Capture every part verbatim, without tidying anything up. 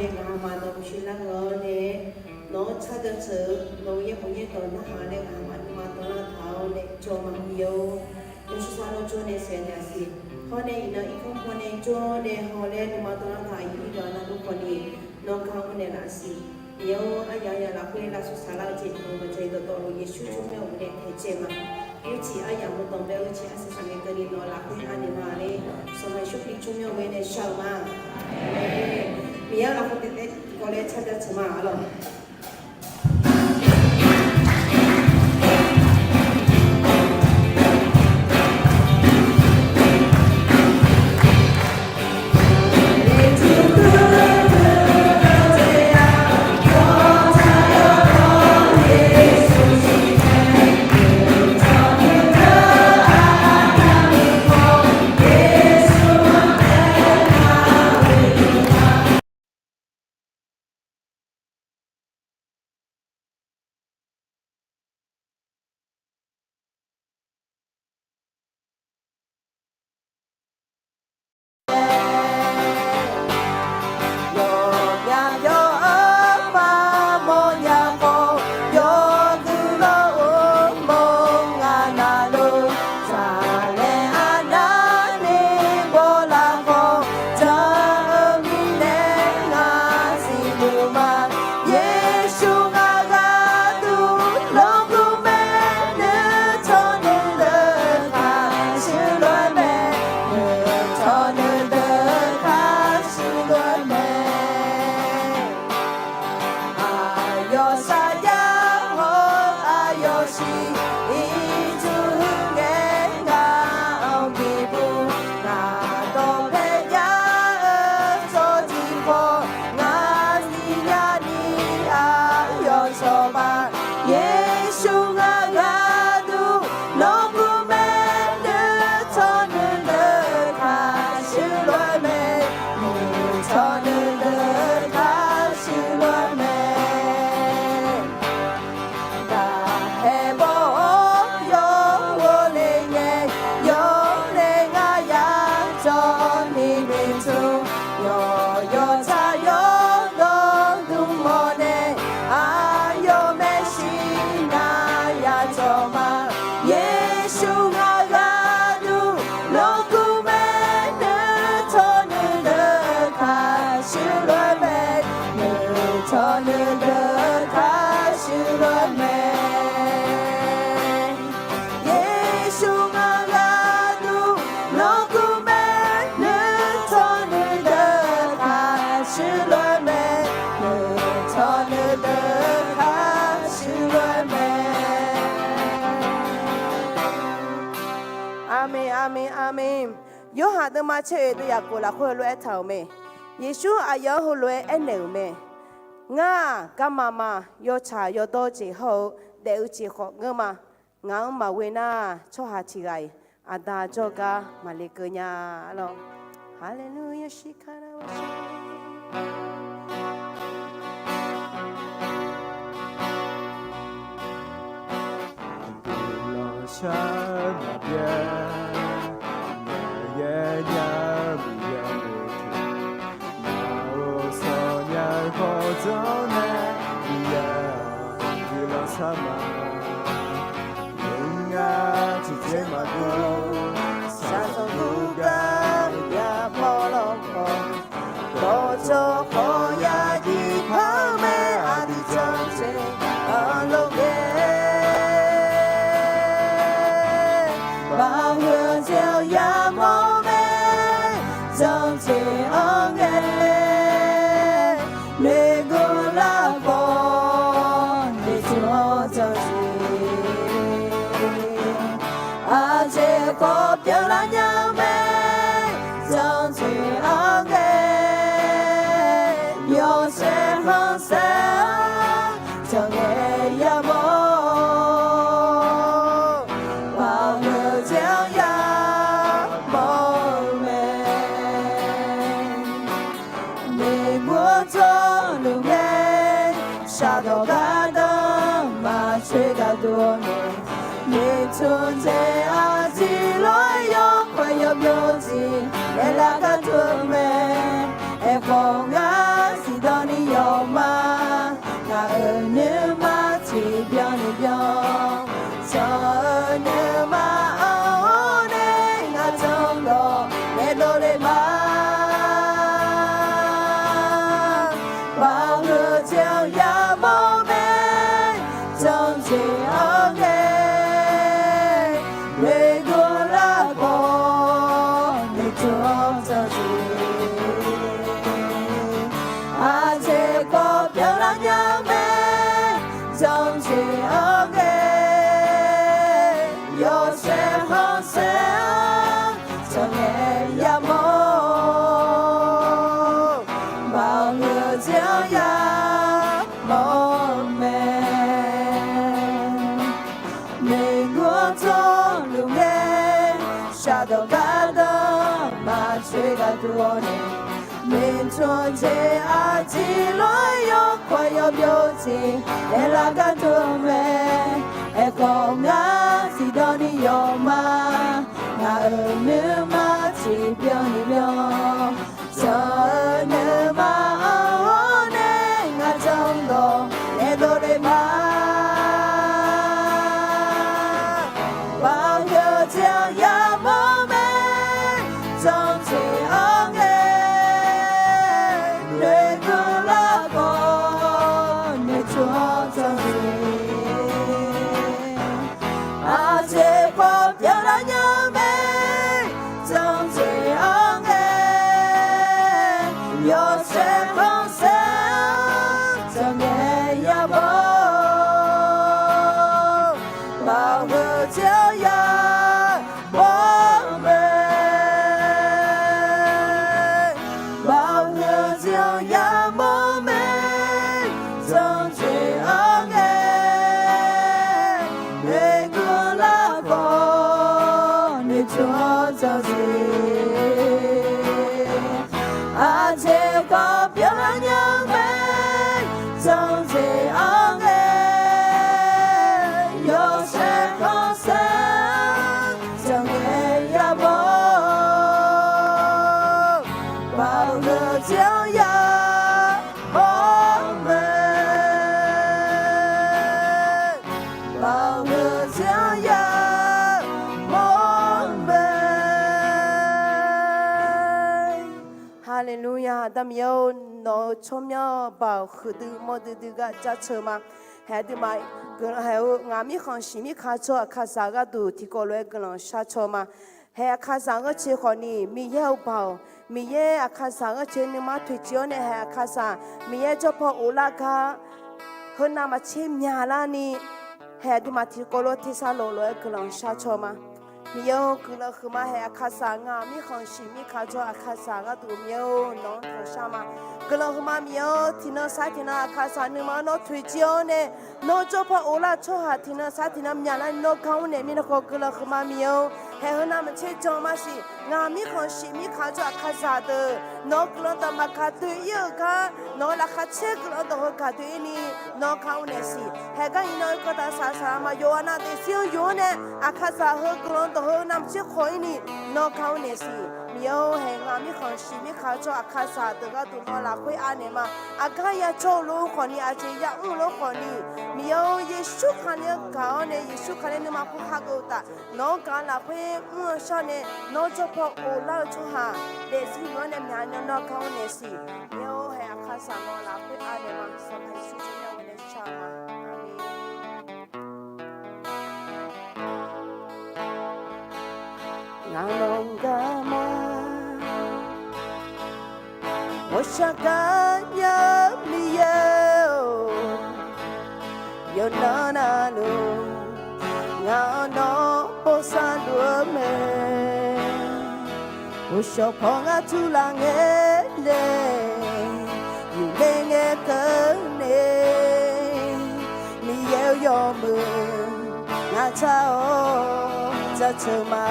Ngaqma dawq maqshir lar-awr nae, nawq-anr tsar jaceuq-eu nawq-eu yaerbof yaerdawq narhaq nae ngaqma nuima dawq lar taq-awr nae jawr ma Miqyaer-or. Yawshawr sar nawr jawr nae saeqnaeq-a siq. Hawr nae iqnan irkanr paw nae jawr nae haw laer nuima dawq lar taq-euq irdawq navluf khawf ni, nawr gar mr naeqlaf-a siq. Miqyaer-or, aryaq aryaq lafkhoer lavsur saqlar-eu jeq nawq-eu maqdzaq-iq dawqtawvluf Yeqsur jawrmyanr-euq nae taejae ma. Yawciq aryamq maqdanqbae-eu ciq arsaq saqngae keuvni nawq-eu lafkhoer anaeq ma laer, Sanqpaq Yeqsur Kali jawrmyanr-eu nae shar-eu ma. Miqyaer-anr lafkhoer taef taef kawv laer tsar jaceuq ma arlawq. Yeqsur ngaq gharduq lawrgmr mae, nuitawq nuideuq taq shuir lof-aer mae, nuitawq nuideuq taq shuir lof-aer mae. Aqyawf saqjav haw-awr aqyawf shiq ircuf ngae, ngaq-anr bibuq ngaq dawqpae jav-eu tsawrjeuq paw, ngaq siqnya ni aqyawf cawba. Yeqsur ngaq gharduq lawrgmr mae, nuitawq nuideuq taq shuir lof-aer mae, nuitawq nuideuq taq shuir lof-aer mae. Daqhae baw-awr yawghovle ngae, yawle ngar yar jawr ni noeqtmq, yawqyawq tsaq yawdawr dmq mawf nae, aqyawf maeqshi nar yacawq ma. Yeqsur ngaq gharduq lawrgmr mae, nuitawq nuideuq taq shuir lof-aer mae, nuitawq nuideuq taq shuir lof-aer mae. Yeqsur ngaq gharduq lawrgmr mae, nuitawq nuideuq taq shuir lof-aer mae, nuitawq nuideuq taq shuir lof-aer mae. Aqmeq, aqmeq, aqmeq. Yorhaq deuvma tser oeq deuv yaf khof lafkhoer heulof-aer aertaq-euq mae. Yeqsur aqyawf-anr heulof-aer aernaeq-euq mae. Ngar-aq, garma ma, yawtsaq yawdawr jeq hawr-eu daef-eu jeq khawf ngeur ma. Ngaq-anr maqghoe nar, tsawrhaq tiq ghaq-iq Aqda jawrgar maqle keuv nya lawr. Haleluya, shirkara wa shir. Aqduq lanqshar maqbyav, ngaq yaer nya Miqyaer-euq, ngaq-euq sanqnya khawf dzanr nae, Miqyaer-aq, aqduq lanqshar ma. Ngar tiqjeq maqdur, shaqzanq dur gar ya paw lawr khawf, dawqtawv khawf ya jiq par-eu mae, aqdui janrjeq-anr lof ngae. Baqhuiq-eu jeq-anr yamawr-eu mae, janrjeq-anr ngae. Noeqguv lar khawf, noeqtmq-anr janrjeq. Aqjeq khawf pyeuflar nya-eu mae, janrjeq-anr ngae. Yawshaef khanqsaer-anr janrngae yamawr-awr, baqhuiq-eu jeq-anr yamawr-eu mae. Noeqguv-anr tsawrluf ngae, shaqdawq gardanr maqcoer gaqdov-awr nae, noeqtmq jeq aqjeq lof-aer yawkawr yawbyov jeq aerlar gardov-eu mae. Aerkhawf ngar siqdawq nya mae, zanqjeq-anr ngae, yawshaef khanqsaer-anr tsawrngae yamawr-awr, maqngeur jeq-anr yamawr mae. Maeqnan-anr tsawrluf ngae, shaqdawq gardanr maqtsoeq gharduq-awr nae, maeqnan jeq aqjeq lof-aer yawkawr yawbyov jeq aerlar gharduq mae. Aerkhawf ngar tiqdawq ni yawma, ngaq-euq nuima tiqbyan ni byan, jan-eu nuima-anr nae ngaq jan dawq nae dovle ma. Maqngeur jeq-anr yamawr mae, zanqjeq-anr ngae, noeqdmq larkhawf noeqtmq-awr zanqjeq. Aqjeq khawf pyeuflar nya mae, zanqjeq-anr ngae, yawshaef khanqsaer-anr tsawrngae yamawr-awr, maqngeur jeq-anr yamawr mae. Maqngeur jeq-anr yamawr mae, zanqjeq-anr ngae, noeqdmq larkhawf noeqtmq-awr zanqjeq. Aqjeq khawf pyeuflar nya mae, zanqjeq-anr ngae, yawshaef khanqsaer-anr tsawrngae yamawr-awr, maqngeur jeq-anr yamawr mae. Maqngeur jeq-anr yamawr mae. Haleluya! Aqda Miqyaer-or, nawq-euq tsawrmyanr baoq huiqdui mawrdui dui gar jaceuq ma. Haeq aqduimaf guiqlanq haeq-eu ngaq mirkhanq shiq mirkaq tsawr Aqkaqzaq gharduq tiqkawv lof-aer guiqlanq shar caw ma. Haeq Aqkaqzaq ghanrcae khawfni Miqyaer-euq baoq, Miqyaer Aqkaqzaq ghanrcae nuima toeqciv-awr nae haeq Aqkaqzaq Miqyaer jawrpaw oflar gar heunav maqtser myaqlarni, haeq aqduimaf tiqkawv lof tersar lof lof-aer guiqlanq shar caw ma. Miqyaer-or, guiqlanq huiqma. Haeq Aqkaqzaq ngaq mirkhanq shiq mirkaq tsawr Aqkaqzaq gharduq Miqyaer-or, nawq-anr tanqshar ma. Guiqlanq huiqma Miqyaer-or, tiqnan sar tiqnan Aqkaqzaq nuima-anr nawr toeqciv-awr nae, nawr jawrpaw oflar-eu tsawrhaq tiqnan sar tiqnan myaqlarni nawr gar mr naeq mirnae khawf guiqlanq huiqma Miqyaer-or. Haeq heunav maqtser jan maqsiq, ngaq mirkhanq shiq mirkaq tsawr Aqkaqzaq deuq nawq-eu guiqlanq dawq maqgaq doe-ir-euq gar, nawq-eu laqkhaq caer guiqlanq dawq heu gaq doe-ir ni nawr gar mr naeq siq. Haeq gar iqnan-eu kawv taq saq saq-a ma. Yawqghaq nav daefzir-anr yuf-anr nae Aqkaqzaq heu guiqlanq dawq heu navmaqtser khawf-ir ni nawr gar mr naeq siq. Miqyaer-or, haeq ngaq mirkhanq shiq mirkaq tsawr Aqkaqzaq deuq gharduq nawr lafkhoer anaeq ma. Aqgar ya cawr-eu lof khawfni, aqjeq ya mr-eu lof khawfni, Miqyaer-or, Yeqsur Kali-anr gaq-awr nae Yeqsur Kali nuima kur hageuf-eu taf nawq-anr gaq lafkhoer mr-eu shar nae, nawr jawrpaw oflar-eu tsawrhaq daefzir yuf-anr nae myaq nae nawr gar mr naeq siq. Miqyaer-or, haeq Aqkaqzaq nawq lafkhoer anaeq ma. Sanqpaq Yeqsur tsawrmyanr-anr nae shar ma. Aqmeq. Ngaq nawq-anr gar ma. Ghawqshaq gaqnya-eu Miqyaer-or, yawqnan navluf ngaq-anr nawr bosav luf-eu mae. Uqshawq paw ngar turlaf ngae laer, yufler ngae keuvni, Miqyaer-eu yawmuiq ngaq tsaq-awr jaceuq ma.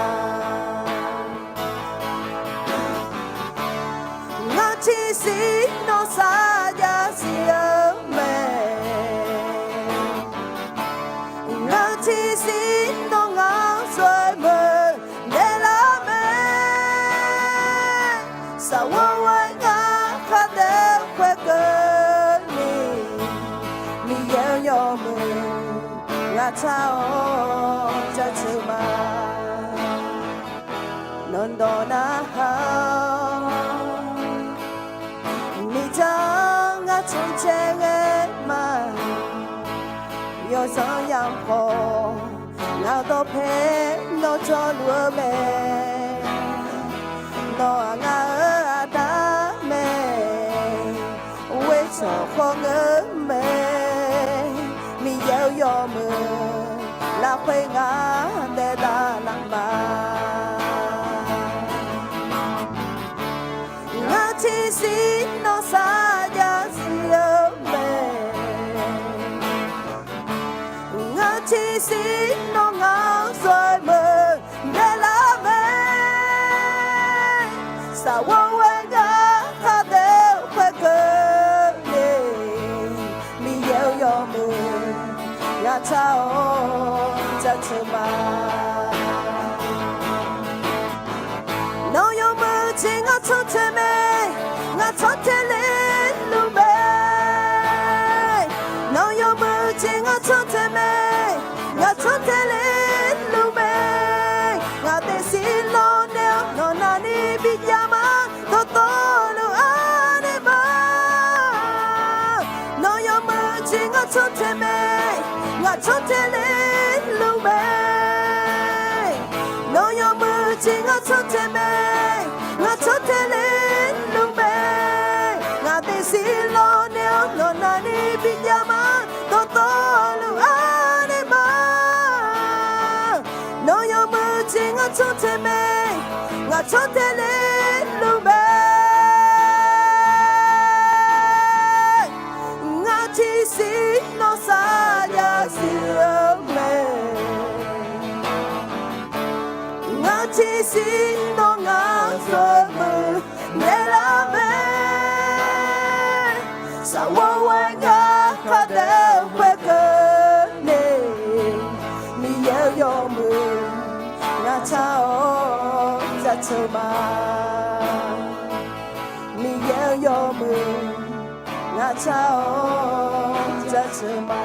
Ngar tiqsiq nawr sarjax siq-eu mae. Ngar tiqsiq nawr ngar zoeq meuq naeqlar mae. Saqghawr ghoer ngar khar taef khoerkeuvni, Miqyaer-eu yawmuiq ngaq tsaq-awr jaceuq ma. Nawq-anr dawq narhaq-awr, mirtsaq ngar tsanr caer ghae ma. Yawzanr yamq khawf ngaq-eu dawqpae nawr jawrluf-eu mae. Nawq-aq ngar-eu aqda mae. Ghoer tsawq khawf ngeur mae, Miqyaer-eu yawmuiq lafkhoer ngar daef daf laf ma. Ngar tiqsiq nawr sarjax siq-eu mae. Ngar tiqsiq nawr ngar zawr-eu meuq daef lar mae. Saqghawr ghae gar khar daef-eu khoerkeuvni, Miqyaer-eu yawmuiq ngar tar-awr jaceuq ma. Nawq-eu yawmuiq jeq ngar cantae mae, ngar cantae le luf mae. Nawq-eu yawmuiq jeq ngar cantae mae, ngar cantae le luf mae. Ngaq daefzir lawrnae-awr nawq navni bijav ma, dawqtawvluf arnaeq ma. Nawq-eu yawmuiq jeq ngar cantae mae, ngar cantae le luf mae. Nawq-eu yawmuiq jeq ngar cantae mae, ngar cantae le luf mae. Ngaq daefzir lawrnae-awr nawq navni bijav ma, dawqtawvluf arnaeq ma. Nawq-eu yawmuiq jeq ngar cantae mae, ngar cantae le luf mae. Ngar tiqsiq nawr sarjax siq-eu mae. Ngar tiqsiq nawr ngar zawr-eu meuq daef lar mae. Saqghawr ghae gar khar daef-eu khoerkeuvni, Miqyaer-eu yawmuiq ngar tar-awr jaceuq ma. Miqyaer-eu yawmuiq ngar tar-awr jaceuq ma.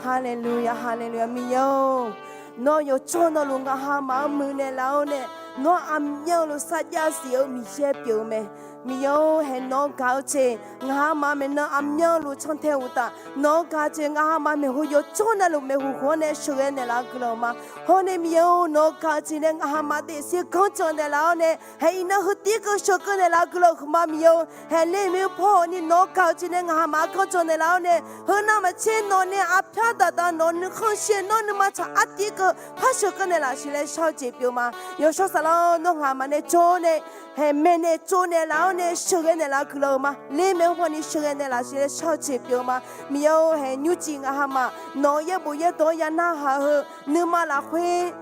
Haleluya, haleluya, Miqyaer-or, nawr yawqjawr navluf ngaq hamaf-anr muiqnaeq laf-awr nae, nawr aqmyanluf sarjax siq-eu Miqyaer pyeuf-eu mae. Miqyaer-or, haeq nawq-anr gaq-eu jeq ngaq hamaf maeqnan aqmyanluf cantae uqtaf, nawq-anr gaq-eu jeq ngaq hamaf maeqhu yawqjawr navluf maeqhu khof-anr nae sheuqghae naeqlaf-eu guiqlanq ma. Hawr nae Miqyaer-or, nawq-anr gaq-eu jeq nae ngaq hamaf daefzir ganrjanq naeqlaf-awr nae, haeq iqnan heu tiv keuv sheuqghae naeqlaf-eu guiqlanq huiqma Miqyaer-or, haeq le muiq-eu paw hawq ni nawq-anr gaq-eu jeq nae ngaq hamaf-anr ganrjanq naeqlaf-awr nae, heunav maqtser nawq nae aqpyar daqda nawq nuikhanr shir-aer nawr nuima tsaq artiv keuv par sheuqghae naeqlaf siq laer shar-eu jeq pyeuf ma. Yawshawr Saflar-or, nawr ngaq hamaf nae jawr-awr nae, haeq maeqnaeq tsovnaeq laf-awr nae sheuqghae naeqlaf-eu guiqlanq-eu ma. Ler maeq-anr hawr ni sheuqghae naeqlaf siq laer shar-eu jeq pyeuf ma. Miqyaer-or, haeq nymrcif ngaq hamaf nawq-eu yaerbof yaerdawq-anr ya narhaq-eu heu nuima lafkhoer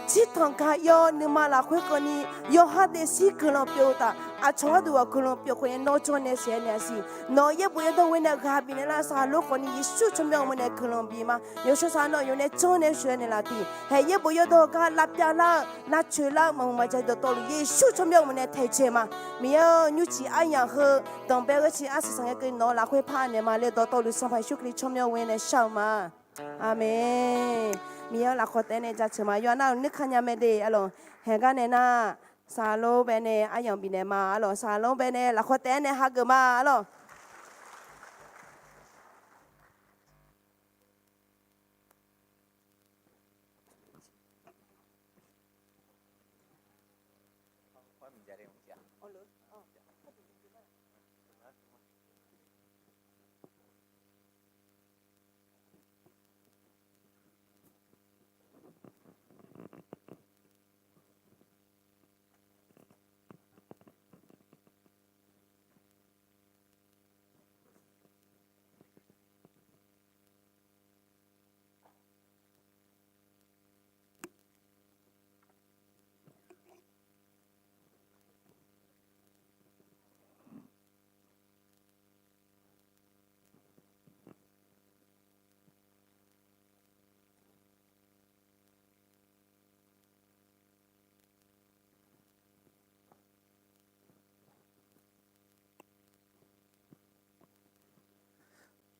tsirtanq ga ir-awr, nuima lafkhoer kawv ni yawqha daefzir guiqlanq pyeuf-eu uqtaf, aqcawq gharduq ghaq guiqlanq pyeuf khawf nae nawr jawr nae sheuqghae naeq-a siq. Nawq-eu yaerbof yaerdawq ghoer nae ghaq bifnaeq lar-eu saqlaq lor khawf ni Yeqsur tsawrmyanr-eu ma nae guiqlanq bif ma. Yawshawr Saflar nawr yawf nae janr nae sheuqghae naeqlaf tiq. Haeq yaerbof yaerdawq gar lavpyav lar-eu, lavcoeq lar-eu, maqmuiq maqja dawqtawvluf Yeqsur tsawrmyanr-eu ma nae taejae ma. Miqyaer-or, nymrcif aryamq heu danqbae ghae ciq arsiq sanq ngae keuvni nawq-eu lafkhoer par naeq ma le dawqtawvluf Sanqpaq Yeqsur Kali tsawrmyanr ghoer nae shar-eu ma. Aqmeq. Miqyaer-or, lafkhawf taef-aer nae jaceuq ma. Yawqha nar-euq nuikanya mae de arlawq. Haeq gar nae nar, saqlaq lor bae nae aryamq bifnaeq ma arlawq. Saqlaq lor bae nae lafkhawf taef-aer nae hageuf ma arlawq.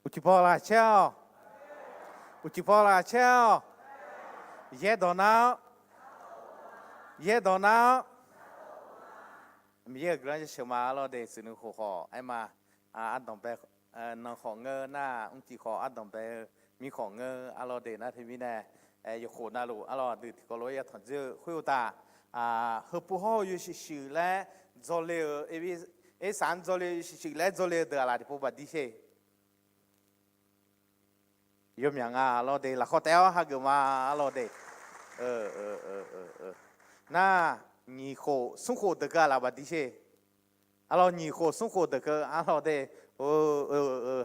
Uqcif paw laqcaer-awq. Uqcif paw laqcaer-awq. Yaerdawq nar-awr. Yaerdawq nar-awr. Miqyaer-euq guiqlanq jaceuq ma arlawr de. Suqnuiv khof khawf aer ma. Ardanqbae nan khawf ngeur nar, mrcif khawf ardanqbae-eu mir khawf ngeur arlawr de nar teumirnae, yawkhof navluf arlawr aqdui tiqkawv lof-aer yatanq dzeur-eu khoer uqtaf, heupov hawr-eu yawshuif shuif laer dzawle-euq Evi Ersaq-anr dzawle, shuif shuif laer dzawle-eu deuq-aq laf tiqpov baqdir sher. Yawmyaq nga arlawr de, lafkhawf taef-awr hageuf ma arlawr de. Nar, nyiq khof smr khof deuq keuv-aq laf baqdir sher. Arlawr, nyiq khof smr khof deuq keuv arlawr de.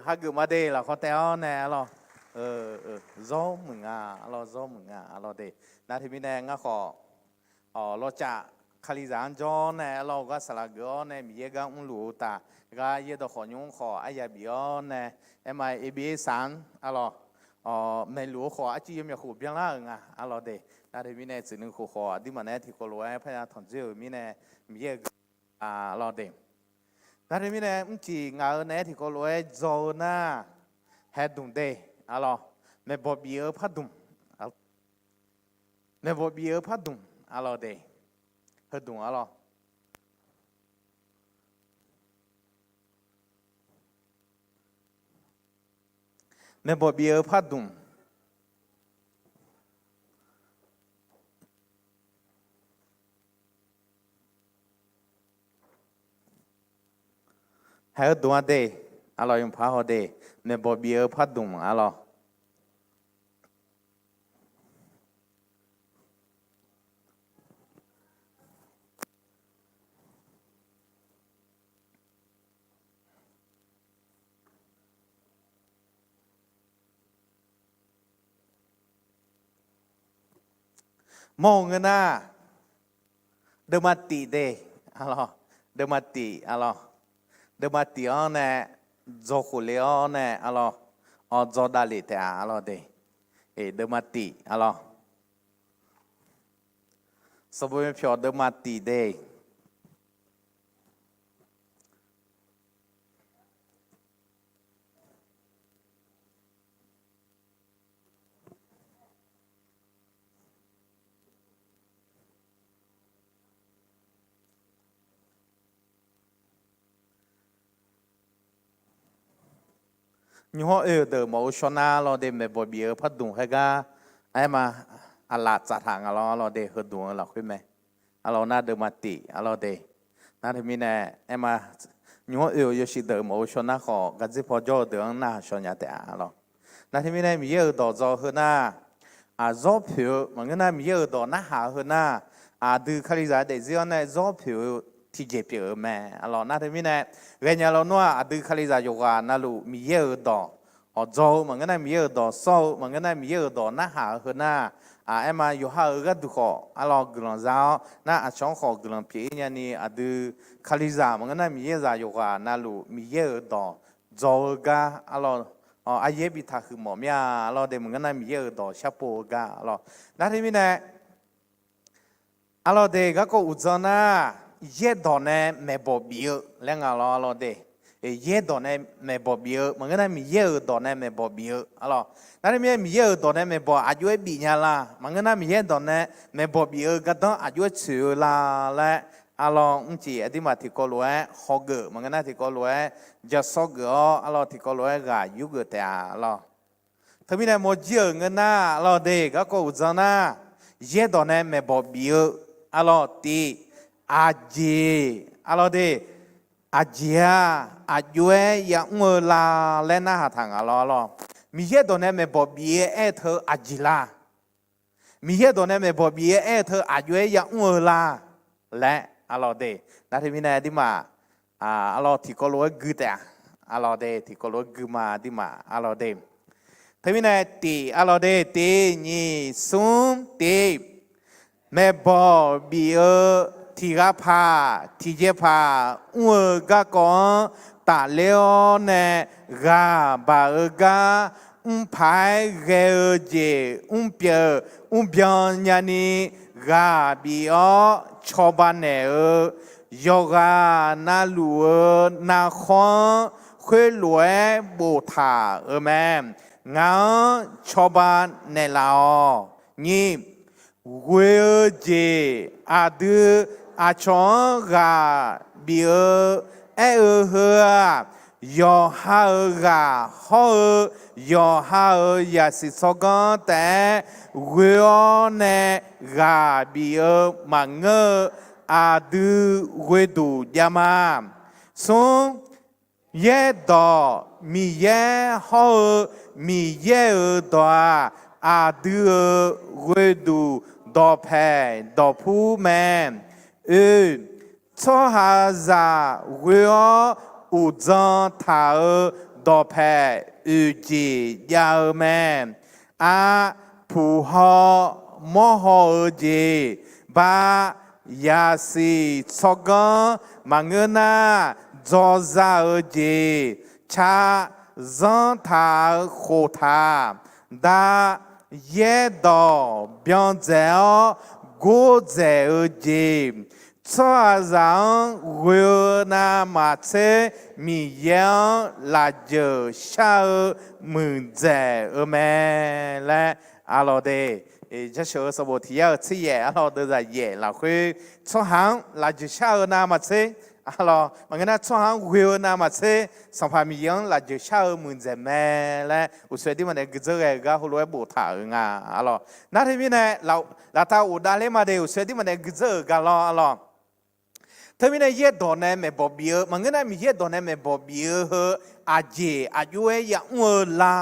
Hageuf ma de, lafkhawf taef-awr nae arlawr. Zawr muiq nga arlawr, zawr muiq nga arlawr de. Nar teumirnae ngar khawf, awq, lawrcav Kalizaq-anr jawr-awr nae arlawr, ghar saqlaq geuf-awr nae Miqyaer gar mrluf-eu taf, ghar yaerdawq khawf nymr khawf aryaq bif-awr nae, aerma Erbir Ersaq-anr arlawr, awq, maeqluf-eu khawf arcuiv yawmyaq khof byanlar-euq nga arlawr de. Nar teumirnae tsuif nuikhof khawf aqduimaf naeq-aer tiqkawv lof-aer parya tanqdzoer-euq mirnae, Miqyaer-euq guiqlanq arlawr de. Nar teumirnae mrciq ngaq-euq naeq-aer tiqkawv lof-aer dzaw-eu nar, haedmq de arlawr, maeqbawq bif-eu pardmq, maeqbawq bif-eu pardmq arlawr de, heudmq arlawr. Maeqbawq bif-eu pardmq. Haeq-eu dmq-a de, arlawr, yawpaq haw de, maeqbawq bif-eu pardmq arlawr. Mawr-eu ngeur nar, deuvma tif de, arlawr, deuvma tif arlawr, deuvma tif-awr nae, dzaw khof le-awr nae arlawr, awq, dzaw davlef taef-a arlawr de. Deuvma tif arlawr. Sanqbof myav pyawq deuvma tif de. Nymq-anr oe-euq deuq mawf-eu shawr nar lawr de, maeqbawq bif-eu pardmq khaergar, aerma, aqlaf tsaf taq nga lawr lawr de, heudmq-eu lafkhoer mae. Arlawr nar deuvma tif arlawr de. Nar teumirnae aerma, nymq-anr oe-euq yawshuif deuq mawf-eu shawr nar khawf, gardzer paw jawr-eu deuq-anr narhaq shaw nya taef-a arlawr. Nar teumirnae Miqyaer-euq dawq dzaw-eu heu nar, aqzawr poeq-eu maqngeur nar Miqyaer-euq dawq narhaq-eu heu nar, aqdui Kalizaq daefzir-awr nae zawr poeq-eu tiqjeq pyeuf-eu mae. Arlawr nar teumirnae, ghaenya lawnmr-aq aqdui Kalizaq yawqghaq navluf Miqyaer-euq dawq, awq, dzaw-eu maqngeur nar Miqyaer-euq dawq, sawr-eu maqngeur nar Miqyaer-euq dawq narhaq-eu heu nar, aq, aerma yawqha-euq gharduq khawf arlawr guiqlanq za-awr nar, aqcawq-anr khawf guiqlanq pyeuf-ir nyani aqdui Kalizaq maqngeur nar Miqyaer zaq yawqghaq navluf Miqyaer-euq dawq dzaw-eu gar arlawr, aryaer bi taqhuiq mawf mir-a arlawr de, maqngeur nar Miqyaer-euq dawq sharpov-eu gar arlawr. Nar teumirnae arlawr de, garkawv uqdzan nar, yaerdawq nae maeqbawq bif-eu laer nga lawr arlawr de. Yaerdawq nae maeqbawq bif-eu maqngeur nar Miqyaer-euq dawq nae maeqbawq bif-eu arlawr. Nar teumirnae Miqyaer-euq dawq nae maeqbawq aqjox-aer bif nya la, maqngeur nar Miqyaer dawq nae maeqbawq bif-eu gardanr aqjox-aer tsoeq-eu la laer arlawr mrcif aqduimaf tiqkawv lof-aer hawgeuf, maqngeur nar tiqkawv lof-aer jasawr geuf-awr arlawr tiqkawv lof-aer ghaq yurgeuf taef-a arlawr. Teumirnae mawrjir-euq ngeur nar arlawr de, garkawv uqdzan nar, yaerdawq nae maeqbawq bif-eu arlawr tif, aqjeq arlawr de, aqjeq-aq aqjox-aer yamr-eu la laer narhaq taq nga lawr arlawr. Miqyaer dawq nae maeqbawq bif-eu aer-eu teu aqjeq la? Miqyaer dawq nae maeqbawq bif-eu aer-eu teu aqjox-aer yamr-eu la laer arlawr de. Nar teumirnae aqduimaf arlawr tiqkawv lof-aer gui taef-a arlawr de, tiqkawv lof-aer gui ma aqduimaf arlawr de. Teumirnae tif arlawr de, tif nyiq smr tif. Maeqbawq bif-eu tiq ghaq paq tiq jaev paq mr-eu garkawv-anr tafler-awr nae ghaq baq-eu gar mrpaq-aer ghae-eu jeq mrpyeuf mrbyan nyani ghaq bif-awr cawba naeq-eu yawqghaq navluf-eu narkhawr-anr khoerlof-aer boftaq-euq mae. Ngaq-anr cawba naeqlaf-awq. Nyiq, ghoe-eu jeq aqdui aqcawq-anr ghaq bif-eu aer-eu heu-aq, yawqha-euq ghaq hawr-eu yawqha-euq zaqsiq tsawrganr taef-aer ghoe-awr nae ghaq bif-eu maqngeur-eu aqdui ghoeduq jav ma. Smr, yaerdawq Miqyaer hawr-eu Miqyaer-euq dawq-aq, aqdui-euq ghoeduq dawqpaeq dawqpur mae. Oe, tsawrhaqzaq ghoe-awr uqdzan taq-euq dawqpaeq oeqjeq jav-eu mae. Aq, puq haw mawr haw-eu jeq, ba, yaqsiq tsawrganr maqngeur nar dzawza-eu jeq, ca, zanr taq-eu khoftaq, da, yaerdawq byan dzaeq-awr gordzaeq-eu jeq, tsawrhaqzaq-anr ghoe-eu navmaqtser Miqyaer-anr lafjeuq shar-eu muiqdzaeq-eu mae laer, arlawq de, Jasheuq-eu sanqbof tiq yar-euq tser yaef arlawq deuvzaq yaef lafkhoer, tsawrhaq-anr lafjeuq shar-eu navmaqtser, arlawq maqngeur nar tsawrhaq-anr ghoe-eu navmaqtser Sanqpaq Miqyaer-anr lafjeuq shar-eu muiqdzaeq mae laer uqshoe aqduimaf nae guiqdzeur ghae-eu gar heulof-aer boftaq-euq nga, arlawq. Nar teumirnae laftav ghofdav ler ma de, uqshoe aqduimaf nae guiqdzeur-euq gar lawr, arlawq. Teumirnae yaerdawq nae maeqbawq bif-eu maqngeur nar, Miqyaer dawq nae maeqbawq bif-eu heu aqjeq aqjox-aer yamr-eu la,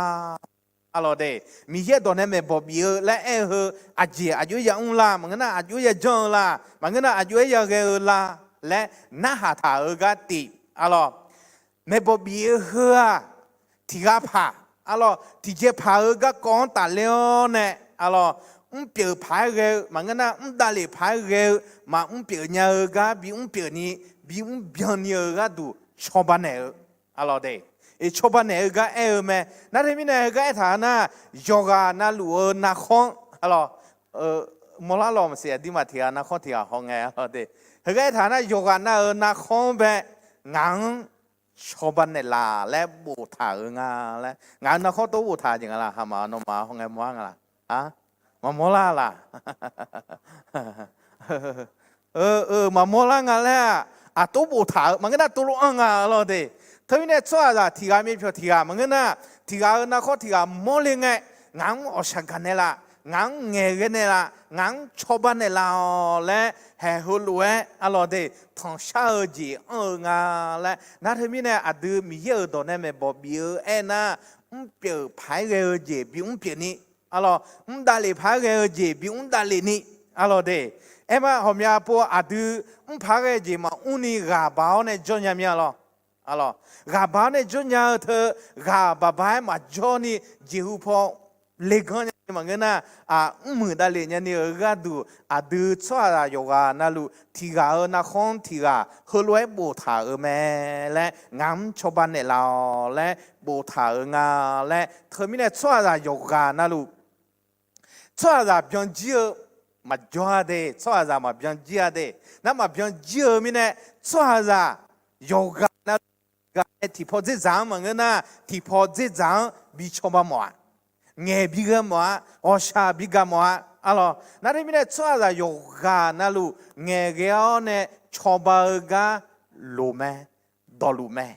arlawq de, Miqyaer dawq nae maeqbawq bif-eu laer aer-eu heu aqjeq aqjox-aer yamr la, maqngeur nar aqjox-aer yajanr-eu la, maqngeur nar aqjox-aer yaghae-eu la laer narhaq taq-euq gar tif, arlawq. Maeqbawq bif-eu heu-aq, tiq ghaq paq, arlawq, tiqjeq paq-eu garkawv-anr tafler-awr nae, arlawq, mrpyeuf paq-aer ghae-eu maqngeur nar, mrdavlef paq-aer ghae-eu maqmr pyeuf nya-eu gar bimr pyeuf ni, bimr byan ni-eu gharduq cawba naeq-eu, arlawq de, cawba naeq-eu gar aer-eu mae. Nar teumirnae heugar aertaq-eu nar, yawqghaq navluf-eu narkhanr, arlawq, mawrlar lawq maqsiq, aqduimaf tiq ghaq narkhanr tiq ghaq hawngae, arlawq de, heugar aertaq nar yawqghaq nav-euq narkhanr-anr bae ngaq-anr cawba naeqlaf laer boftaq-euq nga laer, ngaq-euq narkhanr tov boftaq jeq nga laq, haqmaf nawmaf hawngae mawrlar nga laq? Maqmawr lar laq? Maqmawr lar nga laer-aq, aqtov boftaq-euq maqngeur nar tov lof-anr nga, arlawq de. Teumirnae tsawrhaqzaq tiq ghaq myavpyawq tiq ghaq maqngeur nar, tiq ghaq-euq narkhanr tiq ghaq mawrle ngae, ngaq-anr awqshaq gaq naeqlaf, ngaq-anr ngaeqghae naeqlaf, ngaq-anr cawba naeqlaf-awq laer haeq heulof-aer, arlawq de, tanqshar-eu jeq anr-eu nga laer. Nar teumirnae aqdui Miqyaer-euq dawq nae maeqbawq bif-eu aernar, mrpyeuf paq-aer ghae-eu jeq bimr pyeuf ni, arlawq, mrdavlef paq-aer ghae-eu jeq bimr davlef ni, arlawq de. Aerma ghawqmya pov aqdui mrpaq-aer ghae-eu jeq maqmr ni ghaq baq-awr nae jawr nya mir-a lawq. Ghaq baq-awr nae jawr nya-eu teu, ghaq baq baq-aer maqjawr ni jeqhu paw leganr nya ni maqngeur nar, aq, mrmuiq davlef nya ni-euq gharduq aqdui tsawrhaqzaq yawqghaq navluf tiq ghaq-euq narkhanr tiq ghaq heulof-aer boftaq-euq mae laer, ngaq-anr cawba naeqlaf-awq laer boftaq-euq nga laer. Teumirnae tsawrhaqzaq yawqghaq navluf tsawrhaqzaq byanjir-eu maqjawr-a de, tsawrhaqzaq maqbyanjir-a de. Nar maqbyanjir-eu mirnae, tsawrhaqzaq yawqghaq navluf tiqghaq nae tiqpaw dzerdzaq-anr maqngeur nar, tiqpaw dzerdzaq-anr bi cawba mawf-a, ngaeq bi ghae mawf-a, ghawqshaq bi gaq mawf-a, arlawq. Nar teumirnae tsawrhaqzaq yawqghaq navluf ngaeqghae-awr nae cawba-eu gar loq mae, dawqluf mae,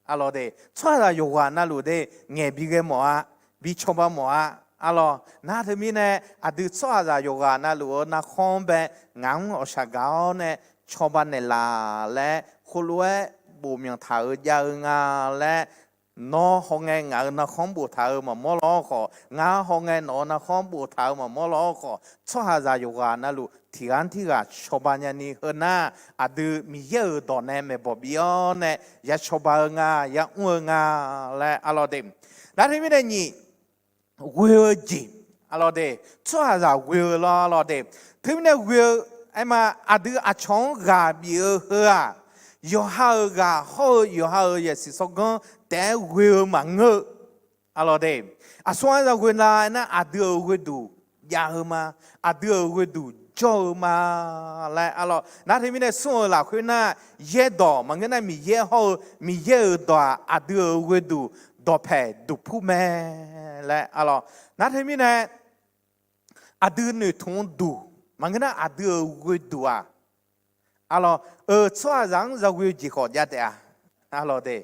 arlawq de. Tsawrhaqzaq yawqghaq navluf de ngaeq bi ghae mawf-a, bi cawba mawf-a, arlawq. Nar teumirnae aqdui tsawrhaqzaq yawqghaq navluf-eu narkhanr-anr bae ngaq-anr awqshaq gaq-awr nae cawba naeqlaf laer heulof-aer bofmyanq taq-eu jav-eu nga laer, nawr hawngae ngaq-euq narkhanr boftaq-euq maqmawr law-awr khawf, ngar hawngae nawq-euq narkhanr boftaq-euq maqmawr law-awr khawf, tsawrhaqzaq yawqghaq navluf tiqghaq-anr tirghaq cawba nyani heu nar, aqdui Miqyaer-euq dawq nae maeqbawq bif-awr nae ya cawba-eu nga, ya mr-eu nga laer, arlawq de. Nar teumirnae nyiq, ghoe-eu jeq, arlawq de. Tsawrhaqzaq ghoe-eu lawr, arlawq de. Teumirnae ghoe-eu, aerma, aqdui aqcawq-anr ghaq bif-eu heu-aq, yawqha-euq ghaq hawr-eu yawqha-euq yasiq sawrganr taef-aer ghoe-eu maqngeur-eu, arlawq de. Aqsur-anr zaghoe la aernar, aqdui-euq ghoeduq jav-eu ma, aqdui-euq ghoeduq jawr-eu ma laer, arlawq. Nar teumirnae smr-eu lafkhoer nar, yaerdawq maqngeur nar, Miqyaer hawr-eu Miqyaer-euq dawq-aq, aqdui-euq ghoeduq dawqpaeq duqpur mae laer, arlawq. Nar teumirnae aqdui noeqtmq-eu duq maqngeur nar, aqdui-euq ghoeduq-aq, arlawq, euq tsawrhaqzaq-anr zaghoe-eu jeq khawf jav taef-a, arlawq de.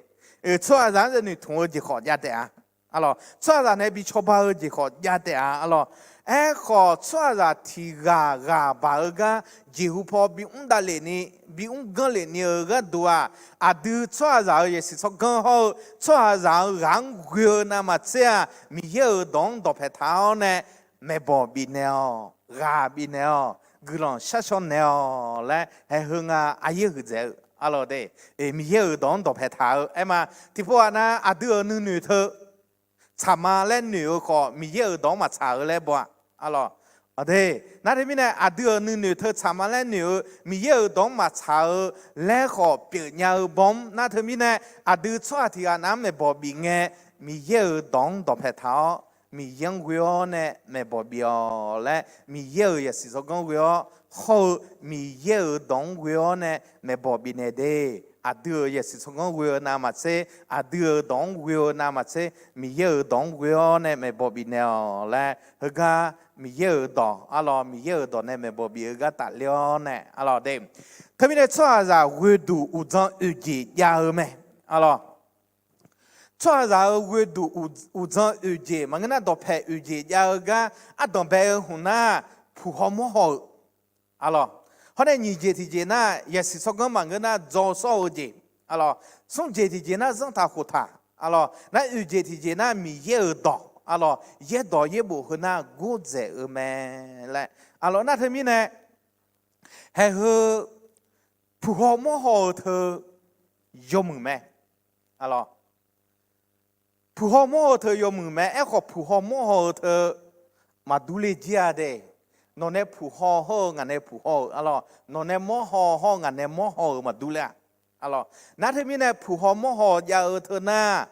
Euq tsawrhaqzaq-anr zanoeqtmq-eu jeq khawf jav taef-a, arlawq. Tsawrhaqzaq nae bi cawba-eu jeq khawf jav taef-a, arlawq. Aerkhawf, tsawrhaqzaq tiq ghaq ghaq baq-eu gar jeqhu paw bimr davlef ni, bimr ganrlef ni-euq gharduq-aq, aqdui tsawrhaqzaq-euq yasiq tsawrganr hawr-eu tsawrhaqzaq-euq ghaq-anr ghoe-eu navmaqtser-aq, Miqyaer-euq dawq-anr dawqpae taq-awr nae maeqbawq bifnaeq-awq, ghaq bifnaeq-awq, guiqlanq sharshawr naeq-awq laer haeq heu nga. Aqyaer huiqdzaeq-eu arlawq de, Miqyaer-euq dawq-anr dawqpae taq-eu aer ma. Tiqpov ghaq nav aqdui-euq nuinoeq teu tsaqma laer noeq-eu khawf, Miqyaer-euq dawq-anr maqtsaq-eu laer baw-a. Arlawq, nar teumirnae aqdui-euq nuinoeq teu tsaqma laer noeq-eu Miqyaer-euq dawq-anr maqtsaq-eu laer khawf pyeufnya-eu baw-anr nar teumirnae, aqdui tsawrhaq tiq ghaq nav-anr maeqbawq bif ngae, Miqyaer-euq dawq-anr dawqpae taq-awr, Miqyaer-anr ghoe-awr nae maeqbawq bif-awq laer, Miqyaer-euq yasiq tsawrganr ghoe-awr hawr-eu Miqyaer-euq dawq-anr ghoe-awr nae maeqbawq bifnaeq de. Aqdui-euq yasiq tsawrganr ghoe-eu navmaqtser, aqdui-euq dawq-anr ghoe-eu navmaqtser, Miqyaer-euq dawq-anr ghoe-awr nae maeqbawq bifnaeq-awq laer heugar Miqyaer-euq dawq arlawq, Miqyaer-euq dawq nae maeqbawq bif-eu gar tafler-awr nae arlawq de. Teumirnae tsawrhaqzaq ghoeduq uqdzan oeqjeq jav-eu mae. Arlawq, tsawrhaqzaq-euq ghoeduq uqdzan oeqjeq maqngeur nar dawqpae oeqjeq jav-eu gar ardanq bae-eu hmq nar, puq haw mawr haw-euq. Arlawq, hawr nae nyiq jeq tiq jeq nar yasiq tsawrganr maqngeur nar dzaw sawr-eu jeq. Arlawq, smr jeq tiq jeq nar zanrtaq khoftaq. Arlawq, nar oeq jeq tiq jeq nar Miqyaer-euq dawq. Arlawq, yaerdawq yaerbof heu nar gordzaeq-eu mae laer. Arlawq, nar teumirnae haeq heu puq haw mawr haw-eu teu yawmuiq mae. Arlawq, puq haw mawr haw-eu teu yawmuiq mae. Aerkhawf puq haw mawr haw-eu teu maqdur le jir-a de. Nawq nae puq haw hawr-eu ngaq nae puq haw-euq arlawq, nawq nae mawr haw hawr-eu ngaq nae mawr haw-euq maqdur ler-a. Arlawq, nar teumirnae puq haw mawr haw jav-eu teu nar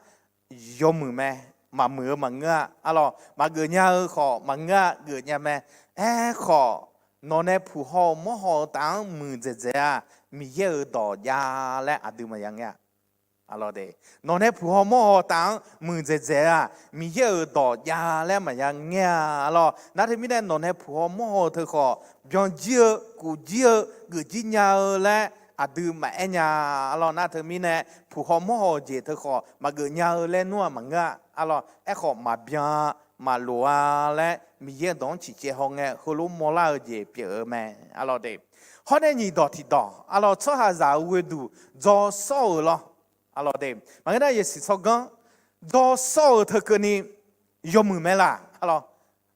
yawmuiq mae. Maqmuiq-eu maqngeur-a. Arlawq, maqgeuf nya-eu khawf maqngeur-a, geuf nya mae. Aerkhawf, nawq nae puq haw-eu mawr haw-eu taf-anr muiqdzaeq dzaeq-a, Miqyaer-euq dawq jav laer aqdui maqya ngaer-a. Arlawq de, nawq nae puq haw mawr haw taf-anr muiqdzaeq dzaeq-a, Miqyaer-euq dawq jav laer maqya ngaer-a. Arlawq, nar teumirnae nawq nae puq haw mawr haw-eu teu khawf byan jir-eu, kuf jir-eu, geuf jir nya-eu laer aqdui maqaer nya. Arlawq, nar teumirnae puq haw mawr haw-eu jeq teu khawf maqgeuf nya-eu laer nmr-aq maqngeur-a. Arlawq, aerkhawf maqbyan maqloq-a laer Miqyaer dawq-anr ciqcaev haw ngae heulof mawrlar-eu jeq pyeuf-eu mae. Arlawq de, hawr nae nyiq dawq tiq dawq arlawq, tsawrhaqzaq-euq ghoeduq dzaw sawr-euq lawr. Arlawq de, maqngeur nar yasiq tsawrganr dzaw sawr-eu teu keuvni yawmuiq mae laq. Arlawq,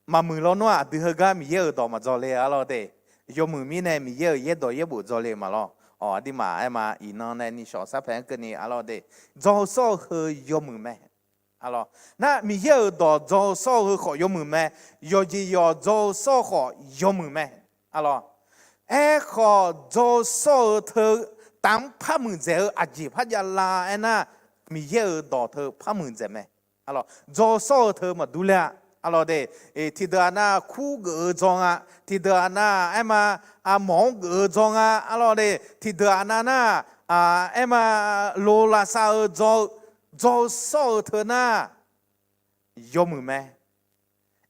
maqmuiq lawnmr-aq aqdui heugar Miqyaer-euq dawq maqdzaw le. Arlawq de, yawmuiq mirnae Miqyaer-euq yaerdawq yaerbof dzaw le maqlawr. Awq, aqduimaf aer ma, iqnan nae nishawq sarpaeq-anr keuvni arlawq de, dzaw sawr-eu heu yawmuiq mae. Arlawq, nar Miqyaer-euq dawq dzaw sawr-eu heu khawf yawmuiq mae. Yawqjeq yawq dzaw sawr-eu khawf yawmuiq mae. Arlawq, aerkhawf dzaw sawr-eu teu taf-anr par muiqdzaeq-eu aqjeq par javlar aernar, Miqyaer-euq dawq teu par muiqdzaeq mae. Arlawq, dzaw sawr-eu teu maqdur ler-a. Arlawq de, tiqdeuq-aq nar kur geuf-eu dzaw nga. Tiqdeuq-aq nar aer ma, mawq-anr geuf-eu dzaw nga. Arlawq de, tiqdeuq-aq nar nar, aer ma, lo lavsav-eu dzaw-eu, dzaw sawr-eu teu nar yawmuiq mae.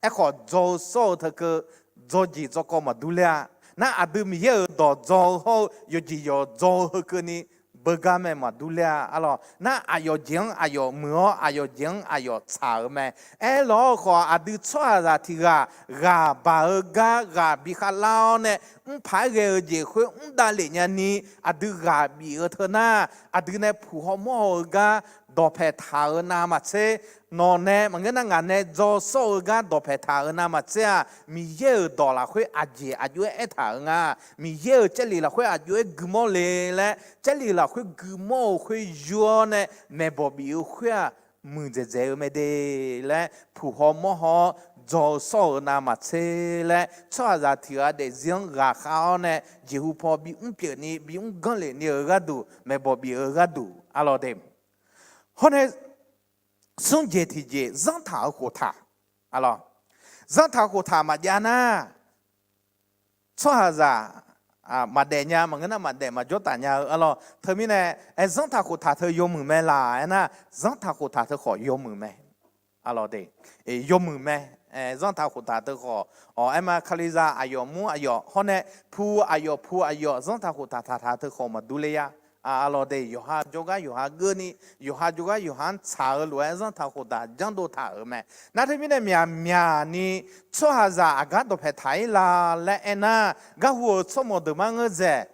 Aerkhawf dzaw-eu sawr-eu teu keuv dzaw jeq dzaw kawv maqdur ler-a. Nar aqdui Miqyaer-euq dawq dzaw-eu hawr-eu yawqjeq yawq dzaw-eu heu keuvni beugar mae maqdur ler-a. Arlawq, nar aqyawf jeq-anr aqyawf muiq-awr aqyawf jeq-anr aqyawf tsaq-eu mae. Aerlawq-eu khawf aqdui tsawrhaqzaq tiq ghaq ghaq baq-eu gar ghaq bi khavlar-awr nae mrpaq-aer ghae-eu jeq khoer mr davlef nyani aqdui ghaq bif-eu teu nar, aqdui nae puq haw mawr haw-eu gar dawqpae taq-eu navmaqtser, nawq nae maqngeur nar ngaq nae dzaw sawr-eu gar dawqpae taq-eu navmaqtser-aq, Miqyaer-euq dawq lafkhoer aqjeq aqjox-aer aertaq-euq nga. Miqyaer-euq Jarlif lafkhoer aqjox-aer guimawr le laer, Jarlif lafkhoer guimawr-eu khoer yur-awr nae maeqbawq bif-eu khoer-aq, muiqdzaeq dzaeq-eu mae de laer, puq haw mawr haw-awr dzaw-eu sawr-euq navmaqtser laer, tsawrhaqzaq tiq ghaq daefzir-anr ghaqkhav-awr nae jeqhu paw bimr pyeufni bimr ganrlef ni-euq gharduq, maeqbawq bif-eu gharduq arlawq de. Hawr nae smr jeq tiq jeq zanrtaq-eu khoftaq. Arlawq, zanrtaq khoftaq maqjav nar, tsawrhaqzaq maqdaef nya, maqngeur nar maqdaef maqjawr taf nya-eu arlawq. Teumirnae, aer zanrtaq khoftaq teu yawmuiq mae laq aernar, zanrtaq khoftaq teu khawf yawmuiq mae. Arlawq de, yawmuiq mae. Zanrtaq khoftaq teu khawf, awq, aer ma, Kalizaq aqyawf mur aqyawf hawr nae pu aqyawf pu aqyawf zanrtaq khoftaq taqtaq teu khawf maqdur ler-a. Arlawr de, yawqha jawrgar yawqha geuvni, yawqha jawrgar yawqha-anr tsaq-eu lof-aer zanrtaq khoftaq janrdov taq-euq mae. Nar teumirnae myaqmyaq ni tsawrhaqzaq aqgar dawqpae taq-ir la laer aernar, garhu-euq tsawrmawq deuq mar ngeur dzaeq.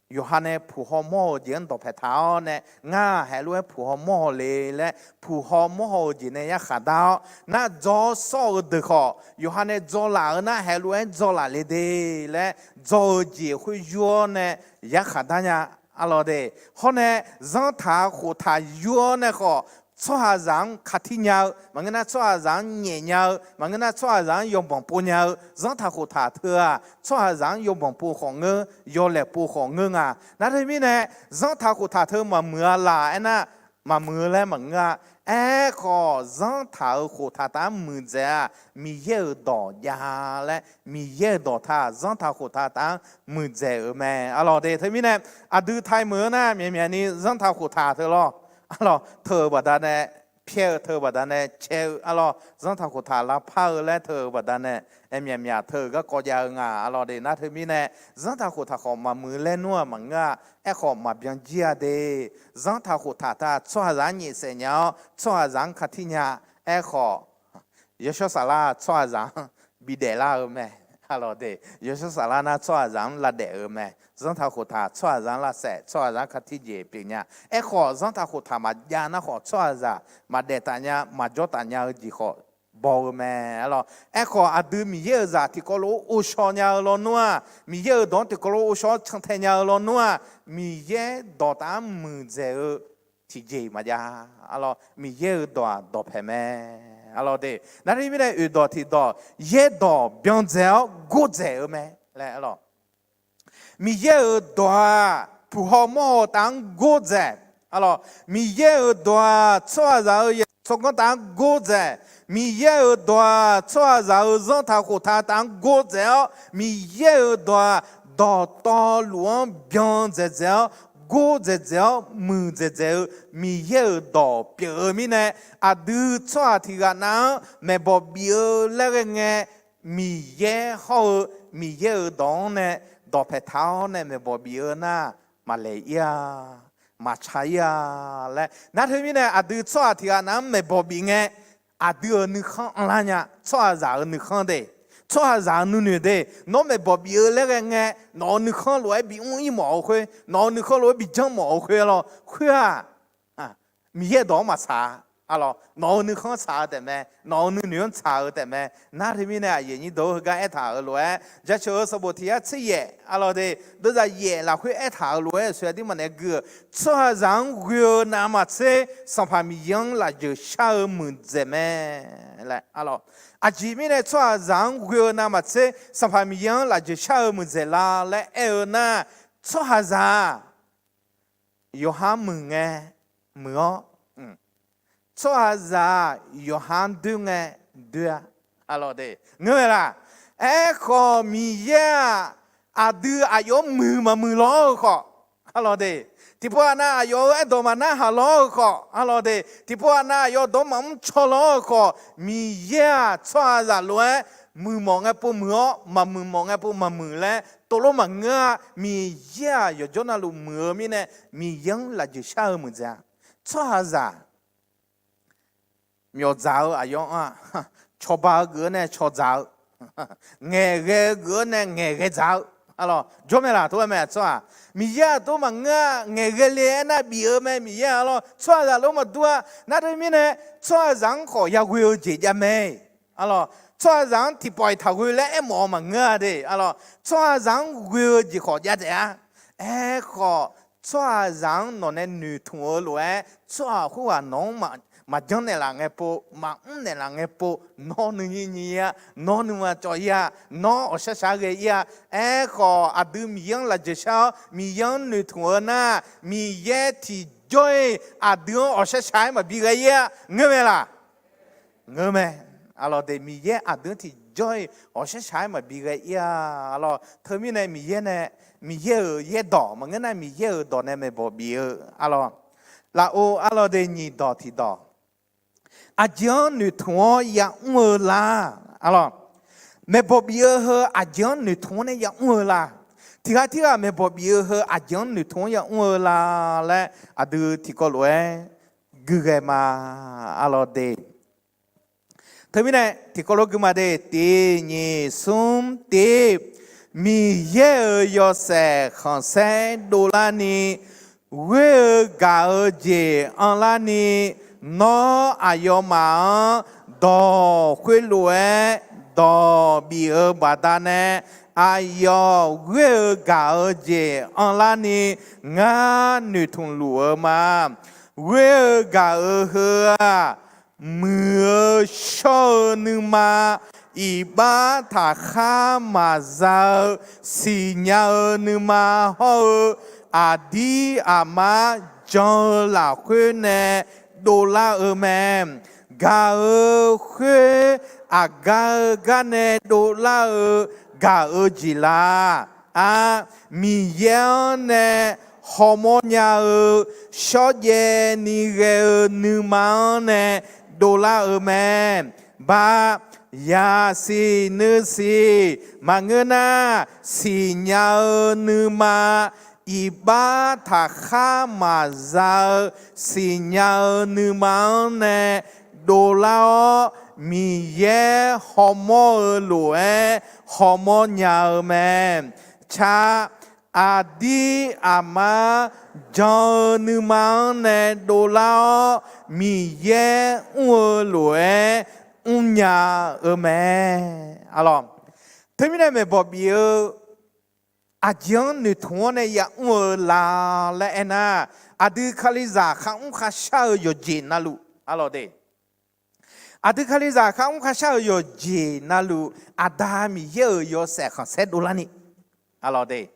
Yawqha nae puq haw mawr-eu jeq-anr dawqpae taq-awr nae, ngar haeq lof-aer puq haw mawr haw le laer puq haw mawr haw-eu jeq nae yarkhaq dar-awr, nar dzaw-awr sawr-eu deuq khawf, yawqha nae dzaw laf-eu nar haeq lof-aer dzaw laf le de laer dzaw-eu jeq khoer yur-awr nae yarkhaq dar nya. Arlawr de, hawr nae zanrtaq khoftaq yur-awr nae khawf, tsawrhaqzaq-anr katir nya-eu maqngeur nar, tsawrhaqzaq-anr nyaef nya-eu maqngeur nar, tsawrhaqzaq-anr yawbanq pov nya-eu zanrtaq khoftaq teu-aq, tsawrhaqzaq-anr yawbanq pov khawf ngeur, yawlaeq pov khawf ngeur nga. Nar teumirnae, zanrtaq khoftaq teu maqmuiq-a laf aernar, maqmuiq-eu laer maqngeur-a. Aerkhawf, zanrtaq-euq khoftaq taf-anr muiqdzaeq-aq, Miqyaer-euq dawq jav laer, Miqyaer-euq dawq taq zanrtaq khoftaq taf-anr muiqdzaeq-euq mae. Arlawr de, teumirnae aqdui tae meuq-eu nar, myaqmyaq ni zanrtaq khoftaq teu lawr, arlawr teu-euq baqdanae, pyaer-eu teu-eu baqdanae cae-eu, arlawr zanrtaq khoftaq lavpar-eu laer teu-euq baqdanae, aer myaqmyaq teu-euq garkawv jav-eu nga. Arlawr de, nar teumirnae, zanrtaq khoftaq khawf maqmuiq laer nmr-aq maqngeur-a. Aerkhawf, maqbyan jir-a de. Zanrtaq khoftaq taq tsawrhaqzaq-anr nyaefsaef nya-awr, tsawrhaqzaq-anr katir nya. Aerkhawf, yawshawr saflar tsawrhaqzaq-anr bidaef lar-eu mae. Arlawr de, yawshawr saflar nar tsawrhaqzaq-anr lavdaef-eu mae. Zanrtaq khoftaq tsawrhaqzaq-anr lavsaef, tsawrhaqzaq-anr katir jeq pyeuf nya. Aerkhawf, zanrtaq khoftaq maqjav nar khawf, tsawrhaqzaq maqdaef taf nya, maqjawr taf nya-eu jeq khawf baw-eu mae. Arlawr, aerkhawf, aqdui Miqyaer-euq zaq tiqkawv lof-aer ghovshaw nya-eu lawnmr-aq, Miqyaer-euq dawq-anr tiqkawv lof-aer ghovshaw-awr cantae nya-eu lawnmr-aq, Miqyaer dawq taf-anr muiqdzaeq-eu tiqjeq-iq maqjav. Arlawr, Miqyaer-euq dawq-aq dawqpae mae. Arlawr de, nar teumirnae oeqdawq tiqdawq, yaerdawq byandzaeq-awr gordzaeq-eu mae laer, arlawr, Miqyaer-euq dawq-aq, puq haw mawr haw taf-anr gordzaeq. Arlawr, Miqyaer-euq dawq-aq, tsawrhaqzaq-euq yawqha tsawrganr taf-anr gordzaeq. Miqyaer-euq dawq-aq, tsawrhaqzaq-euq zanrtaq khoftaq taf-anr gordzaeq-awr, Miqyaer-euq dawq-aq, dawqtawvluf-anr byandzaeq dzaeq-awr, gordzaeq dzaeq-awr, muiqdzaeq dzaeq-eu Miqyaer-euq dawq pyeuf-eu mirnae, aqdui tsawrhaq tiq ghaq nav-anr maeqbawq bif-eu laer ghae ngae, Miqyaer hawr-eu Miqyaer-euq dawq-anr nae dawqpae taq-awr nae maeqbawq bif-eu nar, maqlaeq ir-a, maqca ir-a laer. Nar teumirnae aqdui tsawrhaq tiq ghaq nav-anr maeqbawq bif ngae, aqdui-euq nuikhanr anrlar nya. Tsawrhaqzaq-euq nuikhanr de, tsawrhaqzaq-euq nuinoeq de, nawr maeqbawq bif-eu laer ghae ngae, nawq-euq nuikhanr lof-aer bimr ir mawf-eu khoer, nawq-euq nuikhanr lof-aer bijanr mawf-eu khoer, arlawr, khoer-aq, Miqyaer dawq-anr maqtsaq-a. Arlawr, nawq-euq nuikhanr tsaq-eu taefmae, nawq-euq nuinoeq-anr tsaq-eu taefmae. Nar teumirnae aqyuif aqnyir deuq-or, heugar aertaq-euq lof-aer, Jaceuq-eu sanqbof tiq yar tser yaef, arlawr de, deuvzaq yaef lafkhoer aertaq-euq lof-aer sheuqya dir maqnaeq gui-euq, tsawrhaqzaq-anr ghoe-eu navmaqtser Sanqpaq Miqyaer-anr lafjeuq shar-eu muiqdzaeq mae laer, arlawr. Aqjeq mirnae tsawrhaqzaq-anr ghoe-eu navmaqtser Sanqpaq Miqyaer-anr lafjeuq shar-eu muiqdzaeq la laer aer-eu nar, tsawrhaqzaq-aq, yawqha-anr muiq ngae muiq-awr, tsawrhaqzaq-aq, yawqha-anr doer ngae doer-a. Arlawr de, ngeur mae laq? Aerkhawf, Miqyaer-aq, aqdui aqyawf-anr muiq maqmuiq lawr-eu khawf, arlawr de, tiqpov aqnav aqyawf-euq aerdawq maqnarhaq lawr-eu khawf, arlawr de, tiqpov aqnav aqyawf dawq-anr maqmr caw lawr-eu khawf, Miqyaer-aq, tsawrhaqzaq lof-aer muiqmawf ngae pov muiq-awr, maqmuiqmawf ngae pov maqmuiq laer tovlof maqngeur-a. Miqyaer-aq, yawqjawr navluf muiq-eu mirnae, Miqyaer-anr lafjeuq shar-eu muiqdzaeq-a. Tsawrhaqzaq myawfdzaq-eu aqyawf-anr-aq, cawba-eu geuf-anr nae cawdzaq-eu, ngaeqghae-eu geuf-anr nae ngaeqghae dzaq-eu, arlawr, jawr mae laq? Tov-aer mae, tsawrhaq. Miqyaer-aq, tov maqngeur-a. Ngaeqghae le aernar bif-eu mae, Miqyaer, arlawr. Tsawrhaqzaq lof maqdur-a. Nar teumirnae, tsawrhaqzaq-anr khawf yaghoe-eu jeq jav mae. Arlawr, tsawrhaqzaq-anr tiqpawf-iq taqghoe laer aermawf-eu maqngeur-a de, arlawr. Tsawrhaqzaq-anr ghoe-eu jeq khawf jav taef-a. Aerkhawf, tsawrhaqzaq-anr nawq nae noeqtmq-eu lof-aer, tsawrhaq khoerghaq nawq-anr maqjanr naeqlaf ngae pov, maqmr naeqlaf ngae pov, nawr nuinyir nyir-a, nawr nuima cawv ir-a, nawr awqshar shaq-aer ghae ir-a. Aerkhawf, aqdui Miqyaer-anr lafjeuq shar-awr, Miqyaer-anr noeqtmq-eu nar, Miqyaer tiqjawr-iq aqdui-anr awqshar shaq-aer maqbi ghae ir-a. Ngeur mae laq? Ngeur mae. Arlawr de, Miqyaer aqdui-anr tiqjawr-iq awqshar shaq-aer maqbi ghae ir-a. Arlawr, teumirnae Miqyaer nae, Miqyaer-euq yaerdawq maqngeur nar, Miqyaer-euq dawq nae maeqbawq bif-eu, arlawr, lafov, arlawr de, nyiq dawq tiq dawq, aqjeq-anr noeqtmq-awr yamr-eu la? Arlawr, maeqbawq bif-eu heu aqjeq-anr noeqtmq-awr nae yamr-eu la? tiqghaq tirghaq maeqbawq bif-eu heu aqjeq-anr noeqtmq-anr yamr-eu la laer aqdui tiqkawv lof-aer guighae ma. Arlawr de. Teumirnae tiqkawv lof gui ma de. Tiq nyiq smr tiq, Miqyaer-euq yawshaef khanqsaer dovlarni ghoer-eu gaq-eu jeq anrlarni, nawr aqyawfmaf-anr dawq khoerlof-aer dawq bif-eu baqdanae, aqyawf ghoer-eu gaq-eu jeq anrlarni ngar noeqtmq luf-eu ma. Ghoer-eu gaq-eu heu-aq, muiq-eu shawr-eu nuima, iqbax taqkhar maqza-eu siqnya-eu nuima hawr-eu, aqdir aqmar jan-eu lafkhoer nae dovlar-eu mae. Gaq-eu khoer aqgar-eu gar nae dovlar-eu gaq-eu jeq la. Ar, Miqyaer-anr nae hawmawr nya-eu shawrjaev ni ghae-eu nuima-anr nae dovlar-eu mae. Ba, yasiq nuisiq maqngeur nar, siqnya-eu nuima, iqbax taqkhar maqza-eu siqnya-eu nuima-anr nae dovlar-awr, Miqyaer hawmawr-eu lof-aer hawmawr nya-eu mae. Ca, aqdir aqmar jan-eu nuima-anr nae dovlar-awr, Miqyaer mr-eu lof-aer mrnya-eu mae. Arlawr, teumirnae maeqbawq bif-eu aqjeq-anr noeqtmq-awr nae yamr-eu la laer aernar, aqdui Kalizaq kharmr kharshar-eu yawqjeq navluf, arlawr de. Aqdui Kalizaq kharmr kharshar-eu yawqjeq navluf, Aqda Miqyaer-euq yawshaef khanqsaer dovlarni, arlawr de.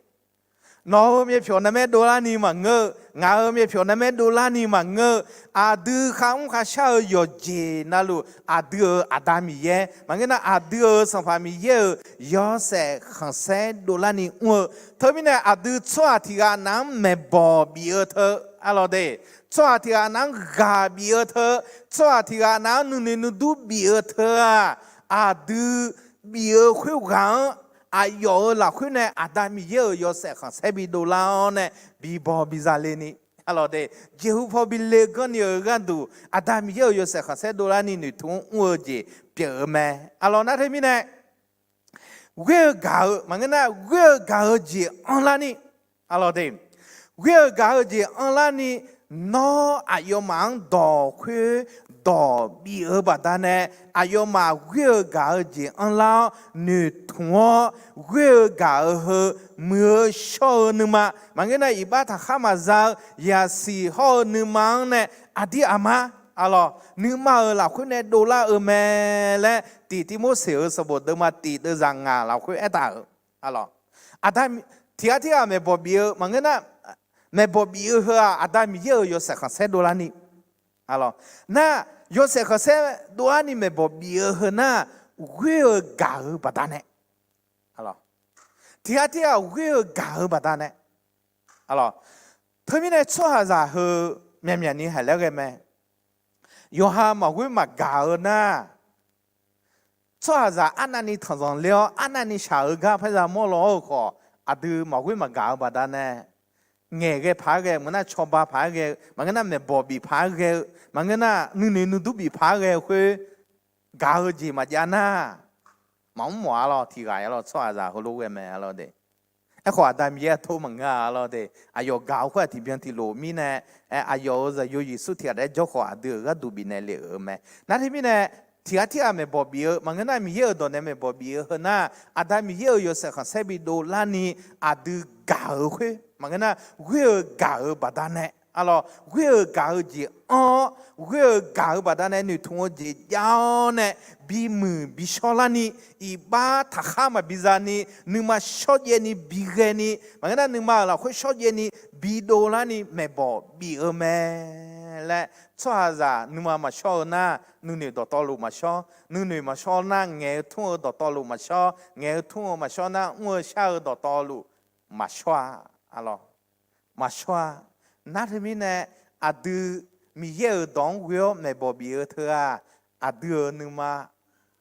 Nawq-euq myavpyawq narmaer dovlarni maqngeur-eu, ngaq-euq myavpyawq narmaer dovlarni maqngeur-eu, aqdui kharmr kharshar-eu yawqjeq navluf, aqdui-euq Aqda Miqyaer maqngeur nar, aqdui-euq Sanqpaq Miqyaer-euq yawshaef khanqsaer dovlarni mr-eu. Teumirnae aqdui tsawrhaq tiq ghaq nav-anr maeqbawq bif-eu teu, arlawr de. Tsawrhaq tiq ghaq nav-anr ghaq bif-eu teu, tsawrhaq tiq ghaq nav-anr nuinoeq nuidur bif-eu teu-aq, aqdui bif-eu khoerghaq-anr aqyawf-euq lafkhoer nae Aqda Miqyaer-euq yawshaef khanqsaer bidov lar-awr nae bibaw biza le ni, arlawr de, jeqhu paw bile ganr ni-euq gharduq Aqda Miqyaer-euq yawshaef khanqsaer dovlarni noeqtmq-anr mr-eu jeq pyeuf-eu mae. Arlawr nar teumirnae ghoer-eu gaq-eu maqngeur nar, ghoer-eu gaq-eu jeq anrlarni, arlawr de, ghoer-eu gaq-eu jeq anrlarni, nawr aqyawfmaf-anr dawq khoer dawq bif-eu baqdanae, aqyawfmaf ghoer-eu gaq-eu jeq anrlar-awr noeqtmq-awr, ghoer-eu gaq-eu heu muiq-eu shawr-eu nuima maqngeur nar, iqbax taqkhar maqza-eu yasiq hawr-eu nuima-anr nae aqdir aqmar, arlawr, nuima-euq lafkhoer nae dovlar-eu mae laer Tiq Tivmorseq-euq sanqbof deuvma tiq deuvzaq ngaq lafkhoer aertaq-euq, arlawr, Aqda, tiq ghaq tirghaq maeqbawq bif-eu maqngeur nar, maeqbawq bif-eu heu-aq Aqda Miqyaer-euq yawshaef khanqsaer dovlarni, arlawr, nar, yawshaef khanqsaer dovlarni maeqbawq bif-eu heu nar, ghoer-eu gaq-eu baqdanae, arlawr, tiq ghaq tirghaq ghoer-eu gaq-eu baqdanae, arlawr, teumirnae tsawrhaqzaq heu myaqmyaq ni haiq laer ghae mae. Yawqha maqghoer maqgaq-eu nar, tsawrhaqzaq arnavni tanqzanq ler-awr arnavni shaq-eu gar parza mawr law-awr-eu khawf, aqdui maqghoer maqgaq-eu baqdanae, ngaeqghae paq-aer ghae-eu maqngeur nar, cawba paq-aer ghae-eu maqngeur nar, maeqbawq bif paq-aer ghae-eu maqngeur nar, nuinoeq nuidur bif paq-aer ghae-eu khoer, gaq-eu jeq maqjav nar, maqmr mawf-a lawr, tiq ghaq-a lawr, tsawrhaqzaq heulof ghae mae, arlawr de. Aerkhawf Aqda Miqyaer aqtov maqngeur-a lawr de. Aqyawf gaq-eu khoer-aq tiqbyan tiqlof mirnae, aqyawf-euq Zaqyo Yeqsur tiq ghaq daef-aer jawrkhawf aqdui-euq gharduq bifnaeq lef-euq mae. Nar teumirnae, tiq ghaq tirghaq maeqbawq bif-eu maqngeur nar, Miqyaer-euq dawq nae maeqbawq bif-eu heu nar, Aqda Miqyaer-euq yawshaef khanqsaer bidov larni aqdui gaq-eu khoer maqngeur nar, ghoer-eu gaq-eu baqdanae, arlawr, ghoer-eu gaq-eu jeq anr-awr, ghoer-eu gaq-eu baqdanae noeqtmq-eu jeq jav-awr nae, bimuiq bishawr larni, iqbax taqkhar maqbi zani, nuima shawrjaev ni bighae ni maqngeur nar, nuima-euq lafkhoer shawrjaev ni bidov larni maeqbawq bif-eu mae laer, tsawrhaqzaq nuima maqshawr-eu nar, nuinoeq dawqtawvluf maqshawr, nuinoeq maqshawr nar ngaeq-eu tmr-eu dawqtawvluf maqshawr, ngaeq-eu tmr-eu maqshawr nar mr-eu shar-eu dawqtawvluf maqshawr-a, arlawr, maqshawr-a. Nar teumirnae, aqdui Miqyaer-euq dawq-anr ghoe-awr maeqbawq bif-eu teu-aq, aqdui-euq nuima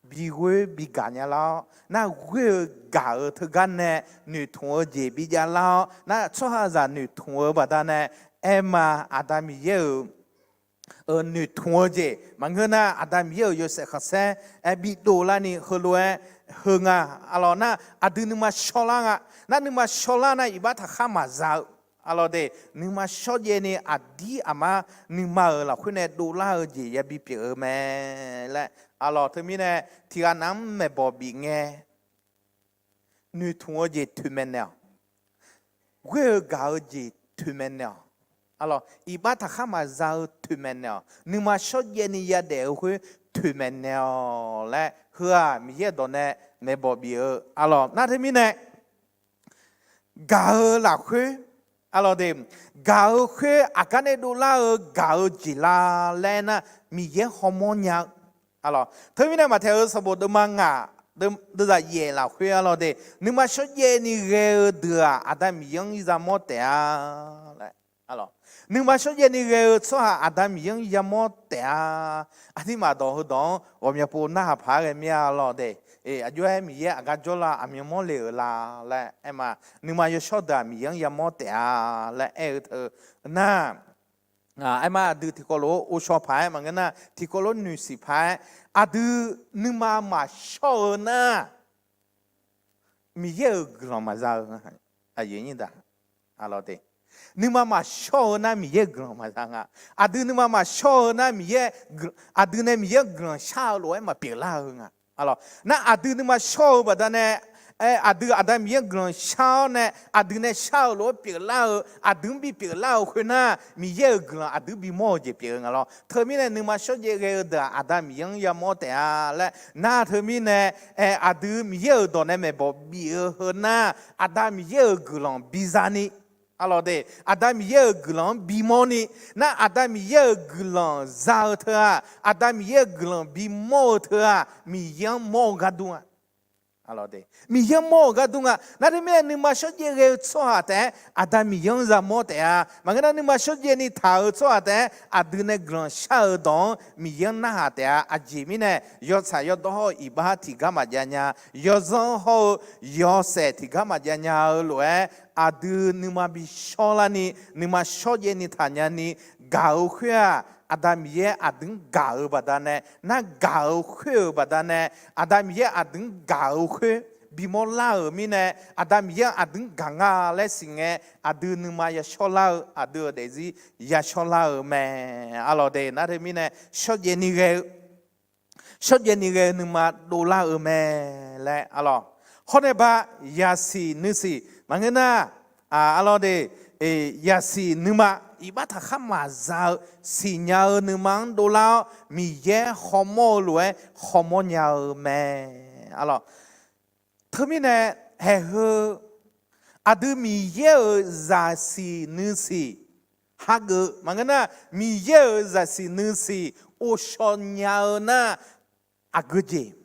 bi ghoer bi gaq nya lar-awr, nar ghoer-eu gaq-eu teugar nae noeqtmq-eu jeq bi jav lar-awr, nar tsawrhaqzaq noeqtmq-eu baqdanae, aerma Aqda Miqyaer-euq noeqtmq-eu jeq maqngeur nar, Aqda Miqyaer-euq yawshaef khanqsaer aer bidov larni heulof-aer heu nga. Arlawq nar, aqdui nuima shawrlar nga. Nar nuima shawrlar nar, iqbax taqkhar maqza-eu, arlawq de, nuima shawrjaev ni aqdir aqmar nuima-euq lafkhoer nae dovlar-eu jeq yabi pyeuf-eu mae laer, arlawq teumirnae tiqghaq nav-anr maeqbawq bif ngae, noeqtmq-eu jeq toeqmaeq naeq-awq. Ghoer-eu gaq-eu jeq toeqmaeq naeq-awq. Arlawq, iqbax taqkhar maqza-eu toeqmaeq naeq-awq. Nuima shawrjaev ni yadaef-eu khoer toeqmaeq naeq-awq laer, heu-aq Miqyaer-euq dawq nae maeqbawq bif-eu. Arlawq nar teumirnae gaq-eu lafkhoer, arlawq de, gaq-eu khoer aqgar nae dovlar-eu gaq-eu jeq la laer nar, Miqyaer hawmawr nya-eu. Arlawq teumirnae maqtaeq-eu sanqbof deuvma ngaq, deuvzaq yaef lafkhoer, arlawq de, nuima shawrjaev ni ghae-eu deuq-aq, Aqda Miqyaer-anr yamawr taef-a laer. Nuima shawrjaev ni ghae-eu tsawrhaq Aqda Miqyaer-anr yamawr taef-a. Aqduimaf dawq heudawq-anr ghawqmya pov narhaq paq-aer ghae mir-a, arlawq de. Aqjox-aer Miqyaer aqgar jawrlar aqmyanmawr le-euq la laer aer ma. Nuima yawshawr deuq-aq Miqyaer-anr yamawr taef-a laer aer-eu teu nar, aer ma, aqdui tiqkawv lof-aer ghovshaw paq-aer maqngeur nar, tiqkawv lof-aer noeqsiq paq-aer, aqdui nuima maqshawr-eu nar, Miqyaer-euq guiqlanq maqza-eu, aqyuif aqnyir daq, arlawq de, nuima maqshawr-eu nar Miqyaer-euq guiqlanq maqza nga. Aqdui nuima maqshawr-eu nar Miqyaer, aqdui nae Miqyaer-anr guiqlanq shar-eu lof-aer maqpyeuf lar-eu nga. Arlawq nar, aqdui nuima shawr-eu baqdanae, aqdui Aqda Miqyaer-anr guiqlanq shar-awr nae, aqdui nae shar-eu lof-aer pyeuflar-eu, aqdui-anr bipyeuf lar-eu khoernar, Miqyaer-euq guiqlanq aqdui bimawr-eu jeq pyeuf-eu nga lawr. Teumirnae nuima shawrjaev ghae-eu deuq-aq Aqda Miqyaer-anr yamawr taef-a laer nar, teumirnae aqdui Miqyaer-euq dawq nae maeqbawq bif-eu heu nar, Aqda Miqyaer-euq guiqlanq biza ni, arlawq de, Aqda Miqyaer-euq guiqlanq-anr bimawr ni, nar Aqda Miqyaer-euq guiqlanq za-eu teu-aq, Aqda Miqyaer-euq guiqlanq bimawr-eu teu-aq, Miqyaer-anr mawr-eu gar dur nga. Miqyaer-anr mawr-euq gar dur nga. Nar teumirnae nuima shawrjaev ghae-eu tsawrhaq taef-aer Aqda Miqyaer-anr yamawr taef-a. Maqngeur nar, nuima shawrjaev ni taq-euq tsawrhaq taef-aer aqdui nae guiqlanq shar-eu dawq-anr Miqyaer-anr narhaq taef-a. Aqjeq mirnae yawtsaq yawdawr hawr-eu iqbax tiqgar maqjav nya, yawzanr hawr-eu yawshaef tiqgar maqjav nya-eu lof-aer, aqdui nuima bi shawrlar ni, nuima shawrjaev ni taqnya ni, gaq-eu khoer-aq, Aqda Miqyaer aqdui-anr gaq-eu baqdanae, nar gaq-eu khoer-euq baqdanae, Aqda Miqyaer aqdui-anr gaq-eu khoer bimawr lar-euq mirnae, Aqda Miqyaer aqdui-anr gaq nga laer siqngae, aqdui nuima yashawr lar-eu, aqdui-euq daefzir yashawr lar-euq mae. Arlawq de, nar teumirnae shawrjaev ni ghae-eu shawrjaev ni ghae-eu nuima dovlar-eu mae laer, arlawq, hawr nae ba, yasiq nuisiq maqngeur nar, arlawq de, yasiq nuima, iqbax taqkhar maqza-eu siqnya-eu nuima-anr dovlar-awr, Miqyaer hawmawr-eu lof-aer hawmawr nya-eu mae. Arlawq, teumirnae haeq heu aqdui Miqyaer-euq zaqsiq nuisiq hageuf maqngeur nar, Miqyaer-euq zaqsiq nuisiq ghovshaw nya-eu nar, aqgeu jeq,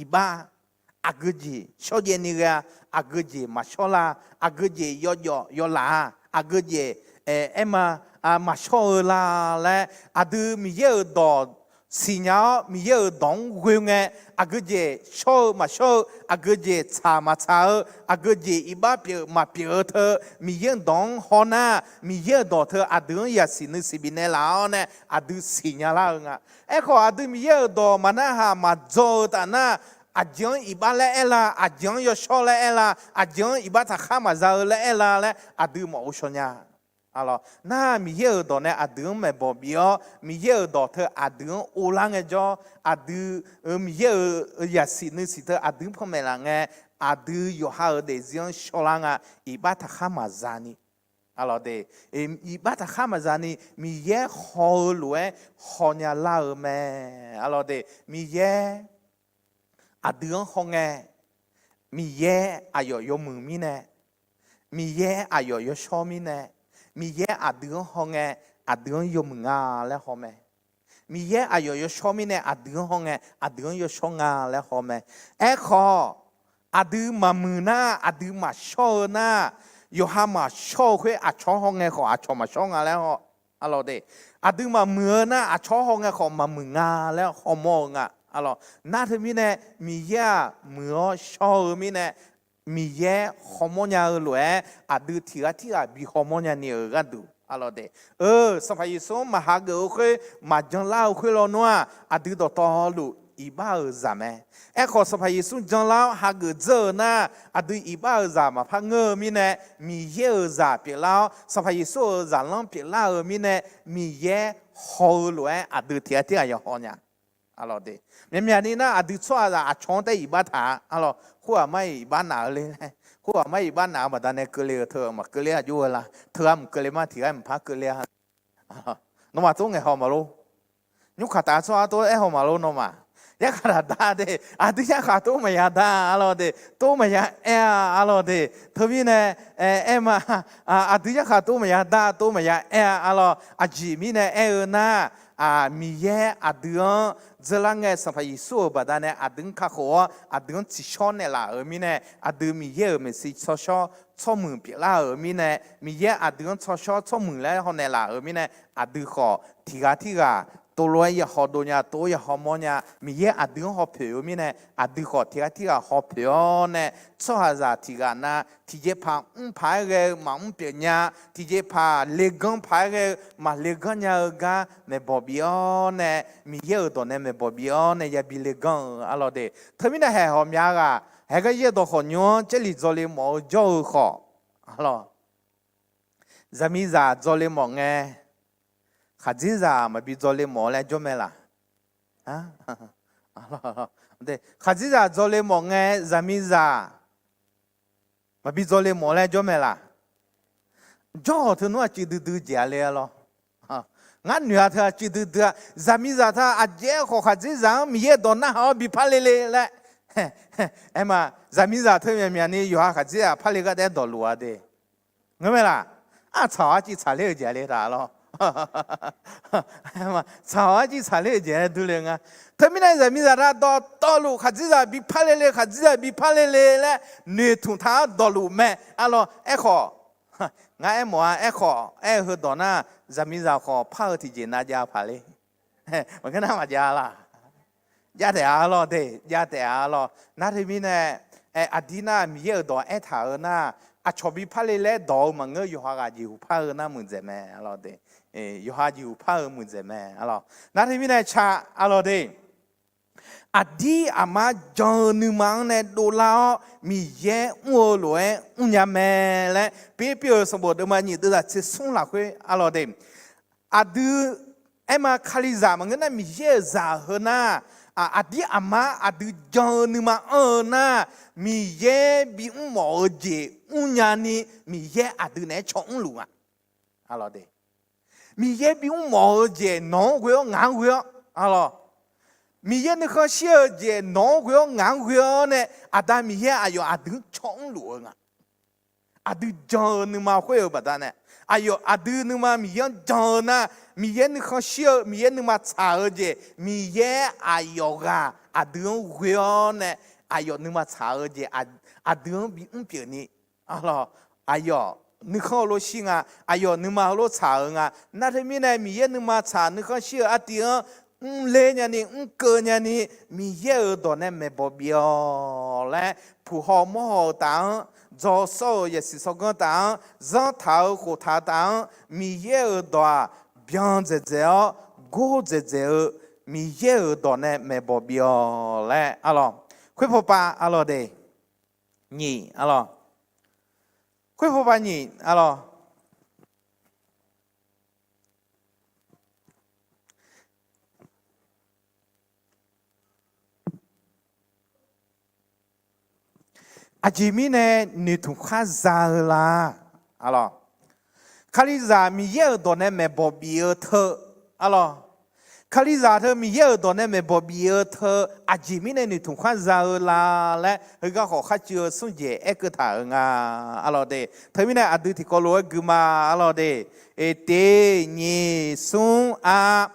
iqbax, aqgeu jeq shawrjaev ni ghae-a, aqgeu jeq maqshawr lar, aqgeu jeq yawjawf yawlaf-a, aqgeu jeq aerma maqshawr-eu la laer, aqdui Miqyaer-euq dawq siqnya-awr, Miqyaer-euq dawq-anr ghoe ngae, aqgeu jeq shawr-eu maqshawr-eu, aqgeu jeq tsaq maqtsaq-eu, aqgeu jeq iqbax pyeuf maqpyeuf-eu teu, Miqyaer-euq dawq-anr haw nar, Miqyaer-euq dawq teu aqdui-anr yasiq nuisiq bifnaeq laf-awr nae aqdui siqnya lar-eu nga. Aerkhawf, aqdui Miqyaer-euq dawq maqnarhaq maqdzaw-eu taf nar, aqjeq-anr iqbax laer aer la, aqjeq-anr yawshawr laer aer la, aqjeq-anr iqbax taqkhar maqza-eu laer aer la laer aqdui maqghovshaw nya. Arlawq, nar Miqyaer-euq dawq nae aqdui-anr maeqbawq bif-awr, Miqyaer-euq dawq teu aqdui-anr uvlar ngaejawr, aqdui-euq Miqyaer-euq yasiq nuisiq teu aqdui-anr panmaeq laf ngae, aqdui yawqha-euq daefzir-anr shawrlar nga. Iqbax taqkhar maqza ni, arlawq de, iqbax taqkhar maqza ni Miqyaer haw-eu lof-aer hawnya lar-eu mae. Arlawq de, Miqyaer aqdui-anr hawngae, Miqyaer aqyawf yawmuiq mirnae, Miqyaer aqyawf yawshawr mirnae, Miqyaer aqdui-anr hawngae, aqdui-anr yawmuiq nga laer haw mae. Miqyaer aqyawf yawshawr mirnae aqdui-anr hawngae, aqdui-anr yawshawr nga laer haw mae. Aerkhawf, aqdui maqmuiq nar, aqdui maqshawr-eu nar, yawqha maqshawr-eu khoer aqcawq-anr hawngae khawf aqcawq maqshawr nga laer haw. Arlawq de, aqdui maqmuiq-eu nar, aqcawq-anr hawngae khawf maqmuiq nga laer hawmawr-eu nga. Arlawq, nar teumirnae Miqyaer-aq muiq-awr shawr-eu mirnae, Miqyaer hawmawr nya-eu lof-aer aqdui tiq ghaq tirghaq bi hawmawr nya ni-euq gharduq, arlawq de, eu, Sanqpaq Yeqsur-anr maq hageuf-eu khoer, maq janlar-eu khoer lawnmr-aq, aqdui dawqtawvluf iqbax-euq zaq mae. Aerkhawf, Sanqpaq Yeqsur janlar-awr hageuf dzeur-eu nar, aqdui iqbax-euq zaq maqpar ngeur-eu mirnae, Miqyaer-euq zaq pyeuflar-awr, Sanqpaq Yeqsur-euq zaqlanr pyeuflar-eu mirnae, Miqyaer haw-eu lof-aer aqdui tiq ghaq tirghaq ya haw nya. Arlawq de, myaqmyaq ni nar aqdui tsawrhaqzaq aqcawq-anr taef iqbax taq-a. Arlawq, khoerghaq mar-iq iqbax naf-eu le laer, khoerghaq mar-iq iqbax naf-eu baqdanae keuvle-euq teu-eu maqkeuvle-a jov-eu la, teughaq mqkeuvle ma, tiq ghaq mqpar keuvle-a. Nawmaf tov ngaeq haw maqlor. Nymrkaq taf tsawrhaq tov-aer haw maqlor nawmaf. Yarkhaq taf da de, aqdui yarkhaq tov maqya da, arlawq de, tov maqya aer-a, arlawq de. Teumirnae, aer ma, aqdui yarkhaq tov maqya da, tov maqya aer-a, arlawq. Aqjeq mirnae aer-eu nar, Miqyaer aqdui-anr dzeurlar ngae, Sanqpaq Yeqsur-euq baqdanae aqdui-anr kakhof-awr, aqdui-anr tsiqshawr naeqlaf-euq mirnae, aqdui Miqyaer-euq maeqshi tsawrshawr tsawrmuiq pyeuflar-euq mirnae, Miqyaer aqdui-anr tsawrshawr tsawrmuiq laer hawnaeq laf-euq mirnae, aqdui khawf tiq ghaq tirghaq tov lof-aer ya hawdov nya, tov-aer ya hawmawr nya. Miqyaer aqdui-anr hawpoeq-eu mirnae, aqdui khawf tiq ghaq tirghaq hawpoeq-awr nae, tsawrhaqzaq tiq ghaq na tiqjeqpaq mr paq-aer ghae-eu maqmr pyeuf nya, tiqjeqpaq leganr paq-aer ghae-eu maqleganr nya-eu gar maeqbawq bif-awr nae, Miqyaer-euq dawq nae maeqbawq bif-awr nae yabi leganr-eu, arlawq de. Teumirnae haeq hawq myav ghaq, haeq gar yaerdawq khawf nymr-anr Jarlif dzawle mawf-eu jawr-eu khawf, arlawq, zaqmiqzaq dzawle mawf ngae, khaqdzerzaq maqbi dzawle mawf-eu laer jawr mae laq? Khaqdzerzaq dzawle mawf ngae, zaqmiqzaq maqbi dzawle mawf-eu laer jawr mae laq? Jawr-awq, teunmr aqcuiv duidui jeq-a le, arlawq. Ngar noeq-a teu aqcuiv duidui-a, zaqmiqzaq teu aqjeq-aer khawf khaqdzerzaq-anr Miqyaer dawq narhaq-awr bi parle le laer. Aer ma, zaqmiqzaq teu myaqmyaq ni yawqha khaqdzerzaq parle gar daef dawqluf-a de. Ngeur mae laq? Aq, tsaq-awq arcuiv tsaqler-eu jeq le taq, arlawq. Tsaq-awq arcuiv tsaqler-eu jeq-aer durle nga. Teumirnae zaqmiqzaq teu dawqtawvluf khaqdzerzaq bi parle le, khaqdzerzaq bi parle le laer noeqtmq taq-awr dawqluf mae, arlawq. Aerkhawf, ngar aermawf-a, aerkhawf aer-eu heudawq nar, zaqmiqzaq khawf par-eu tiqjeq nav jav paq le. Maqngeur nar maqjav laq? Jav taef-a, arlawq de, jav taef-a, arlawq. Nar teumirnae, aqdir nar Miqyaer-euq dawq aertaq-eu nar, aqcawq bi parle laer dawq-eu maqngeur, yawqha ghaq jeqhuq par-eu nar muiqdzaeq mae, arlawq de. Yawqha jeqhuq par-eu muiqdzaeq mae, arlawq. Nar teumirnae ca, arlawq de. Aqdir aqmar jan-eu nuima-anr nae dovlar-awr Miqyaer mr-eu lof-aer mrnya mae laer, Pirpir-euq sanqbof deuvma nyiq deuvzaq tsersmr lafkhoer, arlawq de. Aqdui, aer ma, Kalizaq maqngeur nar Miqyaer-euq zaq heu nar, aqdir aqmar aqdui jan-eu nuima anr-eu nar, Miqyaer bimr mawf-eu jeq mrnya ni, Miqyaer aqdui naeq-aer caw mrluf nga. Arlawq de. Miqyaer bimr mawf-eu jeq nawq-anr ghoe-awr ngaq-anr ghoe-awr, arlawq. Miqyaer nuikhanr shir-eu jeq nawq-anr ghoe-awr ngaq-anr ghoe-awr nae, Aqda Miqyaer aqyawf aqdui-anr caw mrluf-eu nga. Aqdui jan-eu nuima khoer-eu baqdanae, aqyawf aqdui nuima Miqyaer-anr jan-eu nar, Miqyaer nuikhanr shir-eu, Miqyaer nuima tsaq-eu jeq, Miqyaer aqyawf ghaq aqdui-anr ghoe-awr nae, aqyawf nuima tsaq-eu jeq aqdui-anr bimr pyeuf ni, arlawq, aqyawf nuikhanr heulof shir nga, aqyawf nuima heulof tsaq-eu nga. Nar teumirnae Miqyaer nuima tsaq nuikhanr shir-eu artiv-anr mrler nyani, mrkeuv nyani, Miqyaer-euq dawq nae maeqbawq bif-awq laer, puq haw mawr haw-eu taf-anr, dzaw sawr-euq yasiq sawrganr taf-anr, zanrtaq-eu khoftaq-eu taf-anr, Miqyaer-euq dawq-aq, byan dzaeqdzaeq-awr gor dzaeqdzaeq-eu, Miqyaer-euq dawq nae maeqbawq bif-awq laer, arlawq. Khoerpawpav, arlawq de. Nyiq, arlawq. Khoerpawpav nyiq, arlawq. Aqjeq mirnae noeqtmq khar za-eu la? Arlawq. Kalizaq Miqyaer-euq dawq nae maeqbawq bif-eu teu, arlawq. Kalizaq teu Miqyaer-euq dawq nae maeqbawq bif-eu teu, aqjeq mirnae noeqtmq khar za-eu la laer, heugar khawf khar cuiv-eu smr jeq aerkeuv taq-euq nga, arlawq de. Teumirnae aqdui tiqkawv lof-aer gui ma, arlawq de. Eqtev nyiq smr-a.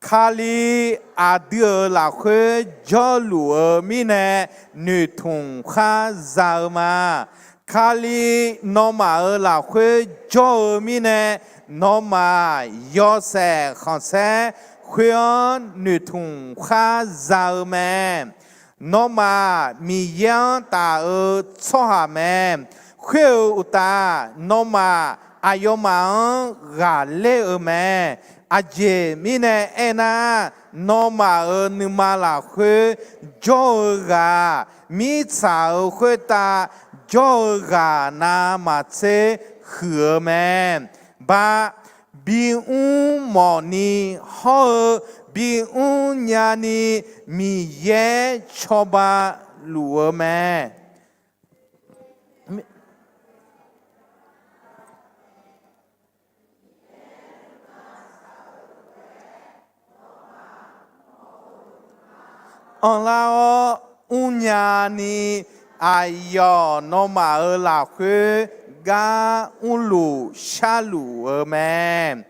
Kali aqdui-euq lafkhoer jawrluf-eu mirnae noeqtmq khar za-eu ma. Kali nawmaf-euq lafkhoer jawr-eu mirnae, nawmaf yawshaef khanqsaer khoer-anr noeqtmq khar za-eu mae. Nawmaf Miqyaer-anr taf-eu tsawrhaq mae. Khoer-euq uqtaf, nawmaf aqyawfmaf-anr ghaqler-euq mae. Aqjeq mirnae aernar, nawmaf-euq nuima lafkhoer jawr-eu ghaq, mirtsaq-euq khoertav jawr-eu ghaq navmaqtser huiq-eu mae. Bar, bimr mawfni hawr-eu bimr nyani Miqyaer cawba luf-eu mae. Anrlar-awr mrnya ni, aqyawf nawmaf-euq lafkhoer gar mrluf sharluf-eu mae.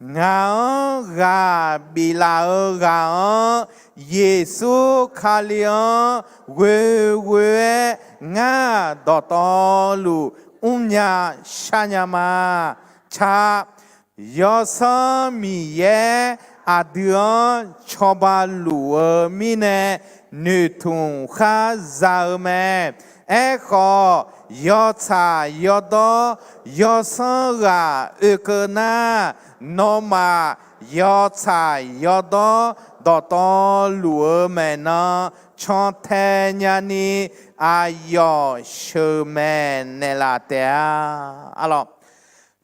Ngaq-anr ghaq biflaf-eu ghaq-anr, Yeqsur Kali-anr ghoeghoe-aer ngar dawqtawvluf mrnya sharnya ma. Tsaq, Yawsanr Miqyaer aqdui-anr cawba luf-eu mirnae noeqtmq khar za-eu mae. Aerkhawf, yawtsaq yawdawr yawsanr ghaq oekeuv nar, nawmaf yawtsaq yawdawr dawqtawvluf-eu maeqnan cantae nyani, aqyawf sheuqmaeq naeqlaf taef-a. Arlawq,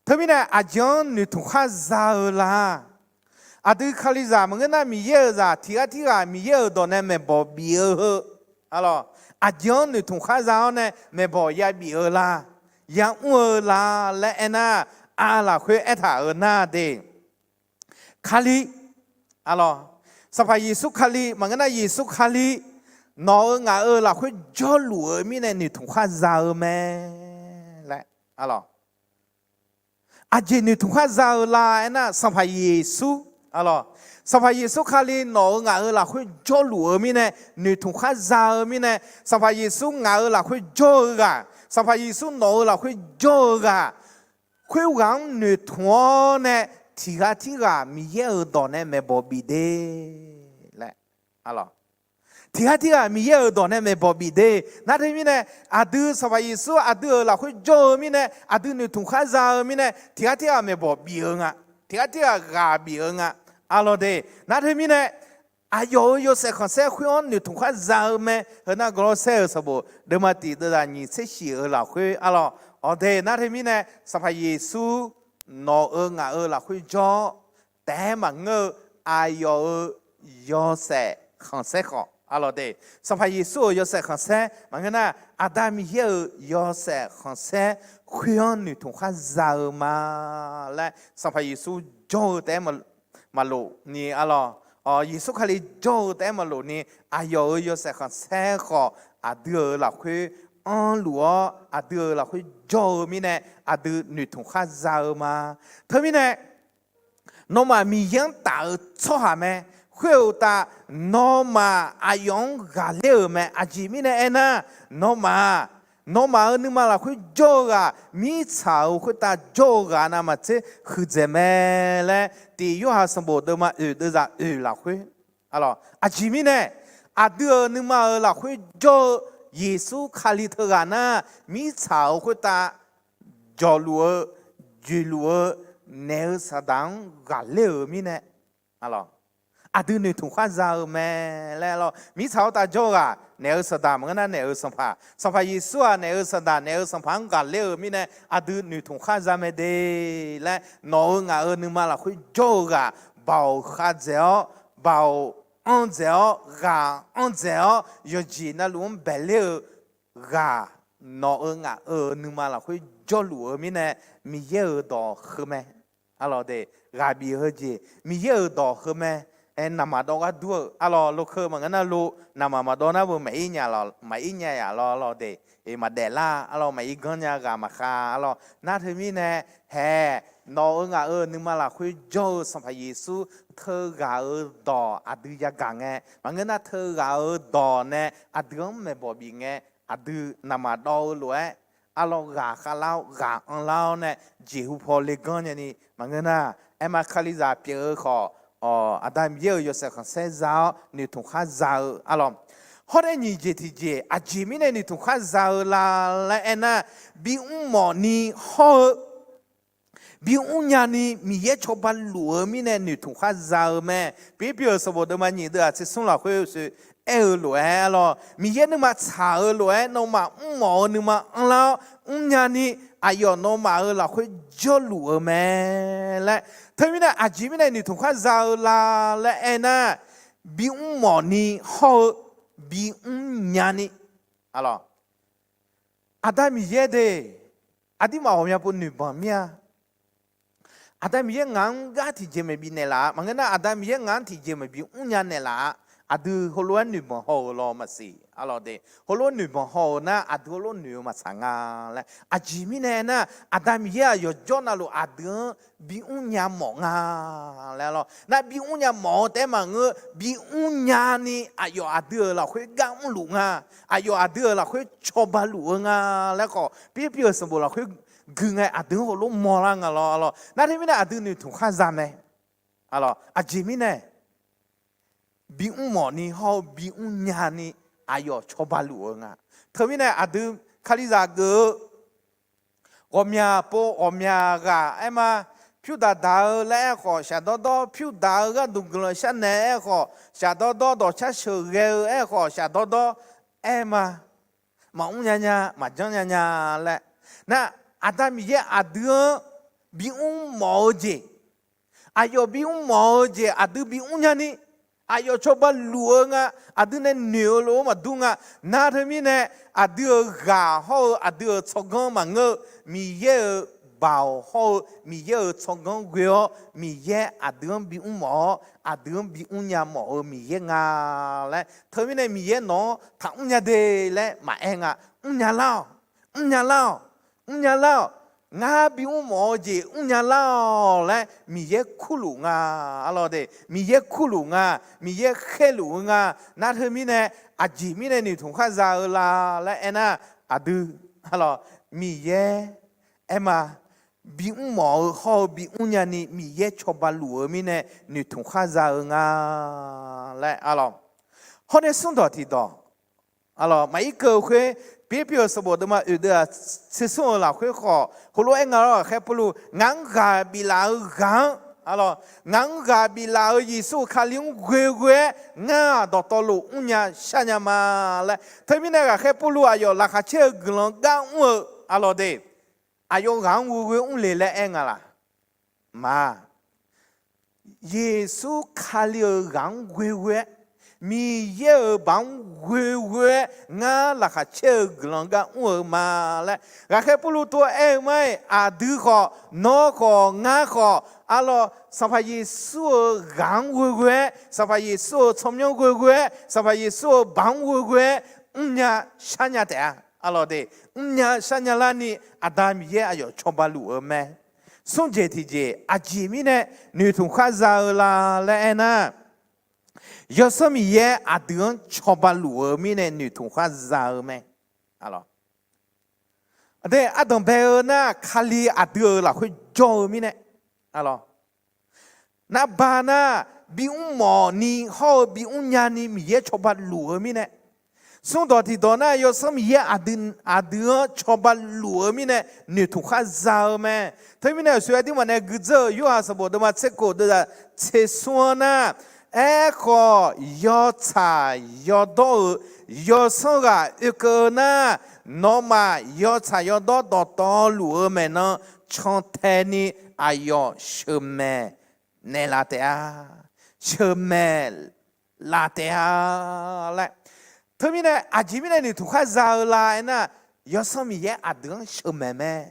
teumirnae aqjeq-anr noeqtmq khar za-eu la? Aqdui Kalizaq maqngeur nar, Miqyaer-euq zaq tiq ghaq tirghaq Miqyaer-euq dawq nae maeqbawq bif-eu heu, arlawq, aqjeq-anr noeqtmq khar za-awr nae maeqbawq yabif-eu la, yamr-eu la laer aernar, aq lafkhoer aertaq-euq nar de, Kali, arlawq, Sanqpaq Yeqsur Kali maqngeur nar, Yeqsur Kali nawq-euq ngaq-euq lafkhoer jawrluf-eu mirnae noeqtmq khar za-eu mae laer, arlawq, aqjeq noeqtmq khar za-eu la aernar, Sanqpaq Yeqsur, arlawq, Sanqpaq Yeqsur Kali nawq-euq ngaq-euq lafkhoer jawrluf-eu mirnae noeqtmq khar za-eu mirnae, Sanqpaq Yeqsur ngaq-euq lafkhoer jawr-eu ghaq, Sanqpaq Yeqsur nawq-euq lafkhoer jawr-eu ghaq, khoerghaq-anr noeqtmq-awr nae tiq ghaq tirghaq Miqyaer-euq dawq nae maeqbawq bif de laer, arlawq, tiq ghaq tirghaq Miqyaer-euq dawq nae maeqbawq bif de. Nar teumirnae, aqdui Sanqpaq Yeqsur aqdui-euq lafkhoer jawr-eu mirnae aqdui noeqtmq khar za-eu mirnae tiq ghaq tirghaq maeqbawq bif-eu nga, tiq ghaq tirghaq ghaq bif-eu nga, arlawq de. Nar teumirnae, aqyawf-euq yawshaef khanqsaer khoer-anr noeqtmq khar za-eu mae. Heu nar Gawrlawrsaer-euq sanqbof deuvma tiq deuvzaq nyiq tser shif-euq lafkhoer, arlawq, awq de. Nar teumirnae, Sanqpaq Yeqsur nawq-euq ngaq-euq lafkhoer jawr-awr taef-aer maqngeur-eu aqyawf-euq yawshaef khanqsaer khawf, arlawq de, Sanqpaq Yeqsur-euq yawshaef khanqsaer maqngeur nar, Aqda Miqyaer-euq yawshaef khanqsaer khoer-anr noeqtmq khar za-eu ma laer Sanqpaq Yeqsur jawr-eu taef-aer maqlof ni, arlawq, Yeqsur Kali jawr-eu taef-aer maqlof ni, aqyawf-euq yawshaef khanqsaer khawf aqdui-euq lafkhoer anrluf-awr aqdui-euq lafkhoer jawr-eu mirnae aqdui noeqtmq khar za-eu ma. Teumirnae, nawmaf Miqyaer-anr taf-eu tsawrhaq mae. Khoer-euq uqtaf, nawmaf aqyawf-anr ghaqler-euq mae. Aqjeq mirnae aernar, nawmaf, nawmaf-euq nuima lafkhoer jawr-eu ghaq mirtsaq-euq khoertav jawr-eu ghaq navmaqtser huiqdzaeq mae laer Tiq Yorhaq sanqbof deuvma oeq deuvzaq oeq lafkhoer, arlawq, aqjeq mirnae, aqdui-euq nuima-euq lafkhoer jawr-eu Yeqsur Kali teughaq nar, mirtsaq-euq khoertav jawqluf-eu, joeqluf-eu, naeq-eu saqdaq-anr ghaqler-euq mirnae, arlawq, aqdui noeqtmq khar za-eu mae laer, arlawq, mirtsaq-euq tav jawr-eu ghaq naeq-eu saqdaq maqngeur nar naeq-euq sanqpaq, Sanqpaq Yeqsur-aq naeq-eu saqdaq naeq-eu sanqpaq-anr ghaqler-euq mirnae aqdui noeqtmq khar za mae de laer, nawq-euq ngaq-euq nuima lafkhoer jawr-eu ghaq baoq khavdzaeq-awr, baoq anr dzaeq-awr, ghaq anr dzaeq-awr, yawqjeq navluf-anr baeqler-eu ghaq nawq-euq ngaq-euq nuima lafkhoer jawrluf-eu mirnae Miqyaer-euq dawq heu mae. Arlawq de, ghaq bif heu jeq Miqyaer-euq dawq heu mae. Aer, naqmaq dawv ghardur-eu, arlawq, lokeu maqngeur nar lo, naqmaq maqdawv nar beu maqir nya lawq, maqir nya yaf lawq, arlawq de, maqdaef lar, arlawq, maqir ganr nya ghaq maqkhav, arlawq, nar teumirnae, haeq, nawq-euq ngaq-euq nuima lafkhoer jawr-eu Sanqpaq Yeqsur teughaq-euq dawq aqdui yagaq ngae, maqngeur nar teughaq-euq dawq nae aqdui-anr maeqbawq bif ngae, aqdui naqmaq dawv-eu lof-aer, arlawq, ghaq khavlar-awr ghaq anrlar-awr nae jeqhu paw le ganr nyani maqngeur nar, aerma, Kalizaq pyeuf-eu khawf Aqda Miqyaer-euq yawshaef khanqsaer za-awr noeqtmq khar za-eu arlawr. Hawr nae nyiq jeq tiqjeq aqjeq mirnae noeqtmq khar za-eu la laer aernar, bimr mawfni hawr-eu bimr nyani Miqyaer cawba luf-eu mirnae noeqtmq khar za-eu mae. Pirpir-euq sanqbof deuvma nyiq deuv-aq tser smr lafkhoer aer-eu lof-aer arlawr, Miqyaer nuima tsaq-eu lof-aer nawmaf mrmawf-eu nuima anrlar-awr mrnyani aqyawf nawmaf-euq lafkhoer jawrluf-eu mae laer. Teumirnae aqjeq mirnae noeqtmq khar za-eu la laer aernar, bimr mawfni hawr-eu bimr nyani arlawr. Aqda Miqyaer de, aqduimaf ghawqmya pov noeqbanq mir-a. Aqda Miqyaer ngaq-anr gar tiqjeq maqbi naeqlaf-a. Maqngeur nar, Aqda Miqyaer ngaq-anr tiqjeq maqbi mrnya naeqlaf-a. Aqdui heulof-aer noeqbanq haw-euq law maqsiq arlawr de. Heulof noeqbanq haw-euq nar, aqdui heulof noeq-eu maqtsaq nga laer. Aqjeq mirnae aernar, Aqda Miqyaer-aq yawqjawr navluf aqdui-anr bimr nya mawf nga laer arlawr. Nar bimr nya mawf-eu taef-aer maqngeur, bimr nyani aqyawf aqdui-euq lafkhoer gar mrluf nga. Aqyawf aqdui-euq lafkhoer cawba luf-eu nga laer khawf, Pirpir-euq sanqbof lafkhoer gui ngae aqdui-anr heulof mawrlar nga lawr arlawr. Nar teumirnae aqdui noeqtmq khar za mae. Aqjeq mirnae bimr mawfni hawr-eu bimr nyani aqyawf cawba luf-eu nga. Teumirnae aqdui Kalizaq geuf-eu ghawqmya pov ghawqmya ghaq aer ma. Pyurdaq daq-eu laer aer khawf shafdawrdawr, pyurdaq-eu gharduq guiqlanq sharnaeq aer khawf shafdawrdawr, dawqcar sheuqghae-eu aer khawf shafdawrdawr aer ma. Maqmr nya nya, maqjanr nya nya laer. Nar, Aqda Miqyaer aqdui-anr bimr mawf-eu jeq, aqyawf bimr mawf-eu jeq aqdui bimr nyani aqyawf cawba luf-eu nga. Aqdui nae noeq-eu lof-aer maqdur nga. Nar teumirnae aqdui-euq ghaq hawr-eu aqdui-euq tsawrganr maqngeur-eu, Miqyaer-euq baoq hawr-eu Miqyaer-euq tsawrganr ghoe-awr Miqyaer aqdui-anr bimr mawf-awr aqdui-anr bimr nya mawf-eu Miqyaer nga laer. Teumirnae Miqyaer nawq-anr taqmr nya de laer maqaer nga. Mrnya lar-awq, mrnya lar-awq, mrnya lar-awq. Ngar bimr mawf-eu jeq mrnya lar-awq laer Miqyaer kurluf nga. Arlawr de, Miqyaer kurluf nga. Miqyaer khaerluf-eu nga. Nar teumirnae aqjeq mirnae noeqtmq khar za-eu la laer aernar, aqdui, arlawr, Miqyaer aer ma, bimr mawf-eu hawr-eu bimr nyani Miqyaer cawba luf-eu mirnae noeqtmq khar za-eu nga laer arlawr. Hawr nae smrdawq tiqdawq, arlawr, maqir keuv-eu khoer, Pirpir-euq sanqbof deuvma oeq deuv-aq tser smr-eu lafkhoer khawf heulof-aer nga lawr, ghaqkhaer Pawrluv, ngaq-anr ghaq biflaf-eu ghaq-anr, arlawr, ngaq-anr ghaq biflaf-eu Yeqsur Kali-anr ghoeghoe-aer ngar-aq dawqtawvluf mrnya sharnya ma laer. Teumirnae ghaqkhaer Pawrluv aqyawf laqkhaq caer-eu guiqlanq gar mr-eu, arlawr de, aqyawf ghaq-anr ghoeghoe mr le laer aer nga laq? Maq. Yeqsur Kali-euq ghaq-anr ghoeghoe-aer, Miqyaer-euq baoq-anr ghoeghoe-aer ngar laqkhaq caer-eu guiqlanq gar mr-eu ma laer ghaqkhaer Pawrluv tov-aer aer-eu ma-aer, aqdui khawf, nawr khawf, ngar khawf, arlawr, Sanqpaq Yeqsur-euq ghaq-anr ghoeghoe-aer, Sanqpaq Yeqsur-euq tsawrmyanr ghoeghoe-aer, Sanqpaq Yeqsur-euq baoq-anr ghoeghoe-aer mrnya sharnya taef-a. Arlawr de, mrnya sharnya larni Aqda Miqyaer aqyawf cawba luf-eu mae. Smrjeq tiqjeq aqjeq mirnae noeqtmq khar za-eu la laer aernar, Yawsanr Miqyaer aqdui-anr cawba luf-eu mirnae noeqtmq khar za-eu mae. Aqdui ardanq bae-eu nar Kali aqdui-euq lafkhoer jawr-eu mirnae, arlawr, narba nar bimr mawfni hawr-eu bimr nyani Miqyaer cawba luf-eu mirnae, smrdawq tiqdawq nar Yawsanr Miqyaer aqdui, aqdui-anr cawba luf-eu mirnae noeqtmq khar za-eu mae. Teumirnae aqsur aqduimaf nae guidzeur-euq Yorhaq sanqbof deuvma tser kof deuvzaq tser smr-anr nar, aerkhawf yawtsaq yawdawr-euq yawsanr ghaq oekeuv-eu nar, nawmaf yawtsaq yawdawr dawqtawvluf-eu maeqnan cantae ni aqyawf sheuqmaeq naeqlaf taef-a. Sheuqmaeq laf taef-a laer. Teumirnae aqjeq mirnae noeqtmq khar za-eu la aernar, Yawsanr Miqyaer aqdui-anr sheuqmaeq mae.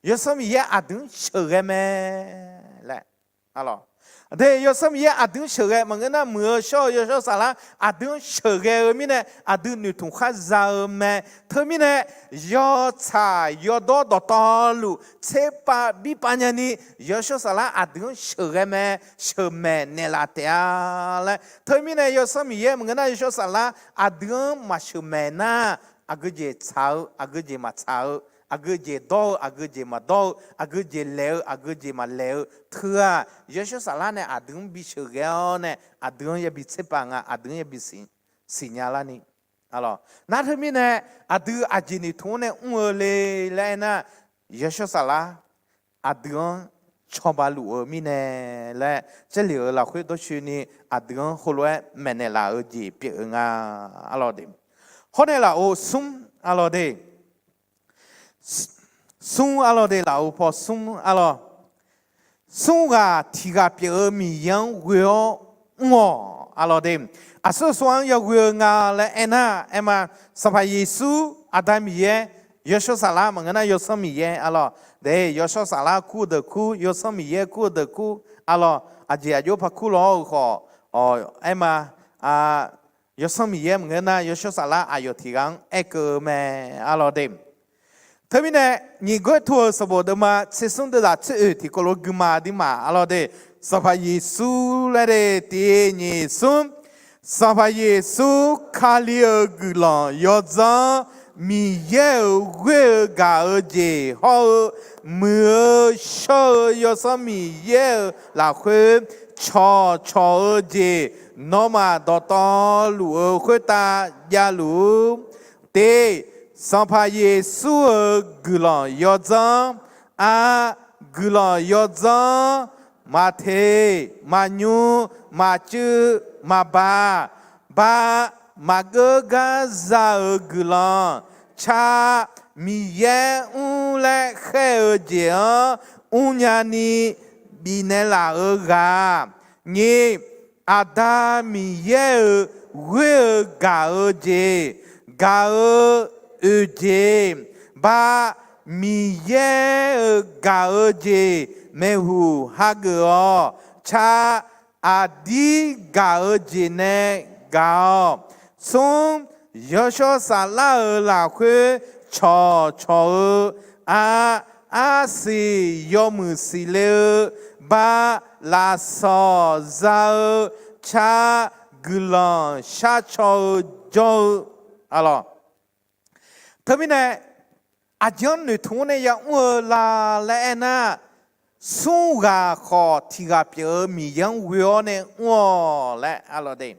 Yawsanr Miqyaer aqdui-anr sheuqghae mae laer. Aqdui Yawsanr Miqyaer aqdui-anr sheuqghae maqngeur nar, muiq-eu shawr-eu Yawshawr Saflar aqdui-anr sheuqghae-eu mirnae aqdui noeqtmq khar za-eu mae. Teumirnae yawtsaq yawdawr dawqtawvluf tserpav birpav nyani Yawshawr Saflar aqdui-anr sheuqghae mae, sheuqmaeq naeqlaf taef-a laer. Teumirnae Yawsanr Miqyaer maqngeur nar Yawshawr Saflar aqdui-anr maqsheuqmaeq nar, aqgeu jeq tsaq-eu, aqgeu jeq maqtsaq-eu, aqgeu jeq dawr-eu, aqgeu jeq maqdawr-eu, aqgeu jeq laeq-eu, aqgeu jeq maqlaeq-eu teu-aq, Yawshawr Saflar nae aqdui-anr bi sheuqghae-awr nae, aqdui-anr yabi tserpav nga, aqdui-anr yabi siqnya larni. Nar teumirnae, aqdui aqjeq noeqtmq-anr nae mr-eu le laer aernar, Yawshawr Saflar aqdui-anr cawba luf-eu mirnae laer, Jarlif-euq lafkhoer dawrshoeni aqdui-anr heulof-aer maeqnaeq laf-eu jeq pyeuf-eu nga, arlawq de. Hawr nae lafov smr, arlawq de. Smr, arlawq de, lafov paw smr, arlawq. Smr ghaq tiq ghaq pyeuf-eu Miqyaer-anr ghoe-awr mr-awq, arlawq de. Aqsur aqsur-anr yaghoe-eu nga laer aernar, aerma, Sanqpaq Yeqsur, Aqda Miqyaer, Yawshawr Saflar maqngeur nar, Yawsanr Miqyaer, arlawq de. Yawshawr Saflar kur-eu deuq kur, Yawsanr Miqyaer kur-eu deuq kur, arlawq, aqjeq aqjox par kur law-eu khawf, aerma, Yawsanr Miqyaer maqngeur nar, Yawshawr Saflar aqyawf tiq ghaq-anr aerkeuv-eu mae, arlawq de. Teumirnae, nyiq Gawrliqtu-euq sanqbof deuvma tser smr deuvzaq tser oeq tiqkawv lof guima aqduimaf, arlawq de, Sanqpaq Yeqsur laer de, tiq nyiq smr, Sanqpaq Yeqsur Kali-euq guiqlanq yawdzanr, Miqyaer-euq ghoer-eu gaq-eu jeq hawr-eu, muiq-eu shawr-eu Yawsanr Miqyaer-euq lafkhoer cawqcawq-eu jeq, nawmaf dawqtawvluf-eu khoertav javluf-ur. Tiq, Sanqpaq Yeqsur-euq guiqlanq yawdzanr, ar, guiqlanq yawdzanr, maqteq, maqnymr, maqcuiv, maqbaq, baq, maqgeur gar za-euq guiqlanq, car, Miqyaer mr laer khaer-eu jeq-anr mrnya ni bifnaeq laf-eu ghaq, nyiq, Aqda Miqyaer-euq ghoer-eu gaq-eu jeq, gaq-eu oeq jeq, baq, Miqyaer-euq gaq-eu jeq maeqhu hageuf-awq, car, aqdir gaq-eu jeq nae gaq-awq. Smr, Yawshawr Saflar-euq lafkhoer cawqcawq-eu, ar, arsiq yawmuiq siqle-eu, baq, lafsawq za-eu, car, guiqlanq sharcaw-eu jawr-eu, arlawq. Teumirnae, aqjeq-anr noeqtmq-anr nae yamr-eu la laer aernar, smr ghaq khawf tiq ghaq pyeuf-eu Miqyaer-anr ghoe-awr nae mr-awq laer, arlawq de.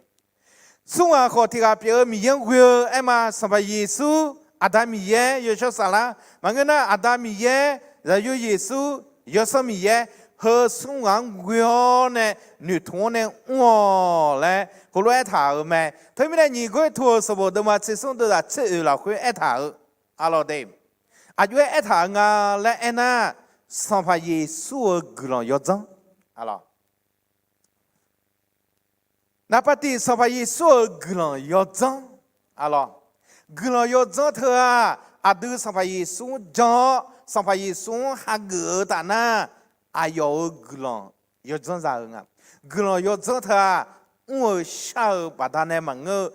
Smr ghaq khawf tiq ghaq pyeuf-eu Miqyaer-anr ghoe-eu aerma, Sanqpaq Yeqsur, Aqda Miqyaer, Yawshawr Saflar maqngeur nar, Aqda Miqyaer, Zaqyo Yeqsur, Yawsanr Miqyaer, heu smr ghaq-anr ghoe-awr nae noeqtmq-anr nae mr-awq laer heulof-aer aertaq-euq mae. Teumirnae nyiq Gawrliqtu-euq sanqbof deuvma tser smr deuvzaq tser oeq lafkhoer aertaq-euq, arlawq de. Aqjox-aer aertaq-euq nga laer aernar, Sanqpaq Yeqsur-euq guiqlanq yawdzanr, arlawq. Naqpav tiq Sanqpaq Yeqsur-euq guiqlanq yawdzanr, arlawq. Guiqlanq yawdzanr teu-aq, aqdui Sanqpaq Yeqsur-anr jan-awr Sanqpaq Yeqsur-anr hageuf-eu taf nar, aqyawf-euq guiqlanq yawdzanr za-eu nga. Guiqlanq yawdzanr teu-aq, mr-eu shar-eu baqdanae maqngeur-eu,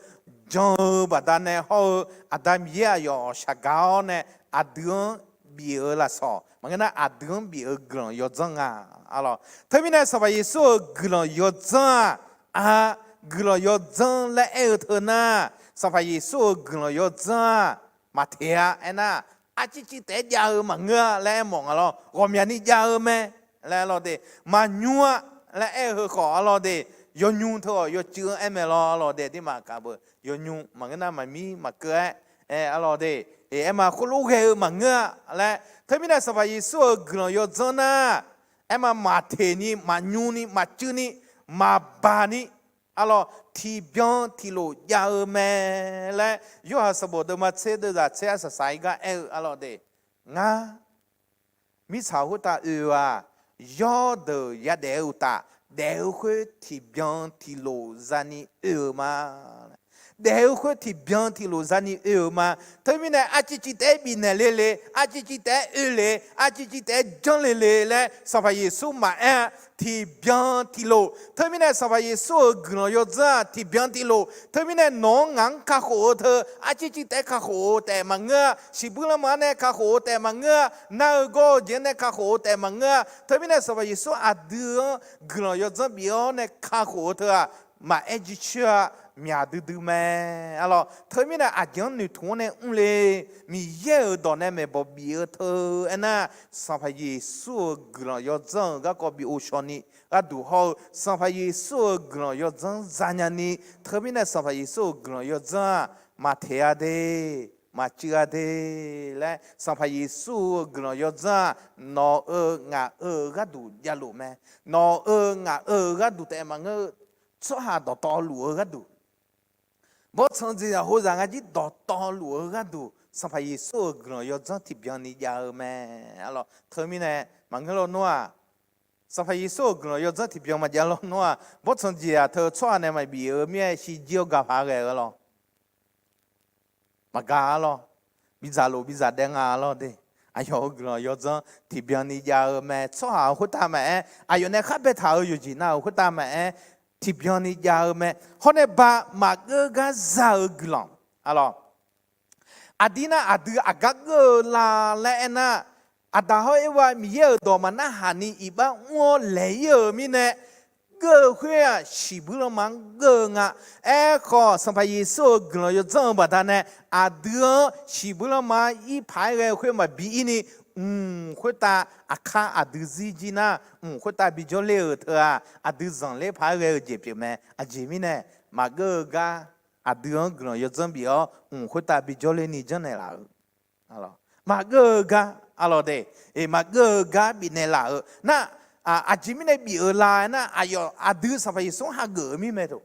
jan-eu baqdanae hawr-eu, Aqda Miqyaer aqyawf shaqgaq-awr nae aqdui-anr bif-eu lafsawq maqngeur nar, aqdui-anr bif-eu guiqlanq yawdzanr nga, arlawq. Teumirnae Sanqpaq Yeqsur-euq guiqlanq yawdzanr-aq, aq, guiqlanq yawdzanr laer aer-eu teu nar, Sanqpaq Yeqsur-euq guiqlanq yawdzanr-aq, maqteq-a aernar, arcivciv taef-aer jav-eu maqngeur-a laer aermawf nga lawr, ghawqmyani jav-eu mae laer, arlawq de. Maqnymr-a laer aer-eu heu khawf, arlawq de, yawnymr teu-awq yawcuiv-anr aer mae lawr, arlawq de, aqdirmaf kaq beu yawnymr maqngeur nar maqmir maqkeuv-aer, arlawq de, aerma khoerlof ghae-eu maqngeur-a laer. Teumirnae Sanqpaq Yeqsur-euq guiqlanq yawdzanr nar, aerma maqteq ni, maqnymr ni, maqcuiv ni, maqbaq ni, arlawq, tiqbyan tiqlof jav-eu mae laer, Yorhaq sanqbof deuvma tser deuvzaq tser arsaq saq-ir gar aer-eu, arlawq de. Ngar mirtsaq khoertav oe-eu-aq, yawrdeuq yadaef-eu uqtaf, daef-eu khoer tiqbyan tiqlof zani oe-eu ma. Daef-eu khoer tiqbyan tiqlof zani oe-eu ma. Teumirnae arcivciv taef-aer bifnaeq le le, arcivciv taef-aer oe le, arcivciv taef-aer janr le le laer Sanqpaq Yeqsur maqaer-a. Tiqbyan tiqlof. Teumirnae Sanqpaq Yeqsur-euq guiqlanq yawdzanr-aq tiqbyan tiqlof. Teumirnae nawq-anr ngaq-anr kakhof-eu teu arcivciv taef-aer kakhof-eu taef maqngeur-a. Siqbuir lanma-anr nae kakhof-eu taef maqngeur-a. Nar-eu gawr-eu jeq-anr nae kakhof-eu taef maqngeur-a. Teumirnae Sanqpaq Yeqsur aqdui-anr guiqlanq yawdzanr bif-awr nae kakhof-eu teu-aq, maqaer jircoer-a, myaq duidui mae. Arlawr, teumirnae aqjeq-anr noeqtmq-anr nae mrle. Miqyaer-euq dawq nae maeqbawq bif-eu teu aernar, Sanqpaq Yeqsur-euq guiqlanq yawdzanr-euq garkawv bi ghovshaw ni gharduq hawr-eu, Sanqpaq Yeqsur-euq guiqlanq yawdzanr zanya ni, teumirnae Sanqpaq Yeqsur-euq guiqlanq yawdzanr-aq, maqteq-a de, maqcuiv-a de laer, Sanqpaq Yeqsur-euq guiqlanq yawdzanr-aq, nawq-euq ngaq-euq gharduq javluf mae. Nawq-euq ngaq-euq gharduq taef maqngeur-eu, tsawrhaq dawqtawvluf-eu gharduq, bawrtsanq jeqzaq hozaq ngar jir dawqtawvluf-eu gharduq, Sanqpaq Yeqsur-euq guiqlanq yawdzanr tiqbyan ni jav-eu mae. Arlawr, teumirnae maqngeur lawnmr-aq, Sanqpaq Yeqsur-euq guiqlanq yawdzanr tiqbyan maqjav lawnmr-aq, bawrtsanq jeqzaq teu tsawrhaq nae maqbif-eu mir-aer shijir-awr gaq paq-aer ghae-eu lawr. Maqgaq-a lawr. Bidzaq lof bidzaq daef nga lawr de. Aqyawf-euq guiqlanq yawdzanr tiqbyan ni jav-eu mae. Tsawrhaq-euq khoertav maqaer, aqyawf nae khar baetaq-euq yawqjeq nav-euq khoertav maqaer, tiqbyan ni jav-eu mae. Hawr nae ba maqgeur gar za-eu guiqlanq. Arlawr, aqdir nar aqdui aqgar geur-eu la laer aernar, Aqdaq hawr Erwa Miqyaer-euq dawq maqnarhaq ni iqbax mr-awr laeq-ir-euq mirnae, geur-eu khoer-aq, shiqbuir lanma-anr geur-eu nga. Aerkhawf, Sanqpaq Yeqsur-euq guiqlanq yawdzanr-eu baqdanae, aqdui-anr shiqbuir lanma-anr ir paq-aer ghae-eu khoer maqbi ir ni, mq khoertav aqkar aqdui zir jir nar, mq khoertav bijawr ler-euq teu-aq, aqdui zanqler paq-aer ghae-eu jeq pyeuf mae. Aqjeq mirnae, maqgeur-eu gar aqdui-anr guiqlanq yawdzanr bif-awr, mq khoertav bijawr ler ni janrnaeq laf-eu maqgeur-eu gar, arlawr de, maqgeur-eu gar bifnaeq laf-eu nar, aqjeq mirnae bif-eu la aernar, aqyawf aqdui Sanqpaq Yeqsur-anr hageuf-eu mirmae toq.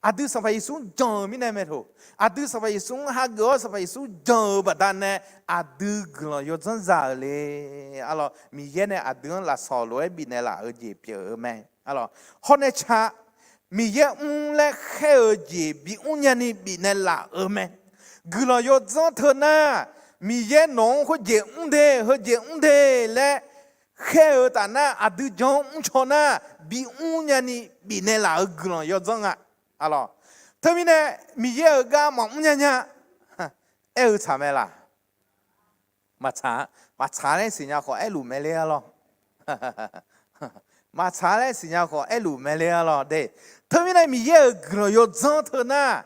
Aqdui Sanqpaq Yeqsur-anr jan-eu mirnae mae toq. Aqdui Sanqpaq Yeqsur-anr hageuf-awr Sanqpaq Yeqsur jan-eu baqdanae, aqdui guiqlanq yawdzanr za-euq le. Arlawr, Miqyaer nae aqdui-anr lafsawq lof-aer bifnaeq laf-eu jeq pyeuf-eu mae. Arlawr, hawr nae ca Miqyaer mr laer khaer-eu jeq bimr nyani bifnaeq laf-eu mae. Guiqlanq yawdzanr teu nar, Miqyaer nawq-anr khoerjeq mr de, heujeq mr de laer khaer-eu taf nar, aqdui jan-anr mrcaw nar, bimr nyani bifnaeq laf-eu guiqlanq yawdzanr nga. Arlawr, teumirnae Miqyaer-euq gar maqmr nya nya aer-eu tsaq mae laq? Maqtsaq, maqtsaq laer siqnya khawf aerluf mae ler-a lawr. Maqtsaq laer siqnya khawf aerluf mae ler-a lawr de. Teumirnae Miqyaer-euq guiqlanq yawdzanr teu nar,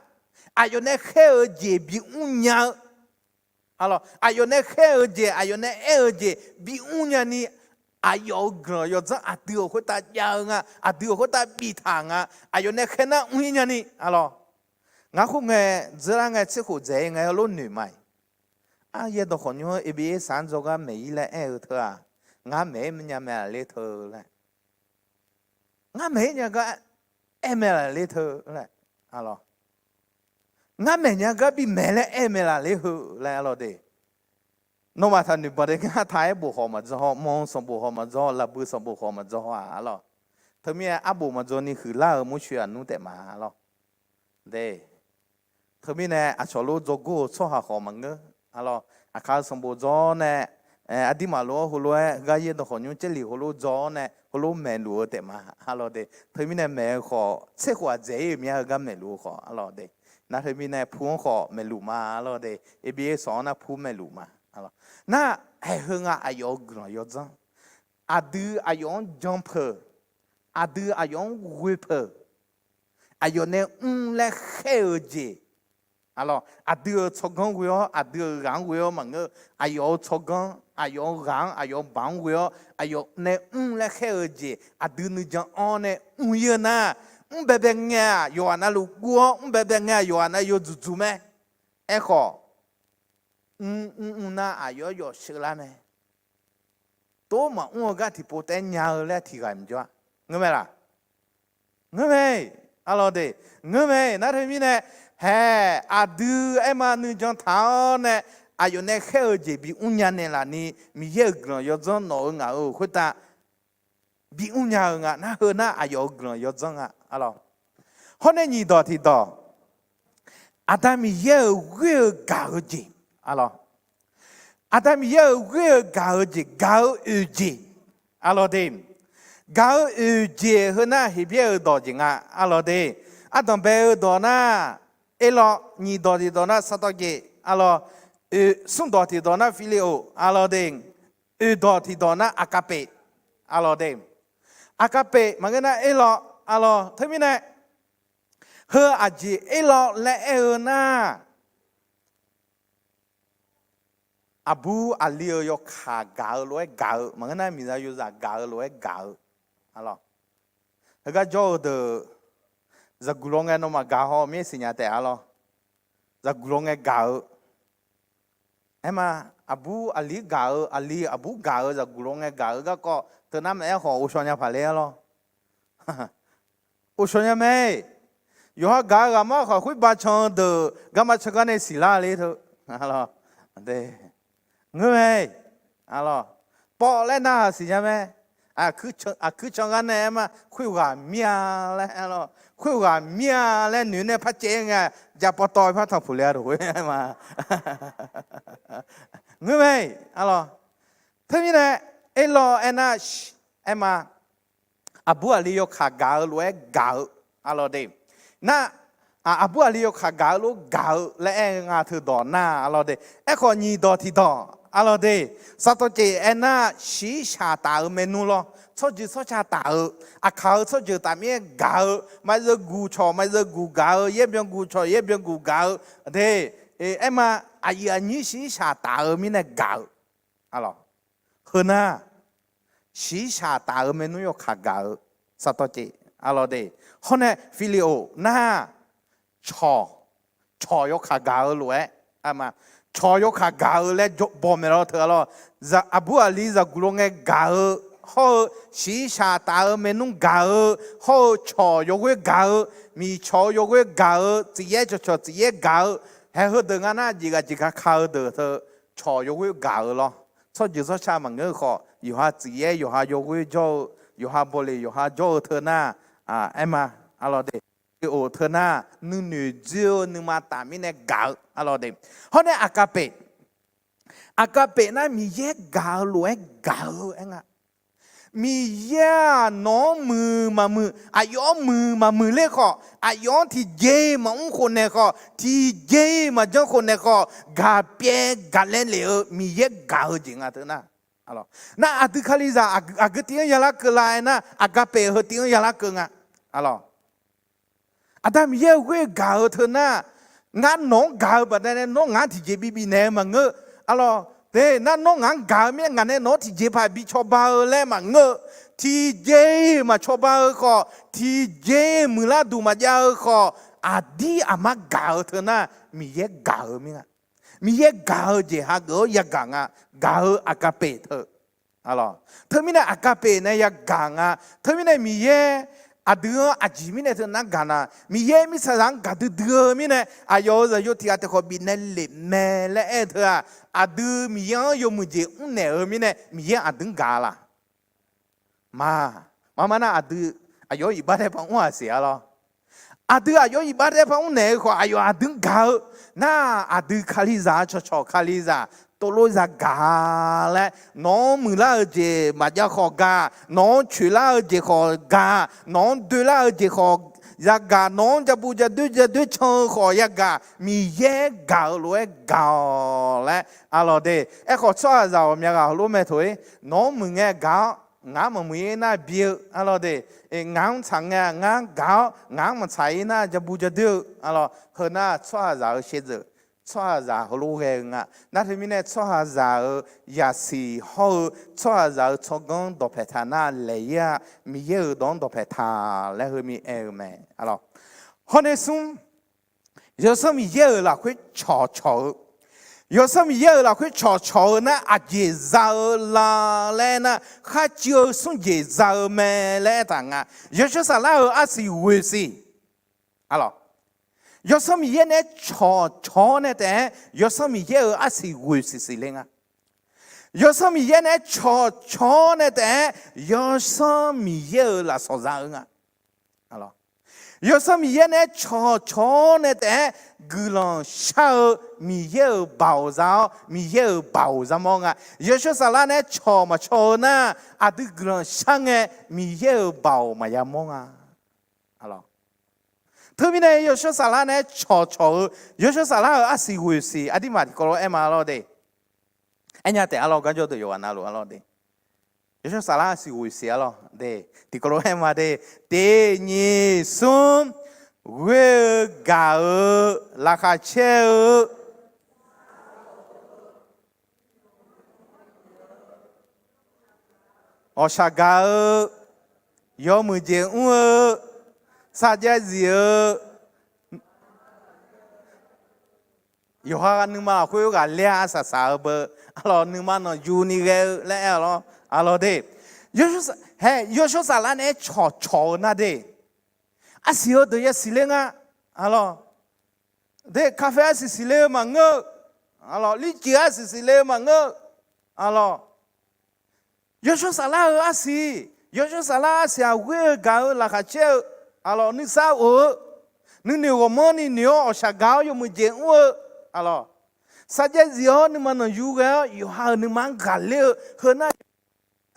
aqyawf nae khaer-eu jeq bimr nya-eu, aqyawf nae khaer-eu jeq, aqyawf nae aer-eu jeq bimr nyani, aqyawf-euq guiqlanq yawdzanr aqdui-euq khoertav jav-eu nga, aqdui-euq khoertav biftaq nga, aqyawf nae khaer nar mr-ir nyani, arlawr. Ngar khoerngae dzeurlar ngae tserkhof dzaeq-ir ngae heulof noeq ma-iq. Aryaer dawqkhawq nymr-anr Ebenezer-anr dzawgar maeq-ir laer aer-eu teu-aq, ngar maeq-ir nya mae laf ler teu laer. Ngar maeq-ir nya gar aer mae laf ler teu laer, arlawr. Ngar maeq nya gar bimaeq laer aer mae laf ler heu laer, arlawr de. Nawmaf taqnoeq baq de ngar taq-aer bof khawf maqdzawr hawr, manq sanqbof khawf maqdzawr hawr, laqbui sanqbof khawf maqdzawr hawr-aq, arlawr. Teumirnae arbof maqdzawr ni huiqlar-euq murcoeq aqnmr taef ma, arlawr. De, teumirnae aqcawq lof dzawgor-eu tsawrhaq khawf maqngeur, arlawr. Aqkaq-eu sanqbof dzaw-awr nae, aqdirmaf lof-awr heulof-aer gar yaer dawqkhawq nymr caerliq heulof dzaw-awr nae heulof maeqluf-eu taef ma, arlawr de. Teumirnae maeq-eu khawf tserkhof aqdzaeq-ir-euq mya-eu gar maeqluf-eu khawf, arlawr de. Nar teumirnae pu-anr khawf maeqluf ma, arlawr de. Ebenezer-anr nar pu maeqluf ma, arlawr. Nar, haeq heu nga aqyawf-euq guiqlanq yawdzanr. Aqdui aqyawf-anr jan peuq, aqdui aqyawf-anr ghoe peuq, aqyawf nae mr laer khaer-eu jeq, arlawr, aqdui-euq tsawrganr ghoe-awr, aqdui-euq ghaq-anr ghoe-awr maqngeur, aqyawf-euq tsawrganr, aqyawf-euq ghaq-anr, aqyawf-euq baq-anr ghoe-awr, aqyawf nae mr laer khaer-eu jeq aqdui nuijan-anr nae mr-ir-eu nar, mr baebae ngae-aq yawqghaq navluf guv-awr, mr baebae ngae-aq yawqghaq nav yawdzuq dzuq mae. Aerkhawf, mr mr mr nar aqyawf yawf sheular mae. Tov maqmr-eu gar tiqpov taef-aer nya-eu laer tiqghaq maqjawr-a. Ngeur mae laq? Ngeur mae, arlawr de. Ngeur mae, nar teumirnae, haeq, aqdui aerma nuijan taq-awr nae, aqyawf nae khaer-eu jeq bimr nya naeqlaf ni, Miqyaer-euq guiqlanq yawdzanr nawq-eu ngaq-euq khoertav bimr nya-eu nga. Nar heu nar aqyawf-euq guiqlanq yawdzanr nga, arlawr. Hawr nae nyiq dawq tiqdawq, Aqda Miqyaer-euq ghoer-eu gaq-eu jeq, arlawr. Aqda Miqyaer-euq ghoer-eu gaq-eu jeq, gaq-eu oeq jeq, arlawr de. Gaq-eu oeq jeq heu nar Heqbyaer-euq dawq jeq nga, arlawr de. Ardanq bae-eu dawq nar, erlawr, nyiq dawq tiqdawq nar saqtawv jeq, arlawr, oeq smr dawq tiqdawq nar phileo, arlawr de. Oeq dawq tiqdawq nar aqkaqpeq, arlawr de. Aqkaqpeq maqngeur nar erlawr, arlawr, teumirnae Heu aqjeq erlawr laer aer-eu nar, aqbur aqli-euq yawkaq gaq-eu lof-aer gaq-eu maqngeur nar, miqzaq yozaq gaq-eu lof-aer gaq-eu, arlawr. Heugar jawr-eu deuq, zaqguq law ngae nawmaf gaq haw mir-aer siqnya taef, arlawr. Zaqguq law ngae gaq-eu aer ma, aqbur aqli gaq-eu, aqli aqbur gaq-eu, zaqguq law ngae gaq-eu garkawv teu nar maqaer khawf ghovshaw nya paq ler, arlawr. Ghovshaw nya mae. Yawqha gaq-eu ghaqmar khawf khoerba can-eu deuq garma can gar nae siqlar ler teu, arlawr. Ngeur mae, arlawr. Pawv laer narhaq siqnya mae. Aqkuir can gar nae aer ma, khoerghaq mir-a laer, arlawr. Khoerghaq mir-a laer noeq nae par caev-ir ngae, jav pawv tawv-aer par tanqpuq le-a lof-aer ma. Ngeur mae, arlawr. Teumirnae, erlawr aernar, aer ma, aqbur aqli yawkaq gaq-eu lof-aer gaq-eu, arlawr de. Nar, aqbur aqli yawkaq gaq-eu lof gaq-eu laer aer-eu nga teu dawq nar, arlawr de. Aerkhawf nyiq dawq tiq dawq, arlawr de. Saqtawv cev aernar, shiqshaq taf-eu maernmr lawr, tsawrjeuq tsawrca taf-eu, aqkaq-eu tsawrjeuq taf mir-aer gaq-eu, maqzeuv guq cawq maqzeuv guq gaq-eu, yaer byan guq cawq yaer byan guq gaq-eu, de. Aer ma, aqyuif aqnyir shiqshaq taf-eu mirnae gaq-eu, arlawr. Heu nar, shiqshaq taf-eu maernmr yawkaq gaq-eu, saqtawv cev, arlawr de. Hawr nae filioq nar, cawq, cawq yawkaq gaq-eu lof-aer, cawq yawkaq gaq-eu laer baw mae lawr teu, arlawr. Aqbur aqli zaqguq law ngae gaq-eu, hawr-eu shiqshaq taf-eu maernmr gaq-eu, hawr-eu cawq yawghoer gaq-eu, miqcawq-eu yawghoer gaq-eu, tsuifyaer cawqcawq tsuifyaer gaq-eu, haeq heudeuq nga nar jeqghaq jeqghaq ka-eu deuq teu, cawq yawghoer gaq-eu lawr. Tsawrjeuq tsawrca maqngeur-eu khawf, yawqha tsuifyaer yawqha yawghoer jawr-eu, yawqha bawleq yawqha jawr-eu teu nar, aer ma, arlawr de. Oq teu nar, nuinoeq dzoer-eu nuima taf mirnae gaq-eu, arlawr de. Hawr nae aqkaq peq, aqkaq peq nar Miqyaer gaq-eu lof-aer gaq-eu aer nga. Miqyaer-aq nawq-anr muiq maqmuiq, aqyawf-anr muiq maqmuiq ler khawf, aqyawf-anr tiqjeq-iq maqmr khofnaeq khawf, tiqjeq-iq maqjanr khofnaeq khawf, gaq pyaev gaq laer lef-eu Miqyaer gaq-eu jeq nga teu nar. Nar aqdui Kalizaq aqgeu tiv-anr yalar keuv la aer nar, aqgaq peq heu tiv-anr yalar keuv nga. Arlawr. Aqda Miqyaer-euq ghoer gaq-eu teu nar, ngar nawq-anr gaq-eu baqdanae nawr ngaq-anr tiqjeq bibif naeq-eu maqngeur. Arlawr, te nar nawr ngaq-anr gaq-eu mirnae ngaq nae nawq-anr tiqjeq paq bi cawba-eu laer maqngeur-eu, tiqjeq-iq maqcawba-eu khawf, tiqjeq-iq muiqlar duq maqjav-eu khawf, aqdir aqmar gaq-eu teu nar, Miqyaer gaq-eu mir nga. Miqyaer gaq-eu jeq hageuf-awr yagaq nga, gaq-eu aqkaq peq teu. Teumirnae aqkaq peq nae yagaq nga. Teumirnae Miqyaer aqdui-anr aqjeq mirnae teu nar gaq na, Miqyaer mirtsaqzaq-anr gaqdui dui-eu mirnae, aqyawf-euq zaqyo tiq ghaq tiq khawf bifnaeq lef mae laer aer-eu teu-aq, aqdui Miqyaer-anr yawmuiq jeq mrnaeq-eu mirnae Miqyaer aqdui-anr gaq laq? Ma, maqma nar aqdui aqyawf-anr iqbax daer par mr-aq siq-a lawr. Aqdui aqyawf-anr iqbax daer par mrnaeq-eu khawf aqyawf aqdui-anr gaq-eu nar, aqdui Kalizaq-a cawqcawq Kalizaq tovlof zagaq laer, nawq-anr muiqlar-eu jeq maqjav khawf gaq, nawq-anr coeqlar-eu jeq khawf gaq, nawq-anr doelar-eu jeq khawf yagaq, nawq-anr jabu jadoer jadoer can-eu khawf yagaq, Miqyaer gaq-eu lof-aer gaq-awq laer, arlawq de. Aerkhawf tsawrhaqzaq ghawqmya ghaq heulof mae toq-ir, nawq-anr muiq ngae gaq-awr, ngaq-anr maqmuiq-ir nar bi-eu, arlawq de. Ngaq-anr tsaq ngae ngar gaq-awr, ngaq-anr maqtsaq-ir nar jabu jadoer-eu, arlawq. Heu nar tsawrhaqzaq-eu shaevdzeuf, tsawrhaqzaq heulof ghae-eu nga. Nar teumirnae tsawrhaqzaq-euq yaqsiq hawr-eu tsawrhaqzaq-euq tsawrganr dawqpaeq taq nar laeq-ir-a, Miqyaer-euq dawq-anr dawqpaeq taq laer heumir aer-eu mae, arlawq. Hawr nae smr, Yawsanr Miqyaer-euq lafkhoer cawqcawq-eu, Yawsanr Miqyaer-euq lafkhoer cawqcawq-eu nar aqjeq za-eu la laer nar, kharcuiv-eu smr jeq za-eu mae laer aertaq nga. Yawshawr Saflar-euq arsiq ghoeq siq, arlawq. Yawsanr Miqyaer nae cawqcawq-awr nae taef-aer Yawsanr Miqyaer-euq arsiq ghoeq siq siq le nga. Yawsanr Miqyaer nae cawqcawq-awr nae taef-aer Yawsanr Miqyaer-euq lafsawq za-eu nga. Yawsanr Miqyaer nae cawqcawq-awr nae taef-aer guiqlanq shar-eu Miqyaer-euq baoq za-awr Miqyaer-euq baoq za mawr nga. Yawshawr Saflar nae cawq maqcawq-eu nar, aqdui guiqlanq shar ngae Miqyaer-euq baoq maqya mawr nga. Teumirnae Yawshawr Saflar nae cawqcawq-eu, Yawshawr Saflar-euq arsiq ghoeq siq aqdirmaf tiqkawv lof-aer ma lawr de. Aernya taef arlawq, garjawr deuq yawqghaq navluf arlawq de. Yawshawr Saflar arsiq ghoeq siq arlawq de. Tiqkawv lof-aer ma de. Tiq nyiq smr ghoe gaq-eu, laqkhaq caer-eu, ghawqshaq gaq-eu, yawmuiq jeq mr-eu, sarjax zif-eu, yawqha nuima lafkhoer ghaqler-a arsaq saq-eu beu, arlawq nuima nanqyu ni ghae-eu laer aer-awq lawr, arlawq de. Yawshawr saflar nae-aer cawqcawq-eu nar de, arsiq heudeuq yasiq ler nga, arlawq de, kaqfae arsiq siqle-eu maqngeur-eu, arlawq lircif arsiq siqle-eu maqngeur-eu, arlawq yawshawr saflar-eu arsiq, yawshawr saflar arsiq-aq ghoer-eu gaq-eu laqkhaq caer-eu, arlawq nuisar of-eu, nuinoeq ghawqmanrni noeq-awr ghawqshaq gaq-awr yawmuiq jeq mr-eu, arlawq sarjax zif-awr nuima nanqyu ghae-awr yawqha-euq nuima-anr ghaqler-eu heu nar,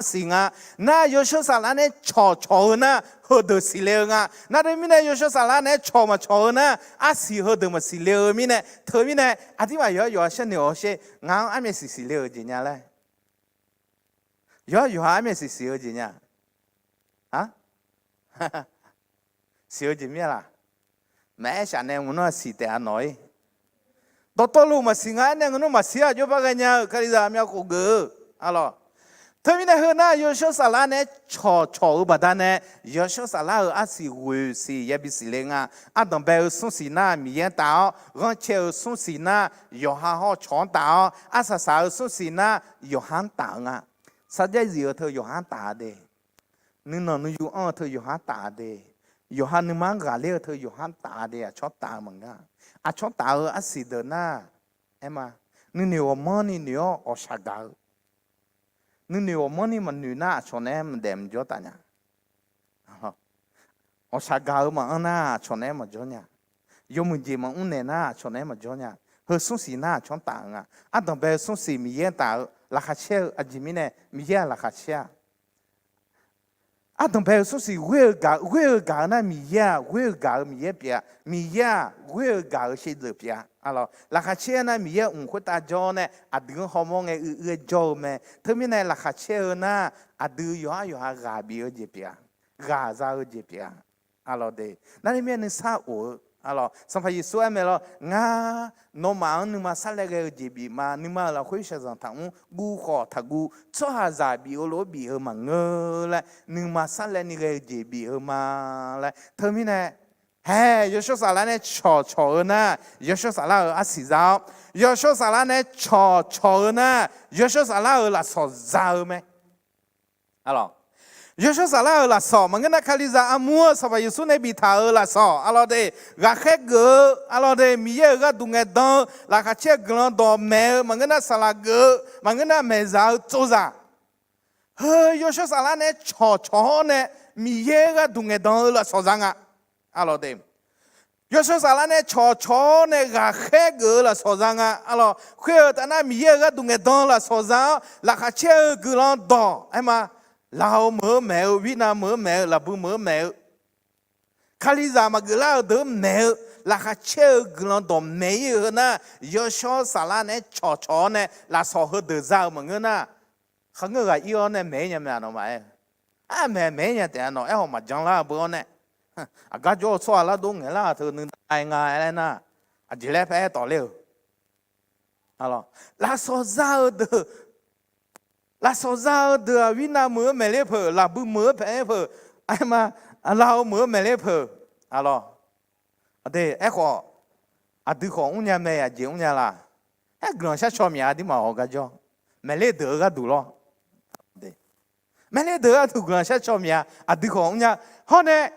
arsiq nga. Nar yawshawr saflar nae-aer cawqcawq-eu nar heudeuq siqle-eu nga. Nar teumirnae yawshawr saflar nae-aer cawq maqcawq-eu nar arsiq heudeuq maqsiq le-eu mirnae, teumirnae aqdirmaf yawqha yawqha sharnoeq-awr sher, ngaq-anr armyav siq siqle-eu jeq nya laer. Yawqha yawqha armyav siq siq-eu jeq nya. Siq-eu jeq mir-a laq? Maqaer shaf nae ngeur nar siq taef-a nawq-ir. Dawqtawvluf maqsiq nga aernae ngeur nar maqsiq-a jawrbar ghaenya-eu Kalizaq myavkhof geuf-eu, arlawq. Teumirnae heu nar yawshawr saflar nae-aer cawqcawq-eu baqdanae, yawshawr saflar-euq arsiq ghoeq siq yabi siqle nga. Ardanq bae-eu smrsiq nar Miqyaer-anr taf-awr, ghanrcae-eu smrsiq nar yawqha hawr cawq-anr taf-awr, arsaq saq-eu smrsiq nar yawqha-anr taf-eu nga. Sarjax zif-eu teu yawqha-anr taf-a de. Nuinanq nuiyu anr-eu teu yawqha-anr taf-a de. Yawqha nuima-anr ghaqler-eu teu yawqha-anr taf-a de. Aqcawq taf-eu maqngeur-a. Aqcawq taf-eu arsiq deuq nar, aer ma, nuinoeq ghawqmanrni noeq-awr ghawqshaq gaq-eu, nuinoeq ghawqmanrni maqnoeq nar aqcawq nae-aer maqdaef maqjawr taf nya. Ghawqshaq gaq-eu maqanr nar aqcawq nae-aer maqjawr nya. Yawmuiq jeq maqmr naeq nar aqcawq nae-aer maqjawr nya. Heu smrsiq nar aqcawq-anr taf-eu nga. Ardanq bae-eu smrsiq Miqyaer-anr taf-eu laqkhaq caer-eu aqjeq mirnae Miqyaer-aq laqkhaq caer-a. Ardanq bae-eu smrsiq ghoer-eu gaq, ghoer-eu gaq-eu nar Miqyaer-aq ghoer-eu gaq-eu Miqyaer pyeuf-a. Miqyaer-aq ghoer-eu gaq-eu sherdeuq pyeuf-a. Arlawq laqkhaq caer nar Miqyaer mq khoertav jawr-awr nae aqdui-anr hawmawr ngae uiq uir-aer jawr-eu mae. Teumirnae laqkhaq caer-eu nar aqdui yawqhar yawqha ghaq bif-eu jeq pyeuf-a. Ghaq za-eu jeq pyeuf-a. Arlawq de, narni mir-aer nuisar of-eu, arlawq Sanqpaq Yeqsur aer mae lawr, ngar nawmaf-anr nuima sarlaer ghae-eu jeq bif ma. Nuima-euq lafkhoer shaqzanq taqmr, guv khawf taqguv, tsawrhaqzaq bif-eu lof-aer bif-eu maqngeur laer, nuima sarlaer ni ghae-eu jeq bif-eu ma laer. Teumirnae, hae, yawshawr saflar nae cawqcawq-eu nar yawshawr saflar-euq arsiq za-awr, yawshawr saflar nae cawqcawq-eu nar yawshawr saflar-euq lafsawq za-eu mae. Arlawq, yawshawr saflar-euq lafsawq maqngeur nar Kalizaq armur-eu Sanqpaq Yeqsur nae biftaq-euq lafsawq, arlawq de, ghaqkhaer geuf-eu, arlawq de, Miqyaer-euq gharduq ngaeqdan-eu laqkhaq caer-eu guiqlanq dawqmaeq-eu maqngeur nar saqlaq geuf-eu maqngeur nar maeqzaq-eu tsovzaq. Heu yawshawr saflar nae-aer cawqcawq-awr nae Miqyaer gharduq ngaeqdan-eu lafsawq za nga. Arlawq de, yawshawr saflar nae cawqcawq-awr nae ghaqkhaer geuf-eu lafsawq za nga. Arlawq, khoer-eu taf nar Miqyaer-euq gharduq ngaeqdan-eu lafsawq za-awr laqkhaq caer-eu guiqlanq dawq aer ma. Laqkhaq meuq-eu maeq-eu, wirnav meuq-eu maeq-eu, laqbui meuq-eu maeq-eu, Kalizaq maqgeuf lar-eu deuq-anr maeq-eu, laqkhaq caer-eu guiqlanq dawqmaeq-ir-eu heu nar, yawshawr saflar nae-aer cawqcawq-awr nae lafsawq heudeuq za-eu maqngeur nar, khaqngeur ghaq ir-awr nae maeq-ir nya mae, aqnawmaf-aer. Armaeq maeq-ir nya taef-a nawq aerkhawf maqjan lar-eu beu-awr nae, aqgar jawr-eu tsawrhaq lar dov ngaeq lar-euq teu nuidaq-a nga aer nar, aqjeq laer paer-aer tawfler-euq. Lafsawq za-eu deuq, lafsawq za-eu deuq-aq, wirnav meuq-eu maeqler peuq, laqbui meuq-eu paeq-aer peuq, aer ma, laqkhaq meuq-eu maeqler peuq, arlawq. Aqde, aerkhawf, aqdui khawf mrnya mae, aqjeq mrnya laf? Aer, guiqlanq shar caw miq-a, aqdirmaf-awq gar jawr. Maeqler deuq-eu gharduq lawr. Maeqler deuq-eu gharduq guiqlanq shar caw miq-a, aqdui khawf mrnya. Hawr nae,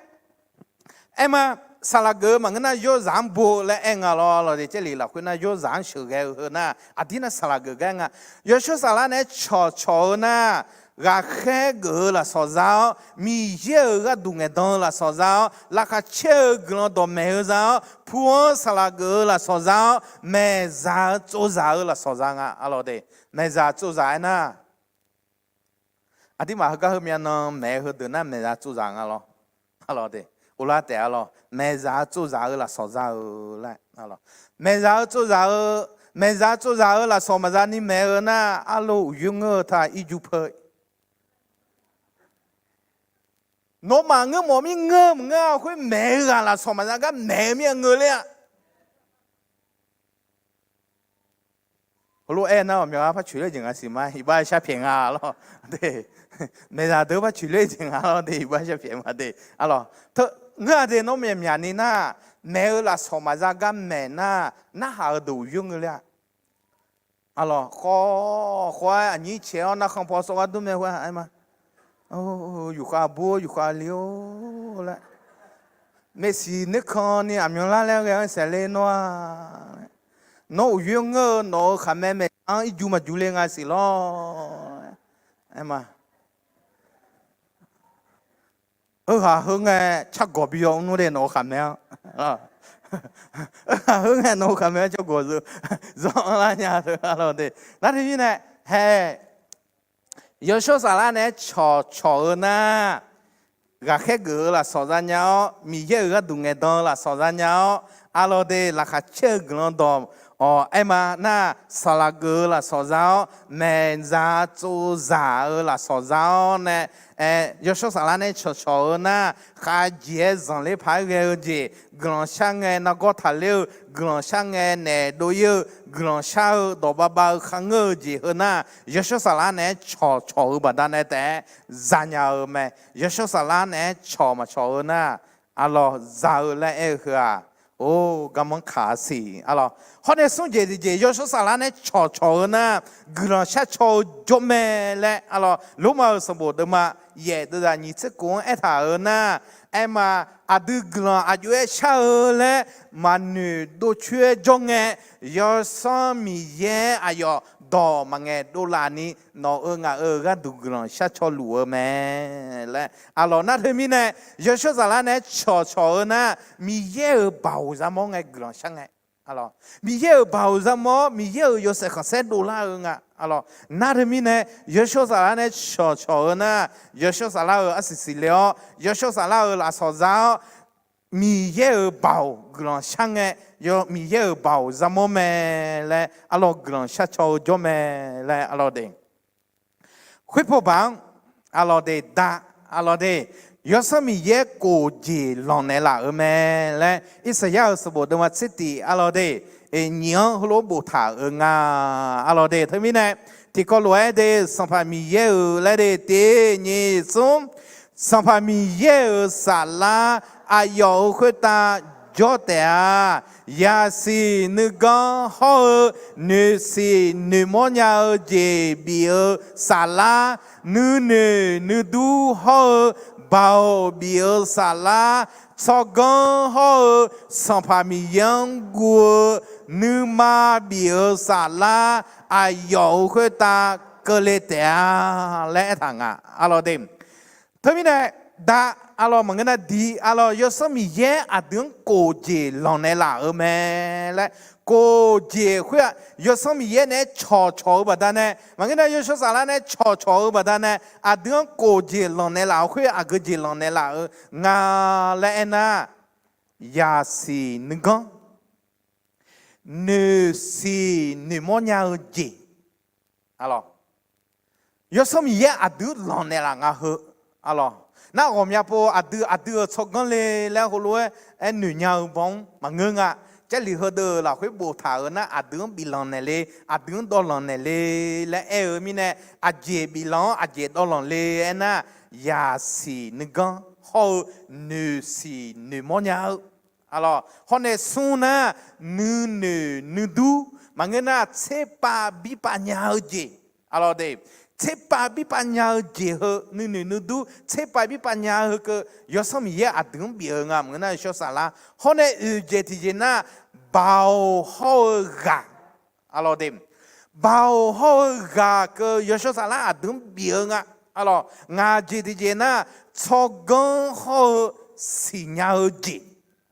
aer ma, saqlaq geuf-eu maqngeur nar yawrzaq-anr bo laer aer nga lawr, lawq de, Jarlif lafkhoer nar yawrzaq-anr sheuqghae-eu heu nar, aqdir nar saqlaq geuf gar nga. Yawshawr saflar nae-aer cawqcawq-eu nar, ghaqkhaer geuf-eu lafsawq za-awr, Miqyaer-euq gharduq ngaeqdan-eu lafsawq za-awr, laqkhaq caer-eu guiqlanq dawqmaeq-eu za-awr, pu-anr saqlaq geuf-eu lafsawq za-awr, maeqzaq-eu tsovzaq-eu lafsawq za nga, arlawq de. Maeqzaq tsovzaq aer nar, aqdirmaf heugar heumyav nan maeq-eu heudeuq nar maeqzaq tsovzaq nga lawr. Arlawq de, uvlar taef-a lawr, maeqzaq-eu tsovzaq-eu lafsawq za-eu laer. Maeqzaq-eu tsovzaq-eu, maeqzaq tsovzaq-eu lafsawq maqza ni maeq-eu nar, arlo uqyoer ngeur-eu ta irjur peu Nawmaf ngeur mawf mir ngeur maqngeur-a khoer maeq-eu ghaq lafsawq maqza gar maeq-eu mir-a ngeur ler-a. Heulof-aer nar-awq, myawqha par coeqler jeq nga siq ma, iqbax shar pyaeq nga lawr. Maeqzaq deuq par coeqler jeq nga lawr de, iqbax shar pyaeq ma de. Arlawq, ngeur-a de, nawr myaqmyaq ni nar, maeq-eu lafsawq maqza gar maeq nar, narhaq-eu deuq uqyoer ngeur ler-a. Arlawq, khawf khawf-aer aqnyir caeq-awr narkhan paw sawv gar dur mae khoer-a aer ma. Yufkhav bur-awr yufkhav le-or laer, maeqsiq nerkanni aqmyanlar laer ghae-anr saeqle nawr-a. Nawr uqyoer ngeur-eu nawq-euq khaqmae maeqza-anr irju maqjuq le nga siq lawr. Aer ma. Heughaq heu ngae cargawq bi yaw mr nmr de nawq-euq khaqmae-anr. Heughaq heu ngae nawq-euq khaqmae-anr cargawq zanq lar nya teu arlawq de. Nar teumirnae, hae, Yawshawr Saflar naeq-aer cawqcawq-eu nar, ghaqkhaer geuf-eu lafsawq za nya-awr, Miqyaer-euq gharduq ngaeqdan-eu lafsawq za nya-awr, arlawq de, laqkhaq caer-eu guiqlanq dawq-awq aer ma nar, saqlaq geuf-eu lafsawq za-awr, maeqza tsovzaq-eu lafsawq za-awr nae, Yawshawr Saflar naeq-aer cawqcawq-eu nar, khavjeq-aer zanqler paq-aer ghae-eu jeq, guiqlanq shar ngae nargawr taqler-eu, guiqlanq shar ngae naef dov-ir-eu, guiqlanq shar-eu dawq bavbav-eu kharngeur-eu jeq heu nar, Yawshawr Saflar naeq-aer cawqcawq-eu baqdanae taef-aer zanya-eu mae. Yawshawr Saflar naeq-aer cawq maqcawq-eu nar, arlawq za-eu laer aer-eu heu-aq, or, garmanr kaq-a siq arlawq. Hawr nae smr jeq tiqjeq Yawshawr Saflar naeq-aer cawqcawq-eu nar, guiqlanq shar caw-eu jawr mae laer arlawq. Lormav-euq sanqbof deuvma yaef deuvzaq nyiq tser kof-anr aertaq-euq nar, aer ma, aqdui guiqlanq aqjox-aer shar-eu laer maqnoeq dovcoer-aer jawr ngae, Yawsanr Miqyaer aqyawf dawq maqngaeq dovlaf ni nawq-euq ngaq-euq gharduq guiqlanq shar caw luf-eu mae laer arlawq. Nar teumirnae, Yawshawr Saflar naeq-aer cawqcawq-eu nar, Miqyaer-euq baoq yamawr ngae guiqlanq shar ngae, Miqyaer-euq baoq yamawr, Miqyaer-euq yawshaef khanqsaer dovlar-eu nga. Nar teumirnae, Yawshawr Saflar naeq-aer cawqcawq-eu nar, Yawshawr Saflar-euq arsiq siqle-awr, Yawshawr Saflar-euq lafsawq za-awr, Miqyaer-euq baoq guiqlanq shar ngae, Miqyaer-euq baoq yamawr mae laer arlawq, guiqlanq shar caw-eu jawr mae laer arlawq de. Khoerpaw baq-anr arlawq de, da, arlawq de, Yawsanr Miqyaer kof jeq lanqnaeq laf-euq mae laer Irsaqyar-euq sanqbof deuvma tser tif arlawq de, nyiq-anr heulof-aer boftaq-euq nga. Arlawq de, teumirnae, tiqkawv lof-aer de, Sanqpaq Miqyaer-euq laer de, tiq nyiq smr, Sanqpaq Miqyaer-euq saflar aqyawf-euq khoertav jawr taef-a. Yasiq nuiganr hawr-eu noeqsiq noeqmawr nya-eu jeq bif-eu saflar, nuinoeq nuidur hawr-eu baoq bif-eu saflar, tsawrganr hawr-eu Sanqpaq Miqyaer-anr guv-eu nuima bif-eu saflar, aqyawf-euq khoertav keuvle taef-a laer aertaq nga. Arlawq de, teumirnae, da, arlawq maqngeur nar, di, arlawq Yawsanr Miqyaer aqdui-anr kof jeq lanqnaeq laf-euq mae laer, kof jeq khoer-aq, Yawsanr Miqyaer naeq-aer cawqcawq-eu baqdanae, maqngeur nar, Yawshawr Saflar naeq-aer cawqcawq-eu baqdanae, aqdui-anr kof jeq lanqnaeq laf-euq khoer aqgeu jeq lanqnaeq laf-eu nga laer aernar, yasiq nuiganr, noeqsiq noeqmawr nya-eu jeq, arlawq, Yawsanr Miqyaer aqdui-anr lanqnaeq laf nga heu, arlawq. Nar ghawqmya pov aqdui, aqdui-euq tsawrganr le laer heulof-aer aernoeq nya-eu baw-anr maqngeur nga. Jarlif heudeuq-euq lafkhoer boftaq-euq nar, aqdui-anr biflanq naeq le, aqdui-anr dawvlanq naeq le laer aer-eu mirnae, aqjeq biflanq-anr aqjeq dawvlanq le aernar, yasiq nuiganr hawr-eu noeqsiq noeqmawr nya-eu, arlawq, hawr nae smr nar, nuinoeq nuidur, maqngeur nar, tserpav birpav nya-eu jeq, arlawq de, tserpav birpav nya-eu jeq heu, nuinoeq nuidur tserpav birpav nya-eu heu keuv Yawsanr Miqyaer aqdui-anr bif-eu nga. Maqngeur nar, Yawshawr Saflar hawr nae oeq jeq tiqjeq nar, baoq hawr-eu ghaq, arlawq de, baoq hawr-eu ghaq keuv Yawshawr Saflar aqdui-anr bif-eu nga. Arlawq, ngaq jeq tiqjeq nar, tsawrganr hawr-eu siqnya-eu jeq,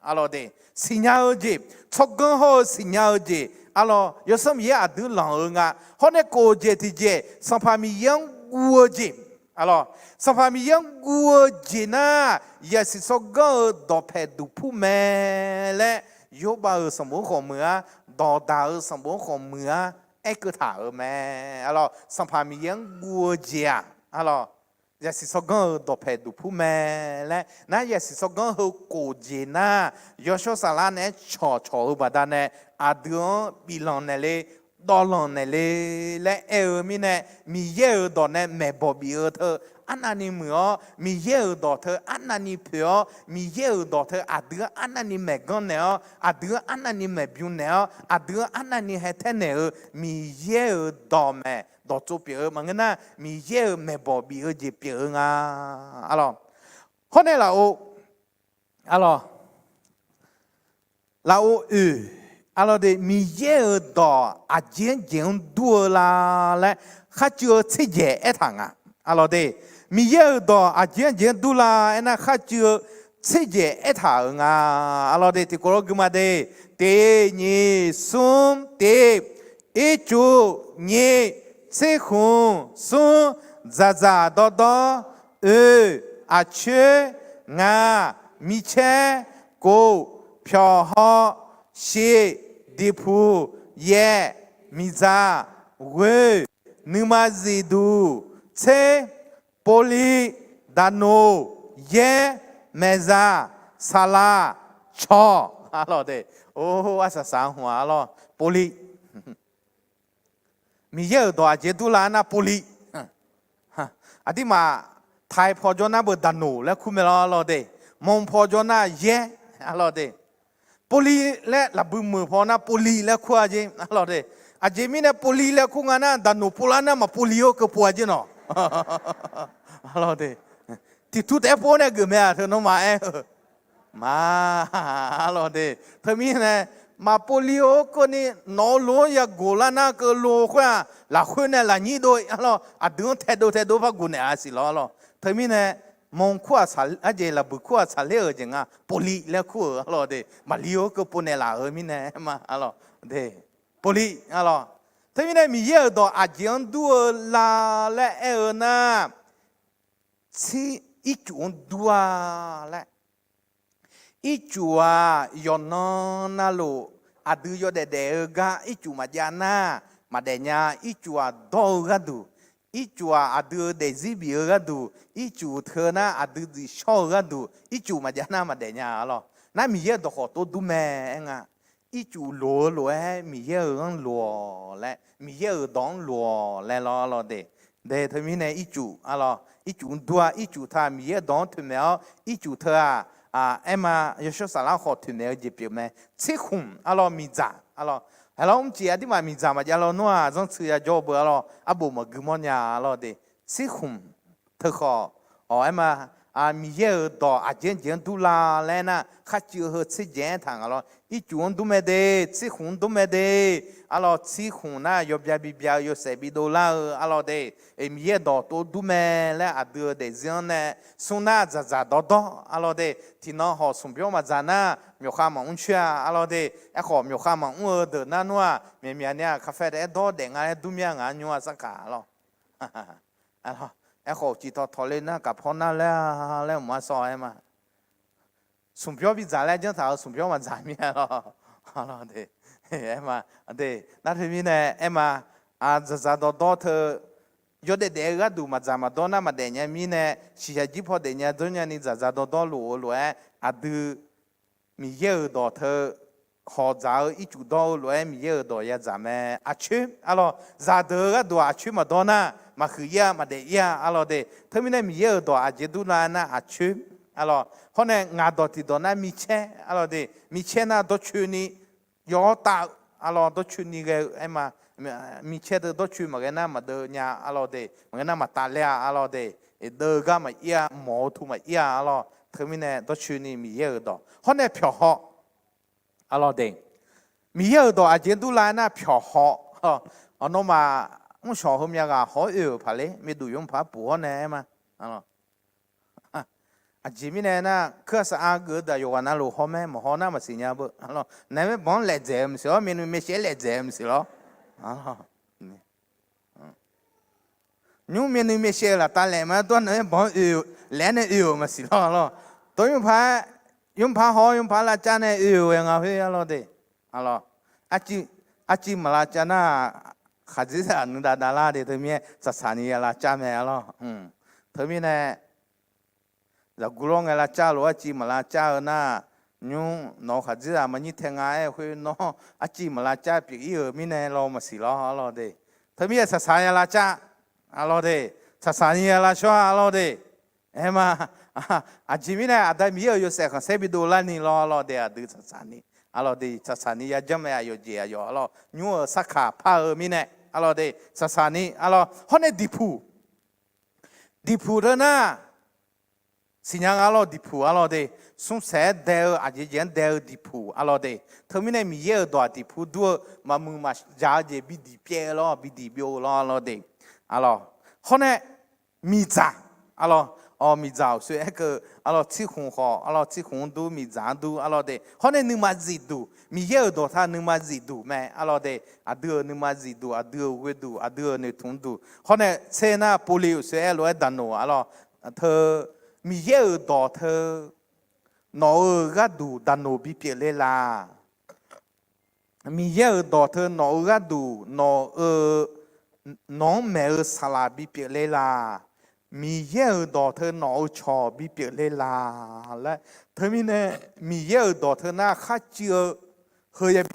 arlawq de, siqnya-eu jeq, tsawrganr hawr-eu siqnya-eu jeq, arlawq, Yawsanr Miqyaer aqdui-anr lanq-eu nga. Hawr nae kof jeq tiqjeq, Sanqpaq Miqyaer-anr guv-eu jeq, arlawq, Sanqpaq Miqyaer-anr guv-eu jeq nar, yasiq tsawrganr-euq dawqpaeq duqpur mae laer, Yorbav-euq sanqbof-anr khawf muiq-ar, Dawqdaq-euq sanqbof-anr khawf muiq-ar, aerkeuv taq-euq mae, arlawq, Sanqpaq Miqyaer-anr guv-eu jeq-aq, arlawq, zaqsiq tsawrganr-euq dawqpaeq duqpur mae laer nar, zaqsiq tsawrganr heu khof jeq nar, Yawshawr Saflar naeq-aer cawqcawq-eu baqdanae aqdui-anr biflanq naeqle, dawvlanq naeqle laer aer-eu mirnae, Miqyaer-euq dawq nae maeqbawq bif-eu teu arnavni muiq-awr, Miqyaer-euq dawq teu arnavni poeq-awr, Miqyaer-euq dawq teu aqdui-anr arnavni maeqganr naeq-awr, aqdui-anr arnavni maeqbymr naeq-awr, aqdui-anr arnavni haetaer naeq-eu Miqyaer-euq dawq mae. Dawqtsov pyeuf-eu maqngeur nar, Miqyaer-euq maeqbawq bif-eu jeq pyeuf-eu nga. Arlawq, hawr nae lafov, arlawq, lafov oeq, arlawq de, Miqyaer-euq dawq aqjeq-anr jeq-anr dur-eu la laer kharcuiv-eu tserjaeq aertaq nga. Arlawq de, Miqyaer-euq dawq aqjeq-anr jeq-anr dur la aernar, kharcuiv-eu tserjaeq aertaq-euq nga. Arlawq de, tiqkawv lawr guima de, tiq nyiq smr tiq, ircuf nyiq, tserkhmq smr, dzaqdzaq dawrdawr, oe, aqcoer, ngaq, micaer, kov, pyawq haw, shiq, diqpuq, yaeq, miqdzaq, ghoe, nuima zifduq, tser, povli, daqnoq, yaer, maeqzaq, saqlaq, cawq. Arlawq de, or, arsaq saq-anr hmq-a arlawq, povli. Miqyaer-euq dawq aqjeq dur la aernar povli. Aqdirmaf, taiq paw jawr nar beu daqnoq laer kur mae lawr arlawq de, manq paw jawr nar yaer, arlawq de. Povli laer lafbui meuq paw nar povli laer kur-a jeq, arlawq de. Aqjeq mirnae povli laer kur nga nar, daqnoq povlar nar maqpovli-awr keuv pov-a jeq nawq. Arlawq de. Tiqtur taef-aer pov nae geuf mae-aq teu nawmaf aer-eu ma, arlawq de. Teumirnae, maqpovli-awr keuvni nawq-eu lof-anr yagoq lar nar keuv lo khoer-aq, lafkhoer nae lafnyir dov arlawq, aqdui-anr taedov taedov par guvnaeq-a siq lawr arlawq. Teumirnae, manq kur-aq, arjeq lafbuiq kur-aq tsaqler-euq jeq nga, povli laer kur-euq arlawq de, maqli-awr keuv pov naeqlaf-euq mirnae aer ma arlawq de. Povli arlawq. Teumirnae Miqyaer-euq dawq aqjeq-anr dur-eu la laer aer-eu nar, tser, ircuf-anr dur-a laer. Ircuf-aq, yawqnan navluf aqdui yawdaef daef-eu gar ircuf maqjav nar, maqdaef nya. Ircuf-aq, dawr-eu gharduq, ircuf-aq, aqdui-euq daefzir bif-eu gharduq, ircuf teu nar aqdui dzuif shawr-eu gharduq, ircuf maqjav nar maqdaef nya arlawq. Nar Miqyaer-euq dawq khawf tov dur mae aer nga. Ircuf loq-eu lof-aer Miqyaer-euq-anr loq-awq laer, Miqyaer-euq dawq-anr loq-awq laer lawr arlawq de. De teumirnae ircuf arlawq, ircuf-anr dur-a. Ircuf teu-aq Miqyaer-euq dawq-anr toeqmaeq-awr, ircuf teu-aq, aer ma, Yawshawr Saflar khawf toeqmaeq-eu jeq pyeuf mae. Tserkhmq arlawq, miqdzaq arlawq. Haeqlawr mrcif aqdirmaf miqdzaq maqjav lawnmr-aq, zanrtsuiq ya jawr-eu beu arlawq, arbof maqgui mawrnya arlawq de. Tserkhmq teu khawf, awq aer ma, Miqyaer-euq dawq aqjeq-anr jeq-anr dur la laer aernar, kharcuiv heu tserjaev aertaq nga lawr. Ircuf-anr dur mae de, tserkhmq-anr dur mae de. Arlawq, tserkhmq nar yawbya bibya-eu yawshaef bidov lar-eu arlawq de. Miqyaer dawq tov dur mae laer aqdui-euq daefzir-anr nae smr nar dzaqdzaq dawrdawr arlawq de. Tiqnan hawq smq byawr maqdzaq nar, myawqkhav maqmr coer-a arlawq de. Aerkhawf, myawqkhav maqmr-eu deuq nar nmr-aq, myaqmyaq ni-aq, kaqfae daef-aer dawr daef nga laer dur mir-a, ngaq-anr nymr-a sarkaq arlawq. Aerkhawf, uqcif tawqtawq le nar, kaqpawr nar laer-a laer mqma sawr-aer ma. Smq byawr bidzaq laer janr taq-euq smq byawr maqdzaq mir-a lawr. Aer ma, de, nar teumirnae aer ma, dzaqdzaq dawrdawr teu, yawdaef daef-eu gharduq maqdzaq maqdawr nar maqdaef nya mirnae, shiqshaq jir paw daef nya dawr nyani dzaqdzaq dawrdawr lof-eu lof-aer aqdui Miqyaer-euq dawq teu hawq dzaq-eu ircuf dawr-eu lof-aer Miqyaer-euq dawq ya dzaq mae. Aqcoer arlawq, zaqdeuq-eu gharduq-aq aqcoer maqdawr nar, maqhuiq ir-a, maqdaef ir-a arlawq de. Teumirnae Miqyaer-euq dawq aqjeq dur la nar aqcoer arlawq. Hawr nae ngaq dawq tiqdawq nar micaer arlawq de. Micaer nar dawrcoeni yawr tav-eu arlawq, dawrcoeni ghae-eu aer ma. Micaer deuv dawrcoe maqghae nar maqdeuv nya arlawq de. Maqghae nar maqtav ler-a arlawq de. Deuv-eu gar maqir-a, mawq-eu tu maqir-a arlawq. Teumirnae dawrcoeni Miqyaer-euq dawq. Hawr nae pyawq haw arlawq de. Miqyaer-euq dawq aqjeq dur la nar pyawq haw. Awq, nawmaf mrshawq heumya ghaq haw-aer oe-euq paq ler, myaduq yawmuiq paq-aer puq hawr nae aer ma. Aqjeq mirnae nar, keursaq-a geuf-eu daq yawqghaq navluf haw mae, maqhaw nar maqsiq nya beu. Naeq-aer banq-anr laef dzaeq-eu maqsiq lawr, myavnuiv myavshaev-aer laef dzaeq-eu maqsiq lawr. Nymr myavnuiv myavshaev-eu laftav laef ma, dawr naeq-aer banq-anr oe-eu laef-aer nae oe-euq maqsiq lawr lawr. Dawr yawmuiq paq-aer, yawmuiq paq haw-awr yawmuiq paq lavcav nae oe-euq ghae nga khoer arlawq de. Arlawq, arcuiv maqlavcav nar, khaqdzerzaq nuidav davlar de, teumirnae tsaqtsaq ni ya lavcav mae arlawq. Teumirnae zaqguq lawr ngae lavcar lof-aer arciv maq lavcar-eu nar, nymr nawq-eu khaqdzerzaq maqnyir tae nga aer-eu khoer nawr arciv maq lavcar pyeuf-ir-euq mirnae lawr maqsiq lawr arlawr de. Teumirnae saqsaq ya lavcar arlawr de. Saqsaq ni ya lavshawr arlawr de. Aer ma, aqjeq mirnae Aqda Miqyaer-euq yawshaef khanqsaer bidov larni lawr arlawr de. Aqdui saqsaq ni arlawr de, saqsaq ni yajanr mae. Aqyawf jeq aqyawf arlawr nymr-euq sarkaq par-eu mirnae arlawr de, saqsaq ni arlawr. Hawr nae diqpuq, diqpuq teu nar, siqnya nga arlawr diqpuq arlawr de. Smrsaeq-aer dae-eu aqjeq jeq-anr dae-eu diqpuq arlawr de. Teumirnae Miqyaer-euq dawq-aq diqpuq dur-eu maqmuiq maqjaq-eu jeq bidiq pyaev-eu lawr, bidiq byov-eu lawr arlawr de. Arlawr, hawr nae miqdzaq arlawr, awq miqdzaq-awq soe aer keuv arlawr, tsirkhmq khawf arlawr tsirkhmq-anr dur, miqdzaq-anr dur arlawr de. Hawr nae nuima zifduq, Miqyaer-euq dawq taq nuima zifduq mae arlawr de. Aqdui-euq nuima zifduq, aqdui-euq ghoeduq, aqdui-euq noeqtmq duq. Hawr nae tser nar povle-euq soe aer lof-aer daqnoq arlawr, teu, Miqyaer-euq dawq teu nawq-euq gharduq daqnoq bipyeuf le laq? Miqyaer-euq dawq teu nawq-euq gharduq nawq-eu, nawq-anr maeq-eu saqlaq bipyeuf le laq? Miqyaer-euq dawq teu nawq-eu cawq bipyeuf le laq laer. Teumirnae Miqyaer-euq dawq teu nar khar cuiv-eu heu yabi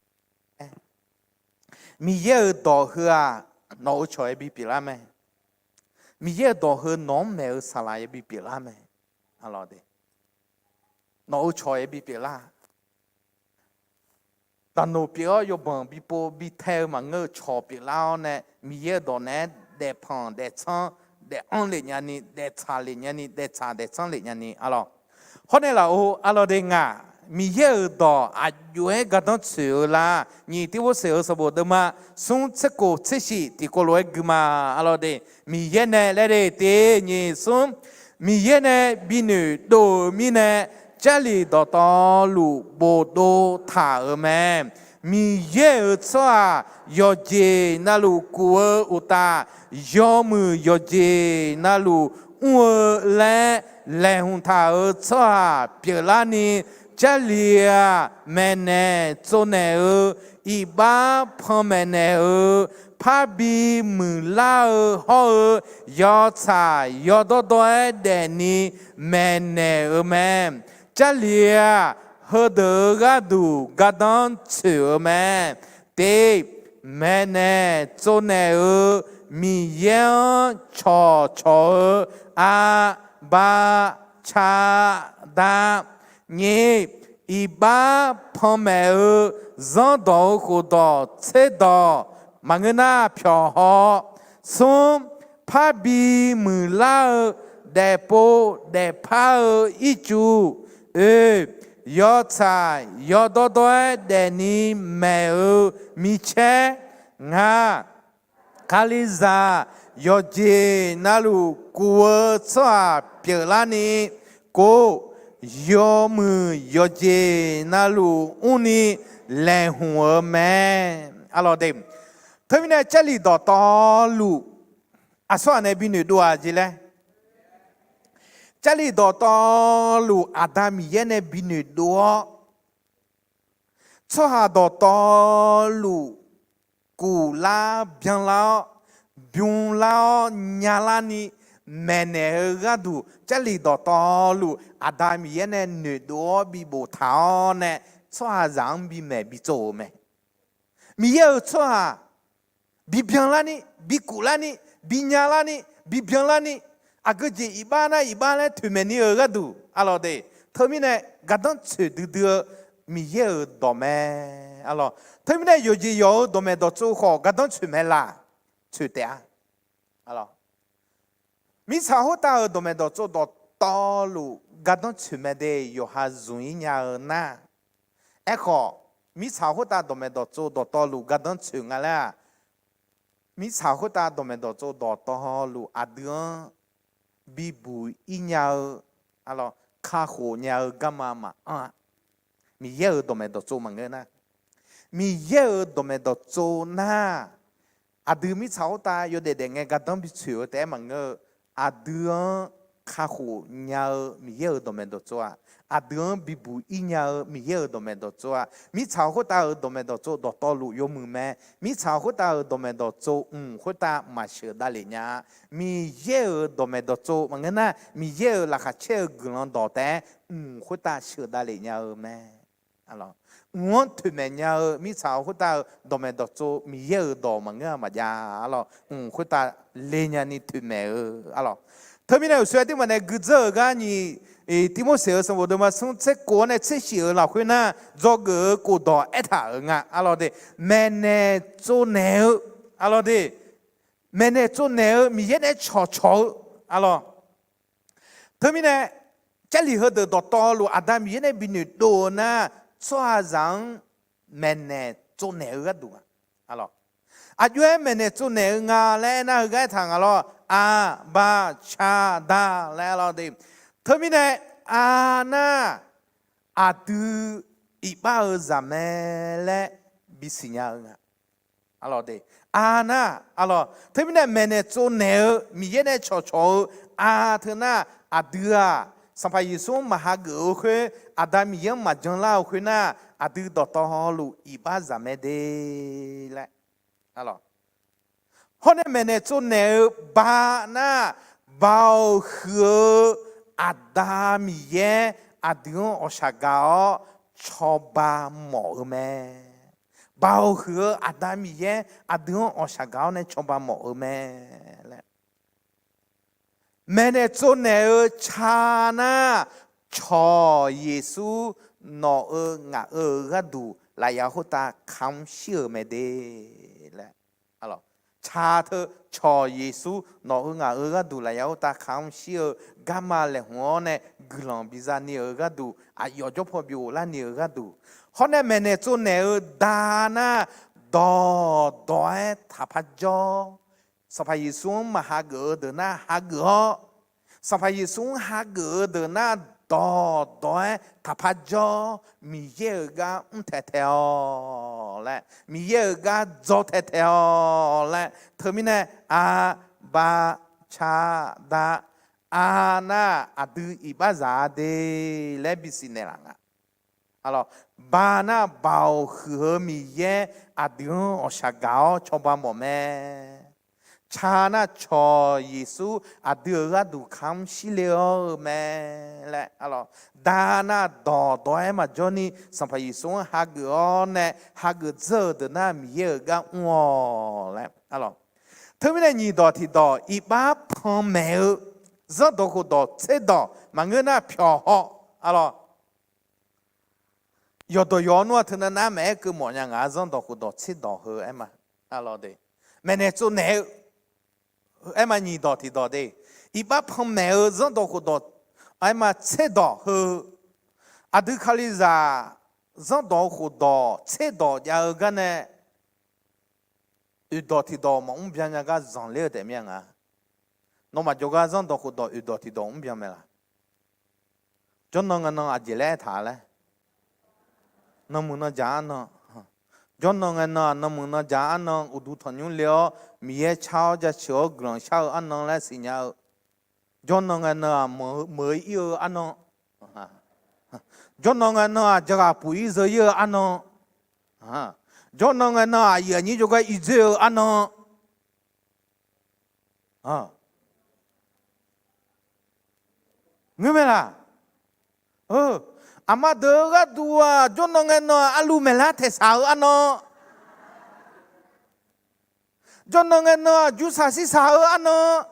Miqyaer-euq dawq heu-aq, nawq-euq cawq yabi pyeuflar mae. Miqyaer-euq dawq heu nawq-anr maeq-eu saqlaq yabi pyeuflar mae. Nawq-euq cawq yabi pyeuflar. Daqnoq pyeuf-awr yawbanq bipov bitae-eu maqngeur-eu cawq pyeuflar-awr nae, Miqyaer-euq dawq naeq-aer daefpanq daeftsanr, daef-anr lef nyani, daeftsaq lef nyani, daeftsaq daeftsanr lef nyani arlawr. Hawr nae laf-euq arlawr de ngaq, Miqyaer-euq dawq aqjox-aer gardanr tsoeq-eu lar. Nyiq Tirborseq-euq sanqbof deuvma smr tser kof tser shif tiqkov lof-aer gui ma arlawr de. Miqyaer nae laer de tiq nyiq smr, Miqyaer nae bi noeqdov-eu mirnae, Jarlif dawqtawvluf bofdov taq-euq mae. Miqyaer-euq tsawrhaq yawqjeq navluf kuf-eu uqtaf, yawmuiq yawqjeq navluf mr-eu laer laeqhmq taq-euq tsawrhaq pyeuflarni, Jarlif-aq maeqnaeq tsovnaeq-eu, iqbax panmaeq naeq-eu, parbi muiqlar-eu hawr-eu, yawtsaq yawdawrdawr-aer daefni maeqnaeq-eu mae. Jarlif-aq heudeuq-euq gharduq gardanr tsoeq-eu mae. Tiq, maeqnaeq tsovnaeq-eu Miqyaer-anr cawqcawq-eu aqbar cardar. Nyiq, iqbax panmaeq-eu zanrdawq-eu khofdawq tserdawq maqngeur nar pyawq haw. Smr, parbi muiqlar-eu daefpov daefpar-eu ircuf. Oe, yawtsaq yawdawrdawr-aer daefni maeq-eu micaer. Ngaq, Kalizaq yawqjeq navluf kuf-eu tsawrhaq pyeuflarni, kov, yawmuiq yawqjeq navluf mrni laeqhmq-eu mae. Arlawr de, teumirnae Jarlif dawqtawvluf aqsurghaq nae bi noeqdov-aq jeq laer, Jarlif dawqtawvluf Aqda Miqyaer nae bi noeqdov-awr, tsawrhaq dawqtawvluf kuflar byanlar-awr, bymrlar-awr nyalarni maeqnaeq-eu gharduq, Jarlif dawqtawvluf Aqda Miqyaer nae noeqdov-awr bi boftaq-awr nae, tsawrhaqzaq-anr bimaeq bitsov-euq mae. Miqyaer-euq tsawrhaq bibyanlarni, bikuflarni, binyalarni, bibyanlarni, aqgeu jeq iqbax nar iqbax laer toeqmaeq ni-eu gharduq arlawr de. Teumirnae gardanr tsoeq duidui-eu Miqyaer-euq dawq mae. Arlawr, teumirnae yawqjeq yawq-eu dawqmaeq dawqtsov khawf gardanr tsoeq mae laq? Tsoeq taef-a. Arlawr, mirtsaq khoertav-euq dawqmaeq dawqtsov dawqtawvluf gardanr tsoeq mae de. Yawqha zmq-ir nya-eu nar, aerkhawf, mirtsaq khoertav dawqmaeq dawqtsov dawqtawvluf gardanr tsoeq nga laer-aq, mirtsaq khoertav dawqmaeq dawqtsov dawqtawvluf aqdui-anr bibuq-ir nya-eu, kakhof nya-eu garma maqanr-a. Miqyaer-euq dawqmaeq dawqtsov maqngeur nar, Miqyaer-euq dawqmaeq dawqtsov nar, aqdui mirtsaq khoertav yawdaef daefngae gardanr bitsoeq-eu taef-aer maqngeur-eu, aqdui-anr kakhof nya-eu Miqyaer-euq dawqmaeq dawqtsov-aq, aqdui-anr bibuq ir nya-eu Miqyaer-euq dawqmaeq dawqtsov-aq, mirtsaq khoertav-euq dawqmaeq dawqtsov dawqtawvluf yawmuiq mae. Mirtsaq khoertav-euq dawqmaeq dawqtsov mq khoertav maqsheuq davlef nya-a. Miqyaer-euq dawqmaeq dawqtsov maqngeur nar, Miqyaer-euq laqkhaq caer-eu guiqlanq dawq taef-aer mq khoertav sheuq davlef nya-eu mae. Mq-anr toeqmaeq nya-eu mirtsaq khoertav-euq dawqmaeq dawqtsov Miqyaer-euq dawq maqngeur-a maqjav. Arlawq, mq khoertav le nyani toeqmaeq-eu. Arlawq, teumirnae uqshoe aqduimaf nae guidzeur-euq gar nyiq, Tirmorseq-euq sanqbof deuvma smr tser kov-awr nae tser shif-euq lafkhoer nar, dzawgeuf-eu khofdawq aertaq-euq nga. Arlawq de, maeqnaeq tsovnaeq-eu, arlawq de, maeqnaeq tsovnaeq-eu Miqyaer nae cawqcawq-eu, arlawq. Teumirnae, Jarlif heudeuq dawqtawvluf Aqda Miqyaer nae bi noeqdov-eu nar, tsawrhaqzaq-anr maeqnaeq tsovnaeq-eu gharduq nga. Aqjox-aer maeqnaeq tsovnaeq-eu nga laer aernar, heugar aertaq nga lawr. Aqba, ca, da laer arlawq de. Teumirnae, a nar, aqdui iqbax-eu zaq mae laer bisiq nya-eu nga. Arlawq de, a nar, arlawq, teumirnae maeqnaeq tsovnaeq-eu Miqyaer nae cawqcawq-eu a teu nar, aqdui-aq, Sanqpaq Yeqsur-anr maqhageuf-eu khoer, Aqda Miqyaer-anr maqjan lar-eu khoer nar, aqdui dawqtawvluf iqbax zaq mae de laer. Hawr nae maeqnaeq tsovnaeq-eu ba nar, baoq huiq-eu Aqda Miqyaer aqdui-anr awqshaq gaq-awr cawba mawf-eu mae. Baoq huiq-eu Aqda Miqyaer aqdui-anr awqshaq gaq-awr nae cawba mawf-eu mae laer. Maeqnaeq tsovnaeq-eu ca nar, cawq Yeqsur nawq-euq ngaq-euq gharduq lafyaq khoertav kamq shir-euq mae de laer. Ca teu, cawq Yeqsur nawq-euq ngaq-euq gharduq lafyaq khoertav kamq shir-eu garma laeqhmq-awr nae guiqlanq biza ni-euq gharduq, aqyawf jawrpaw bi ghoflar ni-euq gharduq. Hawr nae maeqnaeq tsovnaeq-eu da nar, dawqdawq-aer taqpar jawr. Sanqpaq Yeqsur-anr maqhageuf-eu deuq nar hageuf-awr, Sanqpaq Yeqsur-anr hageuf-eu deuq nar dawqdawq-aer taqpar jawr. Miqyaer-euq gar mr taeq taeq-awq laer, Miqyaer-euq gar dzaw taeq taeq-awq laer, teumirnae a, ba, ca, da, a nar aqdui iqbaxzaq-a de laer bisiq naeqlaf nga. Ba nar, baoq huiq-eu Miqyaer aqdui-anr awqshaq gaq-awr cawba mawf mae. Ca nar, cawq Yeqsur aqdui-euq gharduq kamq shir le-awr-eu mae laer. Da nar, dawqdawq-aer maqjawr ni Sanqpaq Yeqsur-anr hageuf-awr nae hageuf dzeur-eu deuq nar Miqyaer-euq gar mr-awq laer. Teumirnae nyiq dawq tiqdawq iqbax panmaeq-eu zanrdawq khofdawq tserdawq maqngeur nar pyawq haw. Arlawr, yawqdawq yawq-awr nmr-a teunav nar maqaer keuv mawf nya ngaq-a, zanrdawq khofdawq tserdawq heu aer ma. Arlawr de, maeqnaeq tsovnaeq-eu aer ma, nyiq dawq tiqdawq de. Iqbax panmaeq-eu zanrdawq khofdawq aer ma, tserdawq heu. Aqdui Kalizaq zanrdawq khofdawq tserdawq jav-eu gar nae oeqdawq tiqdawq maqmr byan nya gar zanqler-eu taef mir-a nga. Nawmaf jawrgar zanrdawq khofdawq oeqdawq tiqdawq mr byan mae laq? Jawrnan ngae nan aqjeq laer aertaq laer? Nanmuiq nanjaq arnan. Jawrnan ngae nan-aq, nanmuiq nanjaq arnan uqduq tanqnymr le-awr, Miqyaer car-awr jaceuq-awr guiqlanq shar-eu arnan laer siqnya-eu. Jawrnan ngae nan-aq, meuq-eu ir-eu arnan. Jawrnan ngae nan-aq, jaqghaq puq ir zeu ir-eu arnan. Jawrnan ngae nan-aq, aqyuif aqnyir jawrgar irdzoer-eu arnan. Ngeur mae laq? Aqma deuq-eu gharduq-aq, jawrnan ngae nan-aq, arluv maeqlar taeqshaq-eu arnan. Jawrnan ngae nan-aq, jursaq sirsaq-eu arnan.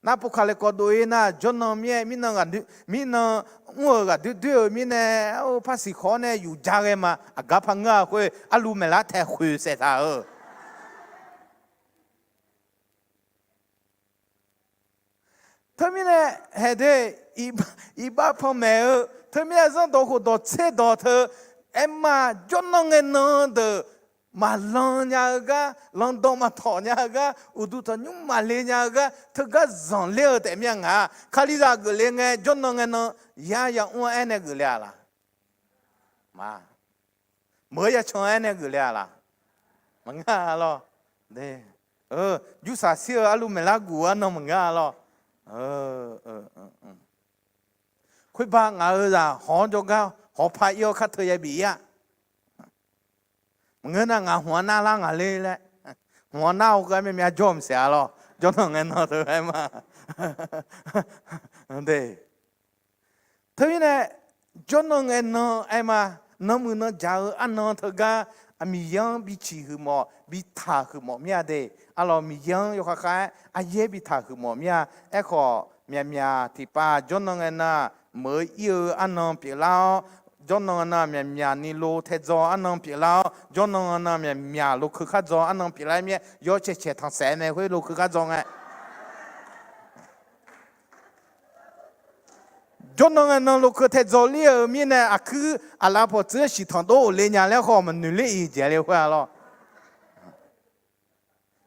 Nar pov kale kawv dov-ir nar, jawrnan mir-aer mirnan ghaq, mirnan mr-euq ghaq doer doer-eu mirnae, par siqkhawf-awr nae yuf ja ghae ma. Aqgar par ngeur-a khoer, arluv maeqlar taeq khoeq saef taq-eu. Teumirnae haeq de, iqbax panmaeq-eu, teumirnae zanrdawq khofdawq tserdawq teu, aerma jawrnan ngae nan deuq maqlan nya-eu gar, landan maqtawq nya-eu gar, uqduq tanqnymr maqle nya-eu gar, teugar zanqler-eu taef mir-a ngaq. Kalizaq geufle ngae jawrnan ngae nan yar yamr-aer nae geufle-a laq? Maqmeuq-eu yacan-aer nae geufle-a laq? Maqngeur-a lawr. Jursaq shir-eu arlu maeqlar guf-eu arnan maqngeur-a lawr. Khoerba ngaq-euq zaq hawq-anr jawrgar hawq paq ir-awr kar teu ya bif ir-a. Maqngeur nar ngaq hmq-anr nar lar ngaq ler laer, hmq-anr nar-eu gharmya mya jawr maqsaef-a lawr. Jawrnan ngae nan teu aer ma. Teumirnae, jawrnan ngae nan aer ma, nanmuiq nan jaq-eu arnan teugar Miqyaer-anr bi ciq huiqmawf bi taq huiqmawf mir-a de. Arlawq, Miqyaer-anr yawkhav khav-aer aryaer bi taq huiqmawf mir-a. Aerkhawf, myaqmyaq tiqpav jawrnan ngae nan meuq-eu ir-eu arnan pyeuflar-awr, jawrnan ngae nan myaqmyaq ni lo taedzaw arnan pyeuflar-awr, jawrnan ngae nan myaqmyaq lo keuv kar dzaw arnan pyeuflar mir-aer, yawshaef caeq tanqsaef mae khoer lo keuv kar dzaw ngae. Jawrnan ngae nan lo keuv taedzaw ler-eu mirnae aqkuir aqlaf pawqtsuif-anr siqtanq dov of le nya laer khawf maqnoeq ler-iq jeq le khoer-a lawr.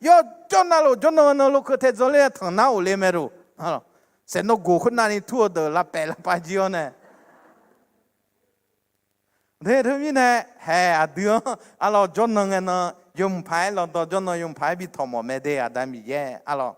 Yawjawr navluf jawrnan ngae nan lo keuv taedzaw ler-a tanq nar of le mae loq. Saeqnawv goq khoer navni tur-eu deuq lavpaef lavpav jir-awr nae. Teumirnae, haeq aqdui-anr arlawq jawrnan ngae nan yawmuiq paq-aer lawqdawq jawrnan yawmuiq paq-aer bi tawq mawf mae de Aqda Miqyaer arlawq.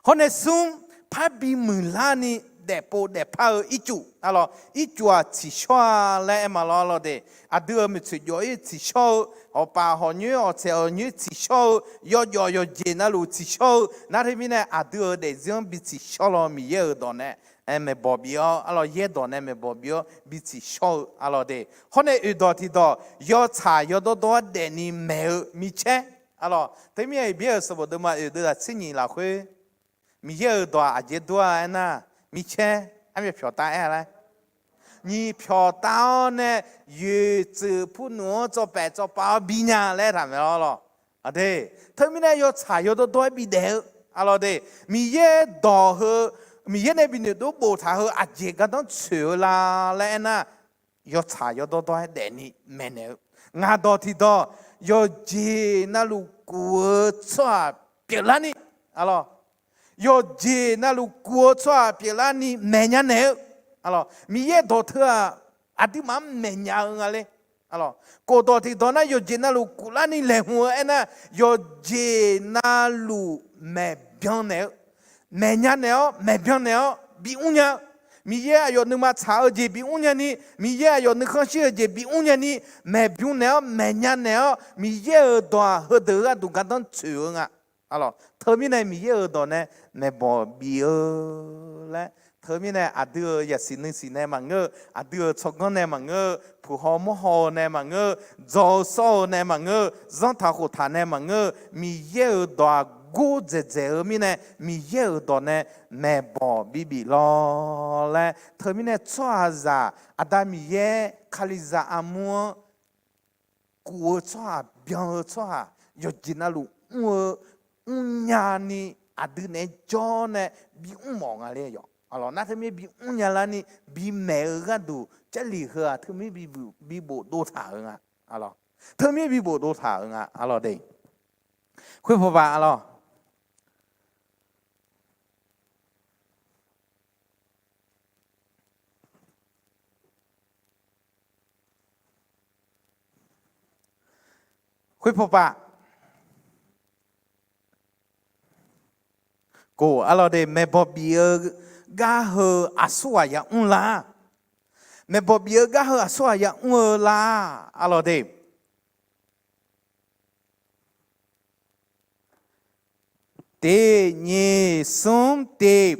Hawr nae smr, parbi muiqlar ni daefpov daefpar-eu ircuf arlawq, ircuf-aq tsiqshawr-a laer aer ma lawr arlawq de. Aqdui-euq maeqtsoeq jawf-ir tsiqshawr-eu, hawqpaf hawqnyoer hawqtsaeq hawqnyoer tsiqshawr-eu, yawjawf yawqjeq navluf tsiqshawr-eu nar teumirnae aqdui-euq daefzir-anr bi tsiqshawr law Miqyaer-euq dawq nae maeqbawq bif-awr arlawq, yaerdawq nae maeqbawq bif-awr bi tsiqshawr-eu arlawq de. Hawr nae oeqdawq tiqdawq yawtsaq yawdawr dawr-aer daefni maeq-eu micaer arlawq. Teumirnae Heqbyaer-euq sanqbof deuvma oeq deuvzaq tser nyiq lafkhoer Miqyaer-euq dawq-aq aqjeq dur-a aernar, micaer armyav pyawq tav aer-a laer, nyiq pyawq tav-awr nae yoeqtsuif purnmf-anr tsawv paef tsawv pav-awr bi nya laer taq maeq-awr lawq. Aqde, teumirnae yawtsaq yawdawr dawr-aer bidaef-eu arlawq de. Miqyaer dawq heu, Miqyaer nae binoeq dov boftaq heu aqjeq gardanr tsoeq-eu la laer aernar, yawtsaq yawdawr dawr-aer daefni maeqnaeq-eu, ngaq dawq tiqdawq yawqjeq navluf kuf-eu tsawrhaq pyeuflarni arlawq, yawqjeq navluf kuf-eu tsawrhaq pyeuflarni maeqnya naeq-eu arlawq, Miqyaer dawq teu-aq aqduimaf-anr maeqnya-eu nga le. Arlawq, khofdawq tiqdawq nar yawqjeq navluf kuflarni laeqhmq-eu aernar, yawqjeq navluf maeqbyan naeq-eu, maeqnya naeq-awr maeqbyan naeq-awr bi mrnya-eu, Miqyaer aqyawf nuima tsaq-eu jeq bi mrnya ni, Miqyaer aqyawf nuikhanr shir-eu jeq bi mrnya ni, maeqbyan naeq-awr maeqnya naeq-awr Miqyaer-euq dawq-aq heudeuq-eu gharduq gardanr tsoeq-eu nga. Arlawq, teumirnae Miqyaer-euq dawq nae maeqbawq bif-eu laer, teumirnae aqdui-euq yasiq nuisiq nae maqngeur-eu, aqdui-euq tsawrganr nae maqngeur-eu, puq haw mawr haw-eu nae maqngeur-eu, dzaw-eu sawr-eu nae maqngeur-eu, zanrtaq khoftaq nae maqngeur-eu, Miqyaer-euq dawq-aq gordzaeq dzaeq-eu mirnae Miqyaer-euq dawq nae maeqbawq bibif lawr laer, teumirnae tsawrhaqzaq Aqda Miqyaer Kalizaq armur-anr kuf-eu tsawrhaq, byan-eu tsawrhaq, yawqjeq navluf mr-eu, mrnya ni aqdui naeq-aer jawr nae bi mrmawf nga le yawq. Arlawq, nar teumirnae bi mrnya larni bimaeq-eu gharduq Jarlif heu-aq teumirnae bi bofdov taq-euq nga. Arlawq, teumirnae bi bofdov taq-euq nga. Arlawq de, khoerpaw paf arlawq. Khoerpaw paf. Kof arlawq de, maeqbawq bif-eu gar heu aqsurghaq yamr lar. Maeqbawq bif-eu gar heu aqsurghaq yamr-eu lar. Arlawq de. Tiq nyiq smr tiq,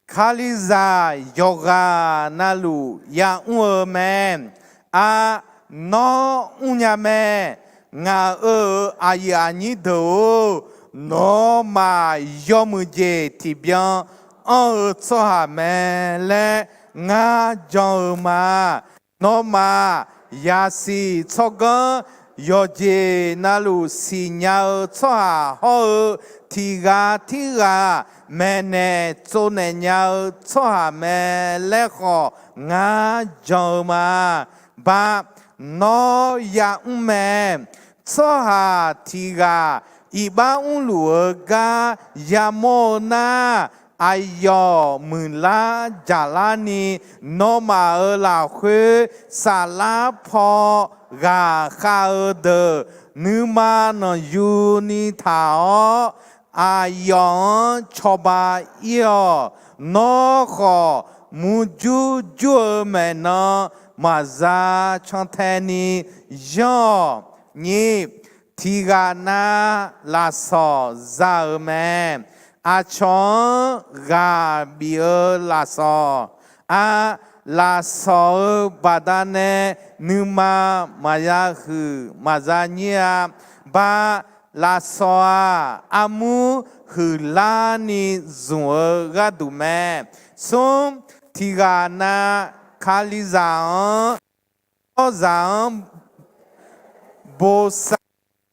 Kalizaq yawqghaq navluf yamr-eu mae. Aq, nawr mrnya mae. Ngaq-euq aqyuif aqnyir deuq-or, nawmaf yawmuiq jeq tiqbyan anr-eu tsawrhaq mae laer ngar jan-eu ma. Nawmaf yasiq tsawrganr yawqjeq navluf siqnya-eu tsawrhaq hawr-eu, tiq ghaq tirghaq maeqnaeq tsovnaeq nya-eu tsawrhaq mae laer khawf ngar jan-eu ma. Ba, nawr yamr mae. Tsawrhaq tiq ghaq iqbax mrluf-eu gar yamawr-eu nar, aqyawf muiqlar jaqlar ni, nawmaf-euq lafkhoer saflar paw ghaqkhav-eu deuq nuima nanqyuni taq-awr, aqyawf-anr cawba ir-awq. Nawr khawf, murjur jur-eu maeqnan maqza cantae ni yanr-awq. Nyiq, tiqghaq nav lafsawq za-euq mae. Aqcawq-anr ghaq bif-eu lafsawq, a, lafsawq-euq baqdanae nuima maqya huiq maqza nyir-a. Ba, lafsawq-aq, armur huiqlarni zmq-eu gharduq mae. Smr, tiqghaq nav Kalizaq-anr, yawrzaq-anr bosav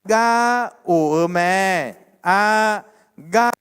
gar of-eu mae. A, gar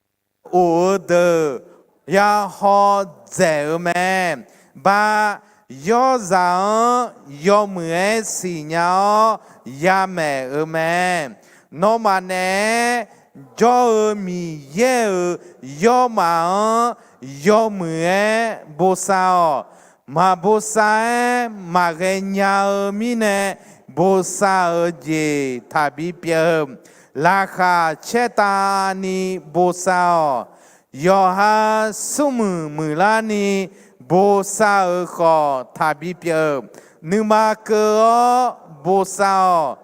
of-eu deuq yahaw dzaeq-eu mae. Ba, yawrzaq-anr yawmuiq-aer siqnya-awr yamaeq-eu mae. Nawmaf naeq-aer jawr-eu Miqyaer-euq yawrmaf-anr yawmuiq-aer bosav-awq. Maqbosav-aer maqghae nya-eu mirnae, bosav-eu jeq taqbi pyeuf-eu, laqkhaq caertavni bosav-awq. Yawqha smrmuiq muiqlarni bosav-euq khawf taqbi pyeuf-eu, nuima keuv-awr bosav-awq.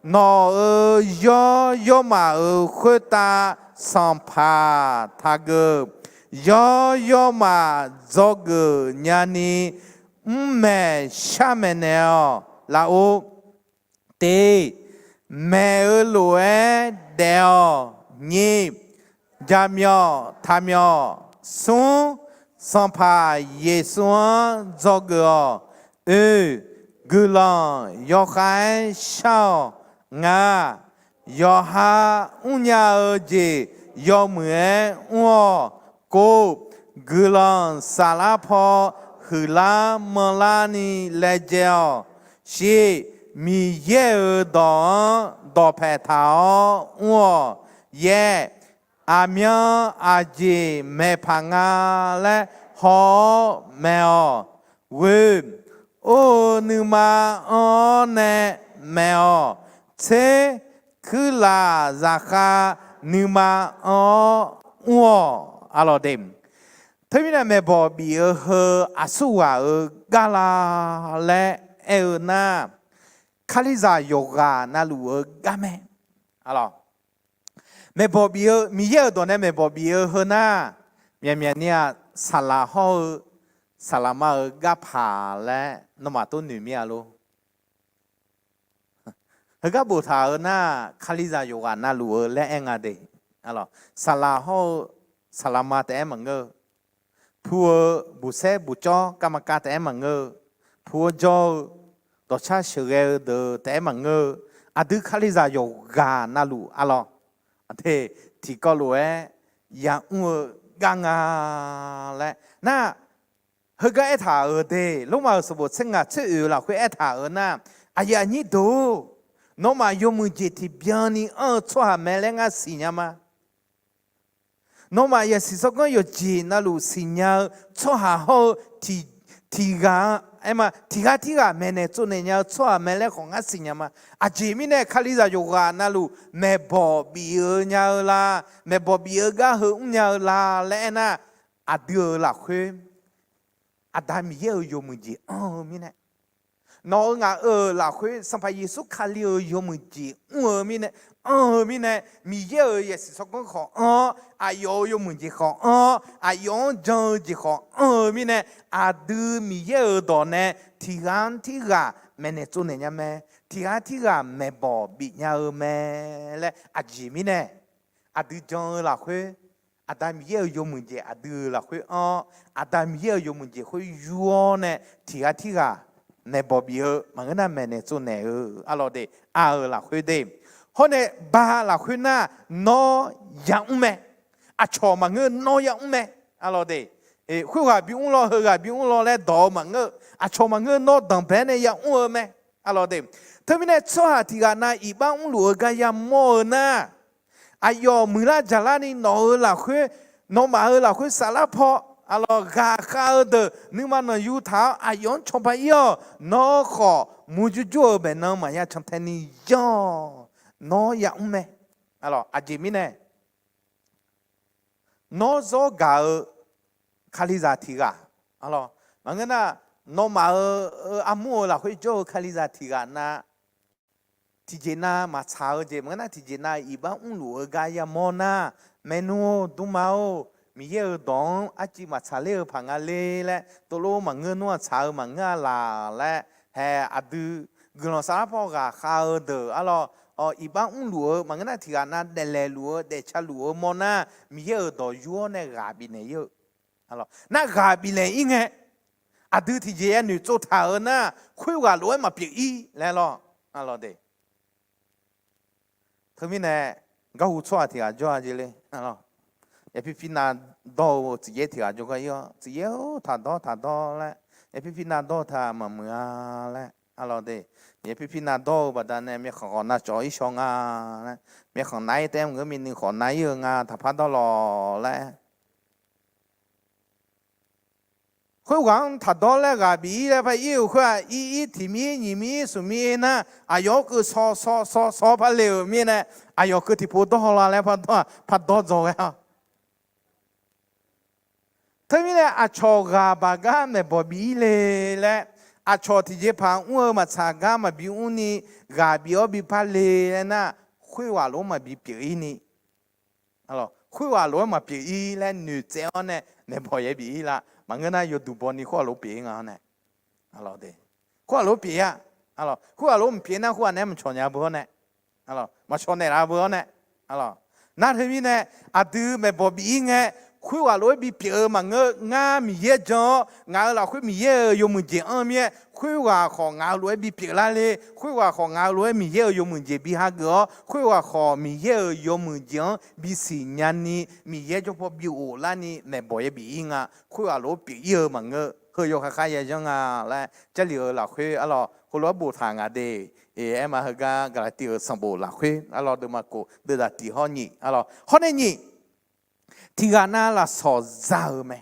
Nawq-euq yawr yawrmaf-euq khoertav sanqpaq taqgeuf. Yawr yawrmaf dzawgeuf nyani mrmaeq sharmaeq naeq-awq. Lafov, teq, maeq-eu lof-aer daef-awq. Nyiq, jaqmyawf taqmyawf. Smr, Sanqpaq Yeqsur-anr dzawgeuf-awq. Oe, guiqlanq yawkhav-aer shar-awq. Ngaq, yawqha mrnya-eu jeq yawmuiq-aer mr-awq. Kov, guiqlanq saflar paw huiqlar manrlarni laejae-awq. Shiq, Miqyaer-euq dawq-anr dawqpae taq-awr mr-awq. Yaer, aqmyan aqjeq maeqpaq nga laer haw-awr maeq-awq. Ghoe, or-eu nuima anr-awr nae maeq-awq. Tser, kuirlaf zaqkhav nuima anr-awr mr-awq. Arlawq de, teumirnae maeqbawq bif-eu heu aqsurghaq-euq gar la laer aer-eu nar, Kalizaq yawqghaq navluf-eu gar mae. Arlawq, maeqbawq bif-eu, Miqyaer-euq dawq nae maeqbawq bif-eu heu nar, myaqmyaq ni-aq, saqlaq hawr-eu saqlaqma-euq gar paq laer nawmaf tov noeq mir-a lor. Heugar boftaq-eu nar, Kalizaq yawqghaq navluf-eu laer aer nga de. Saqlaq hawr-eu saqlaqma taef-aer maqngeur-eu, pu-eu buqsaer buqcawr kavmaqkav taef-aer maqngeur-eu, pu-awr jawr-eu, dawqcar sheuqghae-eu deuq taef-aer maqngeur-eu, aqdui Kalizaq yawqghaq navluf arlawq, aqdui tiqkawv lof-aer yamr-eu gar nga laer nar, heugar aertaq-euq de, Lormav-euq sanqbof tser ngaq tser oeq-eu lafkhoer aertaq-euq nar, aqyuif aqnyir deuq-or, nawmaf yawmuiq jeq tiqbyan ni anr-eu tsawrhaq mae laer ngar siqnya ma. Nawmaf yasiq tsawrganr yawqjeq navluf siqnya-eu tsawrhaq hawr-eu tiq, tiq ghaq, aer ma, tiq ghaq tirghaq maeqnaeq tsovnaeq nya-eu tsawrhaq mae laer khawf ngar siqnya ma. Aqjeq mirnae Kalizaq yawqghaq navluf maeqbawq bif-eu nya-eu la, maeqbawq bif-eu gar heu mrnya-eu la laer aernar, aqdui-euq lafkhoer Aqda Miqyaer-euq yawmuiq jeq anr-eu mirnae, nawq-euq ngaq-euq lafkhoer Sanqpaq Yeqsur Kali-euq yawmuiq jeq mr-eu mirnae, anr-eu mirnae, Miqyaer-euq yasiq tsawrganr khawf anr-awr, aqyawf-euq yawmuiq jeq khawf anr-awr, aqyawf-anr jan-eu jeq khawf anr-eu mirnae, aqdui Miqyaer-euq dawq nae tiq ghaq-anr tirghaq maeqnaeq tsovnaeq nya mae, tiq ghaq-anr tirghaq maeqbawq bif nya-eu mae laer aqjeq mirnae, aqdui jan-eu lafkhoer Aqda Miqyaer-euq yawmuiq jeq aqdui-euq lafkhoer anr-awr, Aqda Miqyaer-euq yawmuiq jeq khoer yur-awr nae tiq ghaq tirghaq maeqbawq bif-eu maqngeur nar maeqnaeq tsovnaeq-eu arlawq de, a-euq lafkhoer de. Hawr nae ba lafkhoer nar, nawr yamr mae. Aqcawq maqngeur, nawr yamr mae. Arlawq de, khoerghaq bimr lawr, heughaq bimr lawr laer dawq-eu maqngeur-eu, aqcawq maqngeur, nawr danqbae nae yamr-eu mae. Arlawq de, teumirnae tsawrhaq tiq ghaq nav iqbax mrluf-eu gar yamawr-eu nar, aqyawf muiqlar jaqlar ni nawq-euq lafkhoer, nawmaf-euq lafkhoer saflar paw, arlawq ghaqkhav-eu deuq nuima nanqyu taq-awr aqyawf-anr cawba ir-awq. Nawr khawf murjur jur-eu baeqnan maqya cantae ni yanr-awq. nawr yamr mae. Aqjeq mirnae, nawr zawr gaq-eu Kalizaq tiq ghaq, maqngeur nar, nawmaf-euq armur-eu lafkhoer jawr-eu Kalizaq tiq ghaq na, tiqjeq nav maqtsaq-eu jeq maqngeur nar, tiqjeq nav iqbax mrluf-eu gar yamawr nar, maernmr-or, dmrma-or, Miqyaer-euq dawq-anr arcuiv maqtsaq ler-eu paq nga le laer, tov lof maqngeur nmr-aq tsaq-eu maqngeur-a laq laer, hae aqdui guiqlanq saflar paw ghaqkhav-eu deuq arlawr, iqbax mrluf-eu maqngeur nar, tiq ghaq nav daeflaeq luf-eu daefca luf-eu mawr nar, Miqyaer-euq dawq yur-awr nae ghaq bifnaeq ir-eu. Nar ghaq bifnaeq ir ngae, aqdui tiqjeq yanoeq tsovtaq-euq nar, khoerghaq lof-aer maqpyeuf ir laer lawr. Teumirnae, garhu tsawrhaq tiq ghaq jawr-a jeq le. Yaerpir pirnav dawr-eu tsuif yaer tiq ghaq jawrgar ir-awr, tsuif yaer-or, taq dawr taq dawr laer, yaerpir pirnav dawr-eu taq maqmuiq-a laer, arlawr de. Yaerpir pirnav dawr-eu baqdanae myavkhanq khawf navcawv ir shaw nga laer, myavkhanq nav ir taef-aer maqngeur, myavnuiv khawf nav ir-eu nga, taqpar dawr lawq laer. Khoerghaq-anr taq dawr laer ghaq bif ir laer par ir-euq khoer-aq, ir ir tiq mir nyiq mir smq mir nar, aqyawf-anr keuv shaw shaw shaw shaw par le-euq mirnae, aqyawf keuv tiqpov dawr haw la laer par dawr-aq, par dawr dzaw ghae-a. Teumirnae aqcawq ghaq baq gar maeqbawq bif ir le laer, aqcawq tiqjeqpaq mr-eu maqtsaq gar maqbi mrni, ghaq bif-awr bi par le aer nar, khoerghaq lof-aer maqbi pyeuf ir ni. Khoerghaq lof-aer maqpyeuf ir laer noeqtsaev-awr nae maeqbawq yaer bif ir la. Maqngeur nar, yawduq baw ni khoerghaq lof pyeuf ir nga-awr nae. Khoerghaq lof pyeuf ir-a. Khoerghaq lof maqpyeuf nar, khoerghaq nae maqcawq nya beu-awr nae, maqcawq naeqlaf beu-awr nae. Nar teumirnae, aqdui maeqbawq bif ir ngae, khoerghaq lof-aer bipyeuf-eu maqngeur. Ngar Miqyaer jan-awr, ngaq-euq lafkhoer Miqyaer-euq yawmuiq jeq anr-eu mir-aer, khoerghaq khawf ngaq-euq lof-aer bipyeuf lar le. Khoerghaq khawf ngaq-euq lof-aer Miqyaer-euq yawmuiq jeq bi hageuf-awr, khoerghaq khawf Miqyaer-euq yawmuiq jeq-anr bisiq nyani, Miqyaer jawrpaw bi ghoflar ni maeqbawq yaer bif ir nga. Khoerghaq lof-aer pyeuf ir-eu maqngeur. Heu yawkhav khar yajanr nga laer Jarlif-euq lafkhoer arlawr heulof-aer boftaq nga de. Aer ma heugar Gaqlaqtiv-euq sanqbof lafkhoer arlawr deuvma kof deuvzaq tiq hawr nyiq arlawr hawr nae nyiq, tiq ghaq nav lafsawq za-euq mae.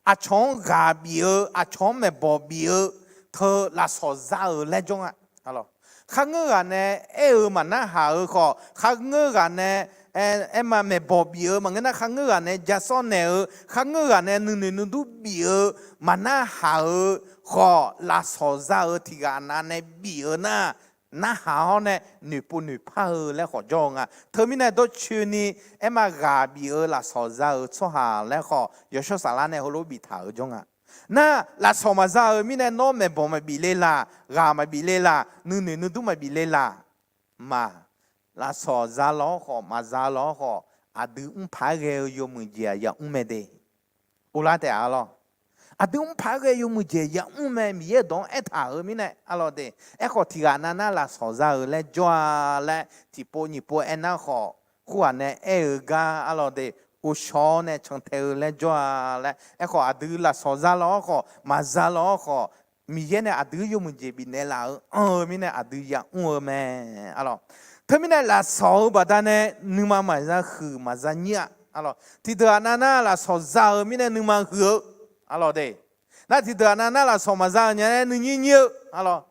Aqcawq-anr ghaq bif-eu, aqcawq-anr maeqbawq bif-eu teu lafsawq za-euq laer jawr nga. Kharngeur ghaq nae aer-eu maqnarhaq-eu khawf, kharngeur ghaq nae aer ma maeqbawq bif-eu maqngeur nar, kharngeur ghaq nae jasawr naeq-eu, kharngeur ghaq nae nuinoeq nuidur bif-eu maqnarhaq-eu khawf, lafsawq za-euq tiq ghaq nav nae bif-eu nar, narhaq-awr nae noeqpov noeqpar-eu laer khawf jawr-eu nga. Teumirnae dawrcoeni aer ma ghaq bif-eu lafsawq za-euq tsawrhaq laer khawf, Yawshawr Saflar nae heulof biftaq-euq jawr nga. Nar, lafsawq maqza-euq mirnae nawr maeqbawq maqbif le laq, ghaq maqbif le laq, nuinoeq nuidur maqbif le laq. Maq, lafsawq za lawq-awr khawf, maqza lawq-awr khawf, aqdui mr paq-aer ghae-eu yawmuiq jeq-aq yamr mae de. Uvlar taef-a lawr. Aqdui mr paq-aer ghae yawmuiq jeq yamr mae, Miqyaer-euq dawq-anr aertaq-euq mirnae arlawr de. Aerkhawf, tiq ghaq nav nar lafsawq za-euq laer jawr-a laer tiqpov nyiq pov aernar khawf, khoerghaq nae aer-eu gar arlawr de, ghovshaw-awr nae cantae-eu laer jawr-a laer. Aerkhawf, aqdui lafsawq za lawq-awr khawf, maqza lawq-awr khawf, Miqyaer nae aqdui yawmuiq jeq bifnaeq laf-euq anr-eu mirnae aqdui yamr-eu mae arlawr. Teumirnae lafsawq-eu baqdanae nuima maqza huiq maqza nyir-a arlawr. Tiqdeuq ghaq nav nar lafsawq za-euq mirnae nuima huiq-eu arlawr de. Nar tiqdeuq ghaq nav nar lafsawq maqza-euq nya-aer nuinyir nyir-eu arlawr.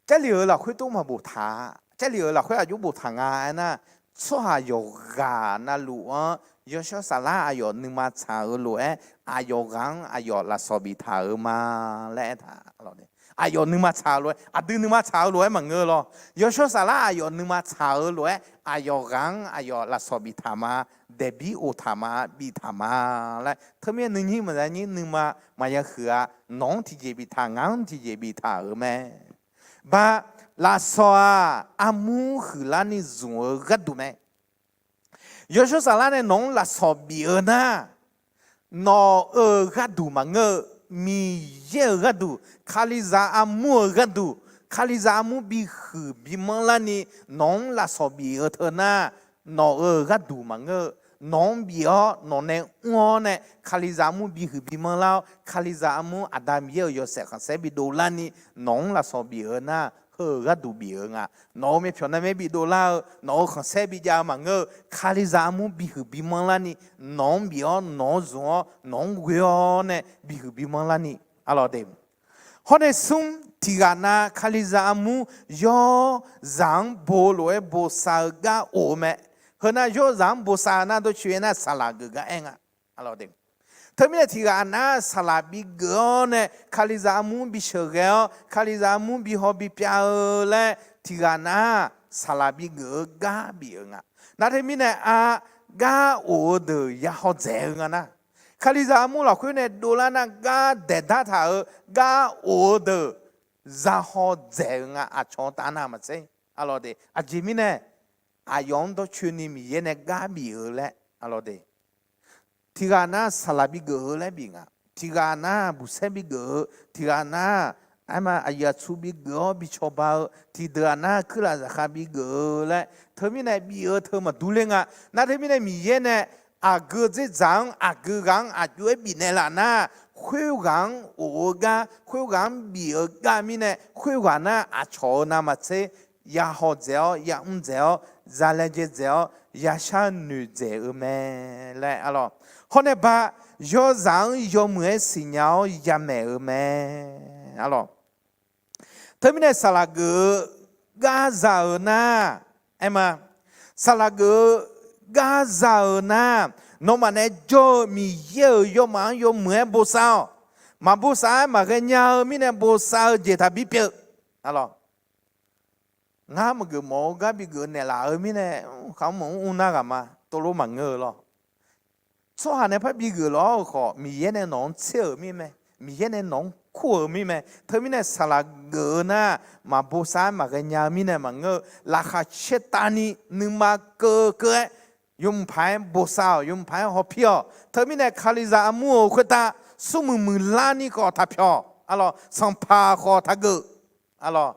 Jarlif-euq lafkhoer tov maqboftaq-a. Jarlif-euq lafkhoer aqjox boftaq nga aernar, tsawrhaq yawqghaq navluf-anr Yawshawr Saflar aqyawf nuima tsaq-eu lof-aer, aqyawf ghaq-anr aqyawf lafsawq biftaq-euq ma laer aertaq. Aqyawf nuima tsaq-eu lof-aer, aqdui nuima tsaq-eu lof-aer maqngeur lawr. Yawshawr Saflar aqyawf nuima tsaq-eu lof-aer, aqyawf ghaq-anr aqyawf lafsawq biftaq ma, daeqbir oftaq ma, biftaq ma laer. Teumirnae nuinyir maqza nyir nuima maqya huiq-a. Nawq-anr tiqjeq biftaq, ngaq-anr tiqjeq biftaq-euq mae. Ba, lafsawq-aq armur huiqlar ni zmq-eu gharduq mae. Yawshawr Saflar nae nawq-anr lafsawq bif-eu nar, nawq-euq gharduq maqngeur-eu, Miqyaer-euq gharduq, Kalizaq armur-euq gharduq, Kalizaq armur bihuiq bimanr larni nawq-anr lafsawq bif-eu teu nar, nawq-euq gharduq maqngeur-eu, nawq-anr bif-awr nawq nae mr-awr nae Kalizaq armur bihuiq bimanr lar-awr, Kalizaq armur Aqda Miqyaer-euq yawshaef khanqsaer bidov larni nawq-anr lafsawq bif-eu nar, heu-euq gharduq bif-eu nga. Nawq-euq myavpyawq narmaer bidov lar-eu, nawq-euq khanqsaer bijav-eu maqngeur-eu, Kalizaq armur bihuiq bimanr larni nawq-anr bif-awr nawq-anr zmq-awr nawq-anr ghoe-awr nae bihuiq bimanr larni arlawr de. Hawr nae smr, tiqghaq nav Kalizaq armur yawrzaq-anr bo lof-aer bosav-eu gar of-eu mae. Heu nar yawrzaq-anr bosav-eu nar dawrcoeni nar saqlaq geuf gar aer nga. Teumirnae tiqghaq nar saqlaq bigeuf-awr nae Kalizaq armur bi sheuqghae-awr Kalizaq armur bi haw bi pyav-eu laer tiqghaq nar saqlaq bigeuf-eu gar bif-eu nga. Nar teumirnae a, gar of-eu deuq ya haw dzaeq-eu nga nar, Kalizaq armur lafkhoer nae dovlar nar gar daeqdar taq-euq gar of-eu deuq za haw dzaeq-eu nga. Aqcawq-eu taf nar maqtser, aqlawq de, aqjeq mirnae aqyawf-anr dawrcoeni Miqyaer nae gar bif-eu laer, aqlawq de, tiqghaq nar saqlaq bigeuf-eu laer bif nga. Tiqghaq nar buqsaer bigeuf-eu, tiqghaq nar aerma aqyuif aqtsu bigeuf-awr bi cawba-eu, tiqdeuq-aq nar kuirlaf zaqkhav bigeuf-eu laer teumirnae bif-eu teu maqdur ler nga. Nar teumirnae Miqyaer nae aqgeu dzerdzaq-anr aqgeu ghaq-anr aqjox-aer bifnaeq laf nar, khoerghaq-anr of-eu gar khoerghaq-anr bif-eu gar mirnae khoerghaq nar aqcawq-eu navmaqtser ya haw dzaeq-awr ya mr dzaeq-awr za laejae dzaeq-awr ya sharnoeq dzaeq-eu mae laer aqlawq. Hawr nae ba yawrzaq-anr yawmuiq-aer siqnya-awr yamaeq-eu mae aqlawq. Teumirnae saqlaq geuf-eu gar za-eu nar, aerma, saqlaq geuf-eu gar za-eu nar, nawmaf nae jawr-eu Miqyaer-euq yawmaf-anr yawmuiq-aer bosav-awq. Maqbosav-aer maqghae nya-eu mirnae bosav-eu jeq taqbi pyeuf. Aqlawq, ngar maqgeuf mawf-eu gar bigeuf naeqlaf-eu mirnae, khamq mr nar ghaq ma tov lof maqngeur-eu lawr. Tsawrhaq nae parbi geuf lawr-eu khawf Miqyaer nae nawq-anr tser-euq mirmae, Miqyaer nae nawq-anr kur-euq mirmae. Teumirnae saqlaq geuf-eu nar, maqbosav-aer maqghae nya-eu mirnae maqngeur-eu, laqkhaq caer tavni nuima keuv keuv-aer yawmuiq paq-aer bosav-awq, yawmuiq paq-aer hawpir-awq. Teumirnae Kalizaq armur-euq khoertav smrmuiq muiqlarni khawf taqpyawq. Aqlawq, sanqpaq khawf taqgeuf. Aqlawq,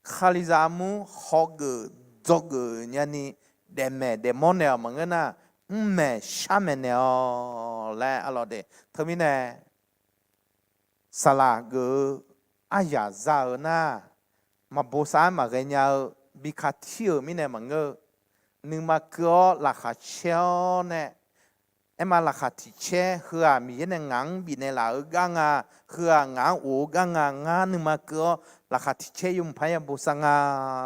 Kalizaq armur hawgeuf dzawgeuf nyani daefmaeq daefmawr naeq-awq maqngeur nar, mrmaeq sharmaeq naeq-awq laer aqlawq de. Teumirnae saqlaq geuf-eu aryaq za-eu nar, maqbosav-aer maqghae nya-eu bi katir-euq mirnae maqngeur-eu, nuima keuv-awr laqkhaq caer-awr nae, aerma laqkhaq tiq caer heu-aq Miqyaer nae ngaq-anr bifnaeq laf-eu gar nga, heu-aq ngaq-anr of-eu gar nga, ngar nuima keuv-awr laqkhaq tiq caer yawmuiq paq-aer ya bosav nga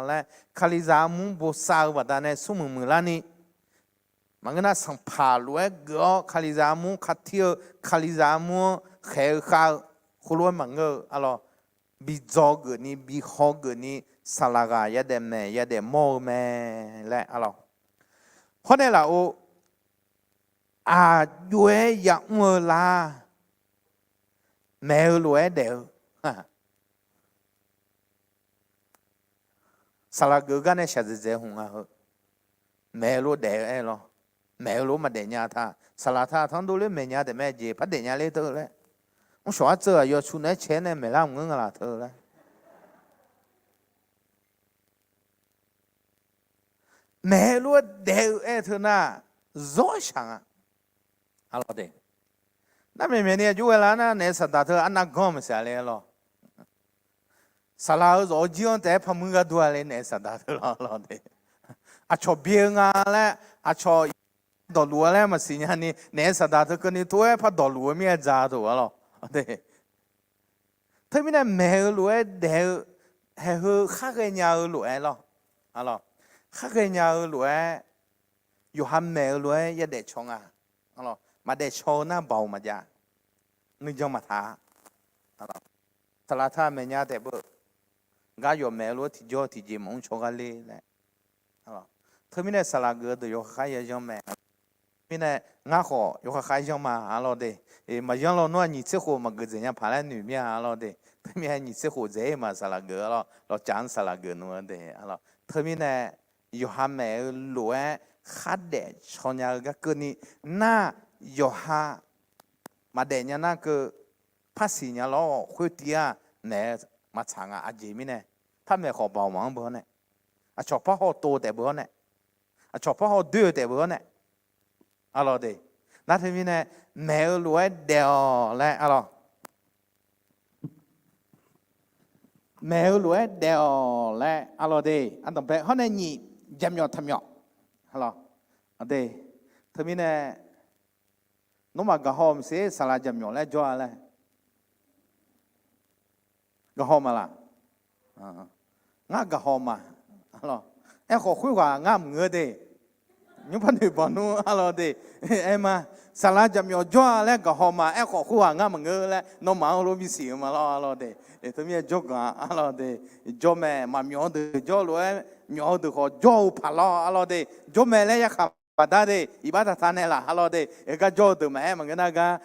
laer Kalizaq armur bosav-eu baqdanae smrmuiq muiqlarni, maqngeur nar sanqpaq lof-aer geuf-awr Kalizaq armur katir-eu, Kalizaq armur-anr khaeq-eu khav-eu, khoerlof-aer maqngeur-eu aqlawq, bi dzaw geufni bi haw geufni saqlaq ghaq yadaef maeq yadaef mawr-eu mae laer aqlawq. Hawr nae laf-or, aqjox-aer yamr-eu lar, maeq-eu lof-aer daef-eu saqlaq geuf gar nae shaqdzaeq dzaeq hmq nga heu. Maeq-eu lof daef-eu aer lawr. Maeq-eu lof maqdaef nya ta. Saqlaq ta tanr dovler maeq nya taef mae jeq par daef nya ler teu laer. Mrshawq artseuv aqyawf cu naeq-aer cae-aer nae maeqlar mq ngeur nga laf teu laer. Maeq-eu lof-aer daef-eu aer teu nar, zawr shaq nga. Aqlawq de. Nar maeqmaeq ni aqjox ghae lar nar naef saqdaq teu arnav ganr maqsiq le lawr. Saqlaq-eu zawf-eu jir-anr taef-aer parmuir gharduq-a le naef saqdaq teu lawr lawr de. Aqcawq byae-eu nga laer, aqcawq dawqluf-a laer maqsiq nya ni, naef saqdaq teu keuvni tov-aer par dawqluf-eu mir-aer dza teu-a lawr. Teumirnae maeq-eu lof-aer daef-eu, haeq heu khar ghaenya-eu lof-aer lawr. Khar ghaenya-eu lof-aer, yawqha maeq-eu lof-aer yadaef caw nga. Maqdaef caw-eu nar baoq maqjav, nuijan maqtaq-a. Saqlaq ta maeqnya taef beu, gar yawf maeq-eu lof-aer tiqjawr tiqjeq maqmr caw gha le laer. Teumirnae saqlaq geuf-eu deuq yawkhav khar ya zanr mae. Mirnae ngar khawf yawkhav khar zanr ma aqlawq de. Maqzanr lawnmr-aq nyiq tser khof maqgeuf dzaeq nya paq laer noeq mir-a aqlawq de. Teumirnae nyiq tser khof dzaeq-ir ma saqlaq geuf aqlawq, lawqcaf-anr saqlaq geuf nmr-a de aqlawq. Teumirnae yawqha maeq-eu lof-aer khardaef caw nya-eu gar keuvni nar, yawqha maqdaef nya nar keuv par siqnya lawr-awq. Khoertiv-aq naeq-eu maqtsaq nga. Aqjeq mirnae par maeq khawf baoq maqanr beu-awr nae, aqcawq par haw tov-eu taef beu-awr nae, aqcawq par haw doer-eu taef beu-awr nae, aqlawq de. Nar teumirnae maeq-eu lof-aer daef-awq laer aqlawq. Maeq-eu lof-aer daef-awq laer aqlawq de. Aqdanqbae hawr nae nyiq, jaqmyawf taqmyawf. Aqlawq de. Teumirnae nawmaf gaqhaw maqsiq saqlaq jaqmyawf laer jawr-a laer. Gaqhaw ma laq? Ngar gaqhaw ma. Aerkhawf khoerghaq ngar maqngeur de. Nymrpar noeq banq nmr arlawr de. Aer ma, saqlaq jaqmyawf jawr-a laer gaqhaw ma, aerkhawf khoerghaq ngar maqngeur laer nawmaf-anr lof bisiq-eu ma lawr arlawr de. Teumirnae jawrganq arlawr de. Jawr mae, maqmyawf-eu deuq jawr lof-aer, myawf-eu deuq khawf jawr-eu paq lawr arlawr de. Jawr mae laer yarkhaq baqda de, iqbax taqtaq naeqlaf arlawr de. Heugar jawr-eu deuq maqaer, maqngeur nar gar,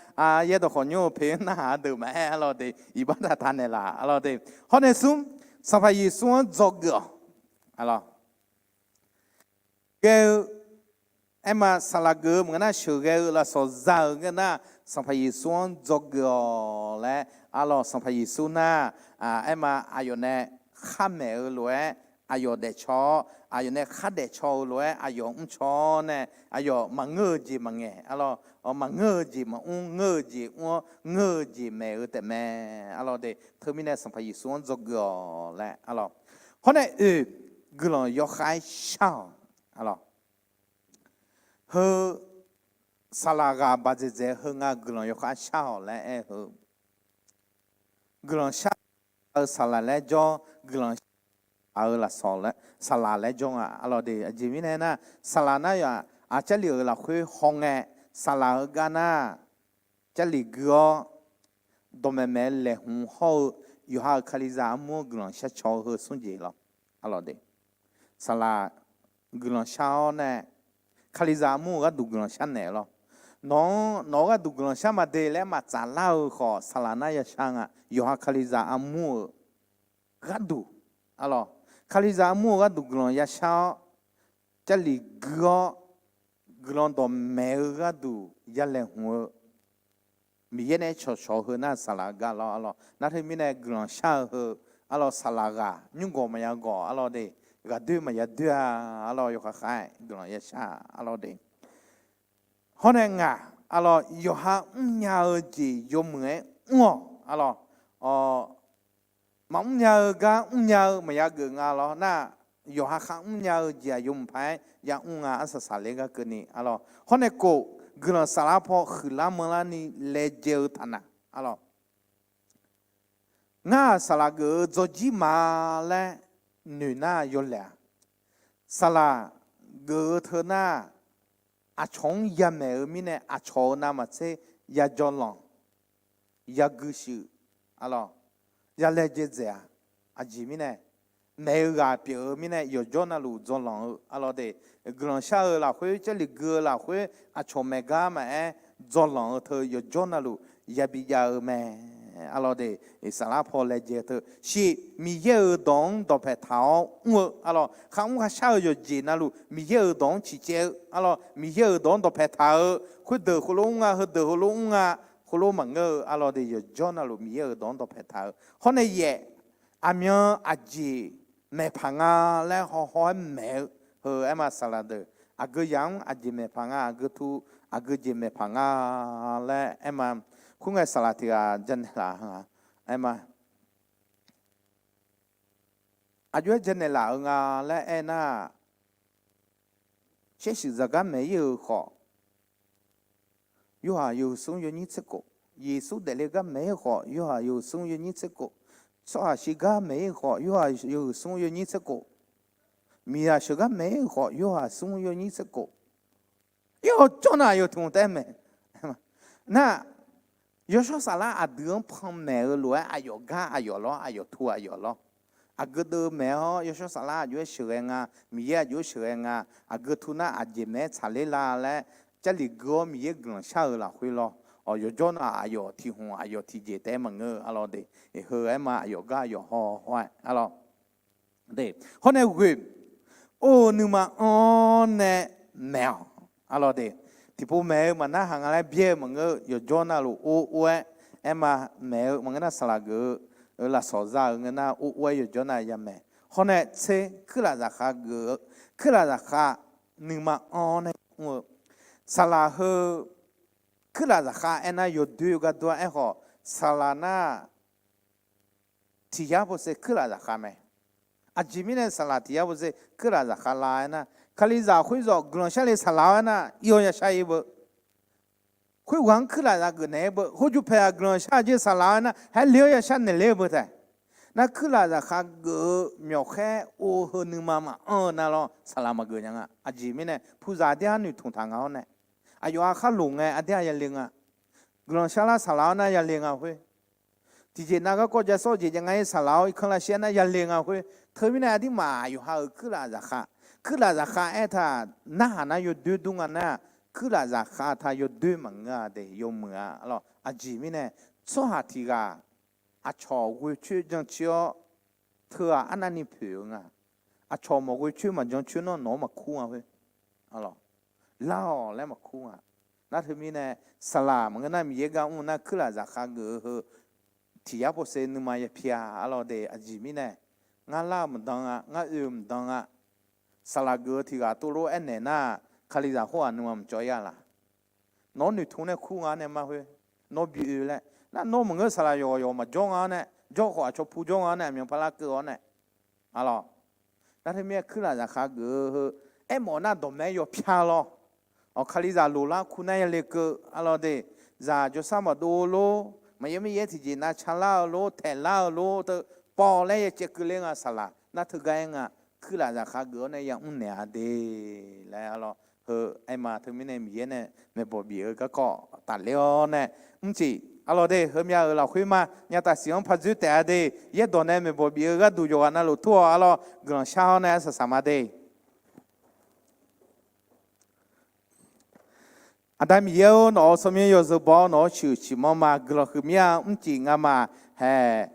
yaerdawq khawf nymr-eu pe-anr narhaq-eu deuq maqaer arlawr de, iqbax taqtaq naeqlaf arlawr de. Hawr nae smr, Sanqpaq Yeqsur-anr dzawgeuf-awq. Arlawr ghae-eu, aer ma, saqlaq geuf-eu maqngeur nar sheuqghae-eu lafsawq za-euq ngeur nar, Sanqpaq Yeqsur-anr dzawgeuf-awq laer arlawr. Sanqpaq Yeqsur nar, aer ma, aqyawf nae khar maeq-eu lof-aer aqyawf daefcaw-awr, aqyawf nae khar daefcaw-eu lof-aer aqyawf mrcaw-awr nae, aqyawf maqngeur-eu jeq maqngaeq arlawr. Maqngeur-eu jeq maqmr, ngeur-eu jeq mr-awr, ngeur-eu jeq maeq-eu taefmae arlawr de. Teumirnae Sanqpaq Yeqsur-anr dzawgeuf-awq laer arlawr. Hawr nae oeq, guiqlanq yawkhav-aer shar-awq arlawr. Heu saqlaq ghaq baqdzaeq dzaeq-eu heu nga guiqlanq yawkhav shar-awq laer aer-eu. Guiqlanq shar-eu saqlaq laer jawr, guiqlanq shar-eu lafsawq laer saqlaq laer jawr nga arlawr de. Aqjeq mirnae nar, saqlaq nar yawf-aq, Jarlif-euq lafkhoer hawngae, saqlaq heugar nar, Jarlif gui-awr, dawqmaeq maeq-eu laeqhmq hawr-eu, yawqha-euq Kalizaq armur-anr guiqlanq shar caw-eu heu smr jeq lawr arlawr de. Saqlaq guiqlanq shar-awr nae, Kalizaq armur-eu gharduq guiqlanq shar naeq lawr. Nawq-anr nawq-eu gharduq guiqlanq shar maqde laer maqtsaf lar-eu khawf, saqlaq nar yashar nga. Yawqha Kalizaq armur-euq gharduq arlawr, Kalizaq armur-eu gharduq guiqlanq yashar-awr, Jarlif gui-awr, guiqlanq dawqmaeq-eu gharduq ya laeqhmq-eu Miqyaer nae cawqcawq-eu heu nar saqlaq gar lawr arlawr. Nar teumirnae guiqlanq shar-eu heu arlawr, saqlaq ghaq nymrgawq maqya gawq arlawr de, ghaqdoer maqya doer-a arlawr, yawkhav khav-aer guiqlanq yashar arlawr de. Hawr nae ngaq arlawr, yawqha mrnya-eu jeq yawmuiq-aer mr-awq arlawr. Maqmrnya-eu gar mrnya-eu maqya geuf nga lawr nar, yawqha kharmrnya-eu jeq-aq yawmuiq paq-aer yamr nga arsaq saqler gar keuvni arlawr. Hawr nae kof, guiqlanq saflar paw huiqlar manrlar ni laejae-eu taq naq arlawr. Ngar-aq saqlaq geuf-eu dzawjir ma laer noeq nar yawlaeq-aq, saqlaq geuf-eu teu nar, aqcawq-anr yamaeq-eu mirnae aqcawq-euq navmaqtser yajawr lanq, yagui shuif arlawr, ya laejae dzaeq-aq. Aqjeq mirnae, maeq-eu ghaq pyeuf-eu mirnae yawqjawr navluf dzaw lanq-eu arlawr de. Guiqlanq shar-eu lafkhoer, Jarlif gui-eu lafkhoer, aqcawq maeq gar maqaer, dzaw lanq-eu teu yawqjawr navluf yabi jav-eu mae arlawr de. Saflar paw laejae teu shiq, Miqyaer-euq dawq-anr dawqpae taq-awr mr-eu arlawr, kharmr kharshar-eu yawqjeq navluf Miqyaer-euq dawq-anr ciqcaev-eu arlawr, Miqyaer-euq dawq-anr dawqpae taq-eu, khoerdeuq khoerlof mr nga, heudeuq heulof mr nga, khoerlof maqngeur-eu arlawr de, yawqjawr navluf Miqyaer-euq dawq-anr dawqpae taq-eu. Hawr nae yaef, aqmyan aqjeq maeqpaq nga laer hawhaw-aer maeq-eu heu aer ma, saqlaq deuq aqgeu yamq-anr aqjeq maeqpaq nga, aqgeu tu aqgeu jeq maeqpaq nga laer aer ma. Khoerngae saqlaq tiq ghaq janaeq laf-eu nga aer ma. Aqjox-aer janaeq laf-eu nga laer aernar, Tser shuif zaqgar maeq-ir-euq khawf, yorhaq yawhuiq smr yawnyir tser kof. Yeqsur daefle gar maeq-ir-euq khawf, yorhaq yawhuiq smr yawnyir tser kof. Tsawrhaq shir gar maeq-ir-euq khawf, yorhaq yawhuiq smr yawnyir tser kof. Miqzaq sheuq gar maeq-ir-euq khawf, yorhaq smr yawnyir tser kof. Yawqjawr nav aqyawf tiq hmq taef-aer maeq. Nar, yawshawr saflar aqdui-anr panmaeq-eu lof-aer aqyawf gar aqyawf lawr, aqyawf tu aqyawf lawr. Aqgeu deuv maeq-awr yawshawr saflar aqjox-aer sheuqghae nga, Miqyaer aqjox-aer sheuqghae nga, aqgeu tu nar aqjeq maeq-aer tsaqler la laer, Jarlif gui-awr Miqyaer guiqlanq shar-eu lafkhoer lawr. Awq, yawqjawr nav aqyawf tiq hmq aqyawf tiqjeq taef-aer maqngeur-eu arlawr de. Heu aer ma, aqyawf gar aqyawf haw haw-aer arlawr. Hawr nae ghoeq, or-eu nuima anr nae maeq-awq arlawr de. Tiqpov maeq-eu maqnar haq nga laer byaer-eu maqngeur-eu, yawqjawr navluf or or-aer aer ma, maeq-eu maqngeur nar saqlaq geuf-eu lafsawq za-euq ngeur nar or or-aer yawqjawr nav ya maeq. Hawr nae tser, kuirlaf zaqkhav geuf-eu, kuirlaf zaqkhav nuima anr nae mr-eu, saqlaq heu kuirlaf zaqkhav aernar yawdoer-eu gar dur-a. Aerkhawf saqlaq nar tiq yar pov ser kuirlaf zaqkhav mae. Aqjeq mirnae saqlaq tiq yar pov ser kuirlaf zaqkhav la aernar, Kalizaq khoerzawq guiqlanq shar le saqlaq-awr aernar, ir-awr yashar ir beu. Khoerghaq-anr kuirlaf zaqgeuf naeq-aer beu. Khoerjur paeq-aq guiqlanq shar-eu jeq saqlaq-awr aernar, haer le-awr yashar naeq ler-eu beu taef. Nar kuirlaf zaqkhav geuf-eu myawqkhaer or heu nuima maqanr-eu nar lawr, saqlaq maqgeuf nya nga. Aqjeq mirnae puqzaq aqdir-a noeqtmq taq nga-awr nae, aqyawf-a khar loq ngae aqdir-a yale nga. Guiqlanq sharlar saqlaq-awr nar yale nga khoer, tiqjeq nav garkawv ja sawr jeq jav nga-ir saqlaq-awr irkanr lavshaer nar yale nga khoer, teumirnae aqdirmaf yawqha-euq kuirlaf zaqkhav, kuirlaf zaqkhav aertaq narhaq nar yawdoer dur nga nar, kuirlaf zaqkhav taq yawdoer maqngeur-a de, yawmuiq-a lawr. Aqjeq mirnae tsawrhaq tiq ghaq aqcawq ghoecoer jancoer-awr, teughaq arnavni poeq-eu nga. Aqcawq maqghoecoer maqjancoer nawr nawq-anr maqkur nga khoer, lar-awq laer maqkur nga. Nar teumirnae saqlaq maqngeur nar Miqyaer gar mr nar kuirlaf zaqkhav geuf-eu heu tiq yar pawsaev nuima yapir-a lawr de. Aqjeq mirnae ngar lar-eu maqdan-a, ngar oe-eu maqdan-a. Saqlaq geuf-eu tiq ghaq tov lof-aer naeq nar, Kalizaq khoerghaq nuima maqcawv-ir-a laq? Nawq-anr noeqtmq nae kur nga nae ma khoer, nawr bi oe laer nar, nawr maqngeur saqlaq yawqghaq yawq maqjawr nga-awr nae, jawr khawf aqcawq pu jawr nga-awr nae, aqmyanpar larkeuv-awr nae, aqlawq. Nar teumirnae kuirlaf zaqkhav geuf-eu heu aermawf nar dawqmaeq-aer yawpyar lawr. Awq, Kalizaq loqlar kur nar yale keuv, aqlawq de. Zaq jawrsar maqdov-eu lor, maqyaer maqyaer tiqjeq nav calar-eu lor, taeqlar-eu lor, teu paw laer ya caev keuvler nga saqlaq. Nar teugar aer nga, kuirlaf zaqkhav geuf-awr nae yamr naeq-a de laer, aqlawq. Heu aerma teumirnae Miqyaer nae maeqbawq bif-eu garkawv tafler-awr nae, mrcif, aqlawq de, heumya-euq lafkhoer ma nya taf siq-anr par dzoer taef-a de. Yaerdawq nae maeqbawq bif-eu gharduq yawqghaq navluf tur-awq, aqlawq. Guiqlanq shar-awr nae arsaq saq ma de. Aqda Miqyaer-or, nawq-euq tsawrmyanr yawzeu baw-awr nawq-anr shuif ciqmanr ma. Guiqlanq huiqmya mrcif ngamaf haeq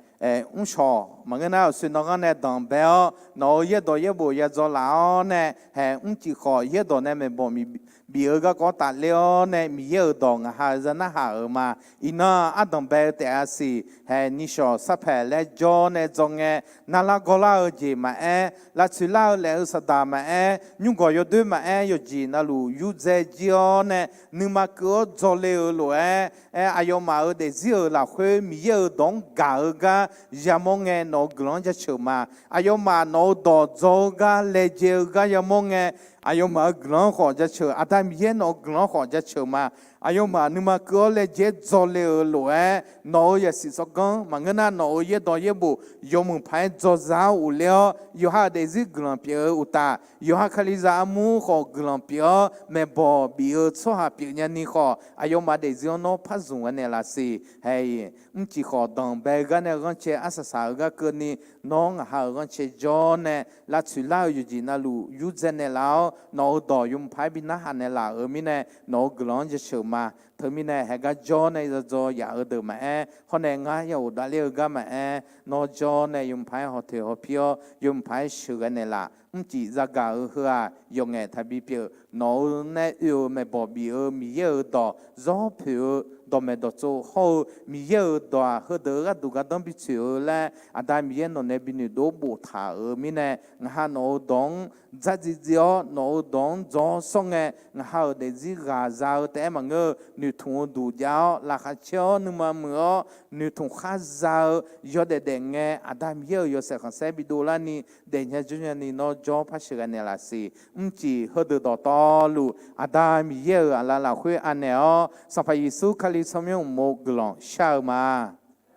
mrshawq maqngeur nar uqshoe nanganr nae danqbae-awr, nawq-euq yaerdawq yaerbof ya dzaw laf-awr nae haeq mrcif khawf yaerdawq nae maeqbawq bif-eu garkawv tafler-awr nae Miqyaer-euq dawq ngaq ha-eu zanarhaq-euq ma. Iqnan ardanqbae-eu taef-a siq haeq nishawq sarpaeq laer jawr nae dzaw ngae, narlar gawrlar-eu jeq maqaer, lavtsoeq lar-eu laef-eu saqdaq maqaer, nymrgawq yawdoer maqaer, yawqjeq navluf yurdzae jir-awr nae nuima keuv-awr dzawle-eu lof-aer, aer, aqyawfmaf-euq daefzir-euq lafkhoer Miqyaer-euq dawq-anr gaq-eu gar yamawr ngae nawq-euq guiqlanq-anr jaceuq ma. Aqyawfmaf nawq-euq dawq dzaw-eu gar laejae-eu gar yamawr ngae, aqyawfmaf-euq guiqlanq-anr khawf jaceuq, Aqda Miqyaer nawq-euq guiqlanq-anr khawf jaceuq ma. Aqyawfmaf nuima keuv-awr laejae-aer dzawle-euq lof-aer nawq-euq yaqsiq tsawrganr maqngeur nar nawq-euq yaerdawq yaerbof yawmuiq paq-aer dzawza-awr ghofler-awr, yawqha-euq daefzir guiqlanq pyeuf-eu uqtaf, yawqha Kalizaq armur khawf guiqlanq pyeuf-awr maeqbawq bif-eu tsawrhaq pyeufnya ni khawf, aqyawfmaf daefzir-anr nawr par zmq ghae naeqlaf siq. Haeq, mrcif khawf danqbae-eu gar nae ghanrcae arsaq saq-eu gar keuvni, nawr ngaq ha-euq ghanrcae jawr nae lavtsoeq lar-eu yawqjeq navluf yurdzae naeqlaf-awr, nawq-euq dawq yawmuiq paq-aer bi narhaq naeqlaf-euq mirnae nawq-euq guiqlanq-anr jaceuq ma. Teumirnae haeq gar jawr nae yadzaw yaf-eu deuq maqaer, hawr nae ngar ya ghofdav ler-eu gar maqaer, nawr jawr nae yawmuiq paq-aer hawtoeq hawpir-awr yawmuiq paq-aer sheuqghae naeqlaf. Mrcif zagaq-euq heu-aq yawqngaef taqbi pyeuf. Nawq-euq nae oe-euq maeqbawq bif-eu Miqyaer-euq dawq zawr poeq-eu dawqmaeq dawqtsov hawr-eu Miqyaer-euq dawq-aq heudeuq-eu gharduq gardanr bitsoeq-eu laer Aqda Miqyaer nawq nae bi noeqdov boftaq-euq mirnae, ngaq ha nawq-euq dawq-anr dzardziv dziv-awr nawq-euq dawq-anr dzaw sawr ngae, ngaq ha-euq daefzir ghaqza-eu taef-aer maqngeur-eu noeqtmq-eu duq jav-awr laqkhaq caer-awr nuima muiq-awr noeqtmq khar za-eu yawdaef daef ngae, Aqda Miqyaer-euq yawshaef khanqsaer bidov larni daefnya jawrnya ni nawr jawr par sheuqghae naeqlaf siq. Mrcif heudeuq dawqtawvluf Aqda Miqyaer-euq aqlaf lafkhoer anaeq-awr Sanqpaq Yeqsur Kali tsawrmyanr uqmov guiqlanq shar-eu ma.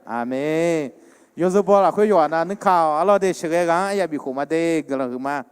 Aqmeq. Yawzeu baw lafkhoer yawqghaq nav nuirka-awq. Arlawr de sheuqghae ghaq-anr arya bif khof ma de guiqlanq huiq ma.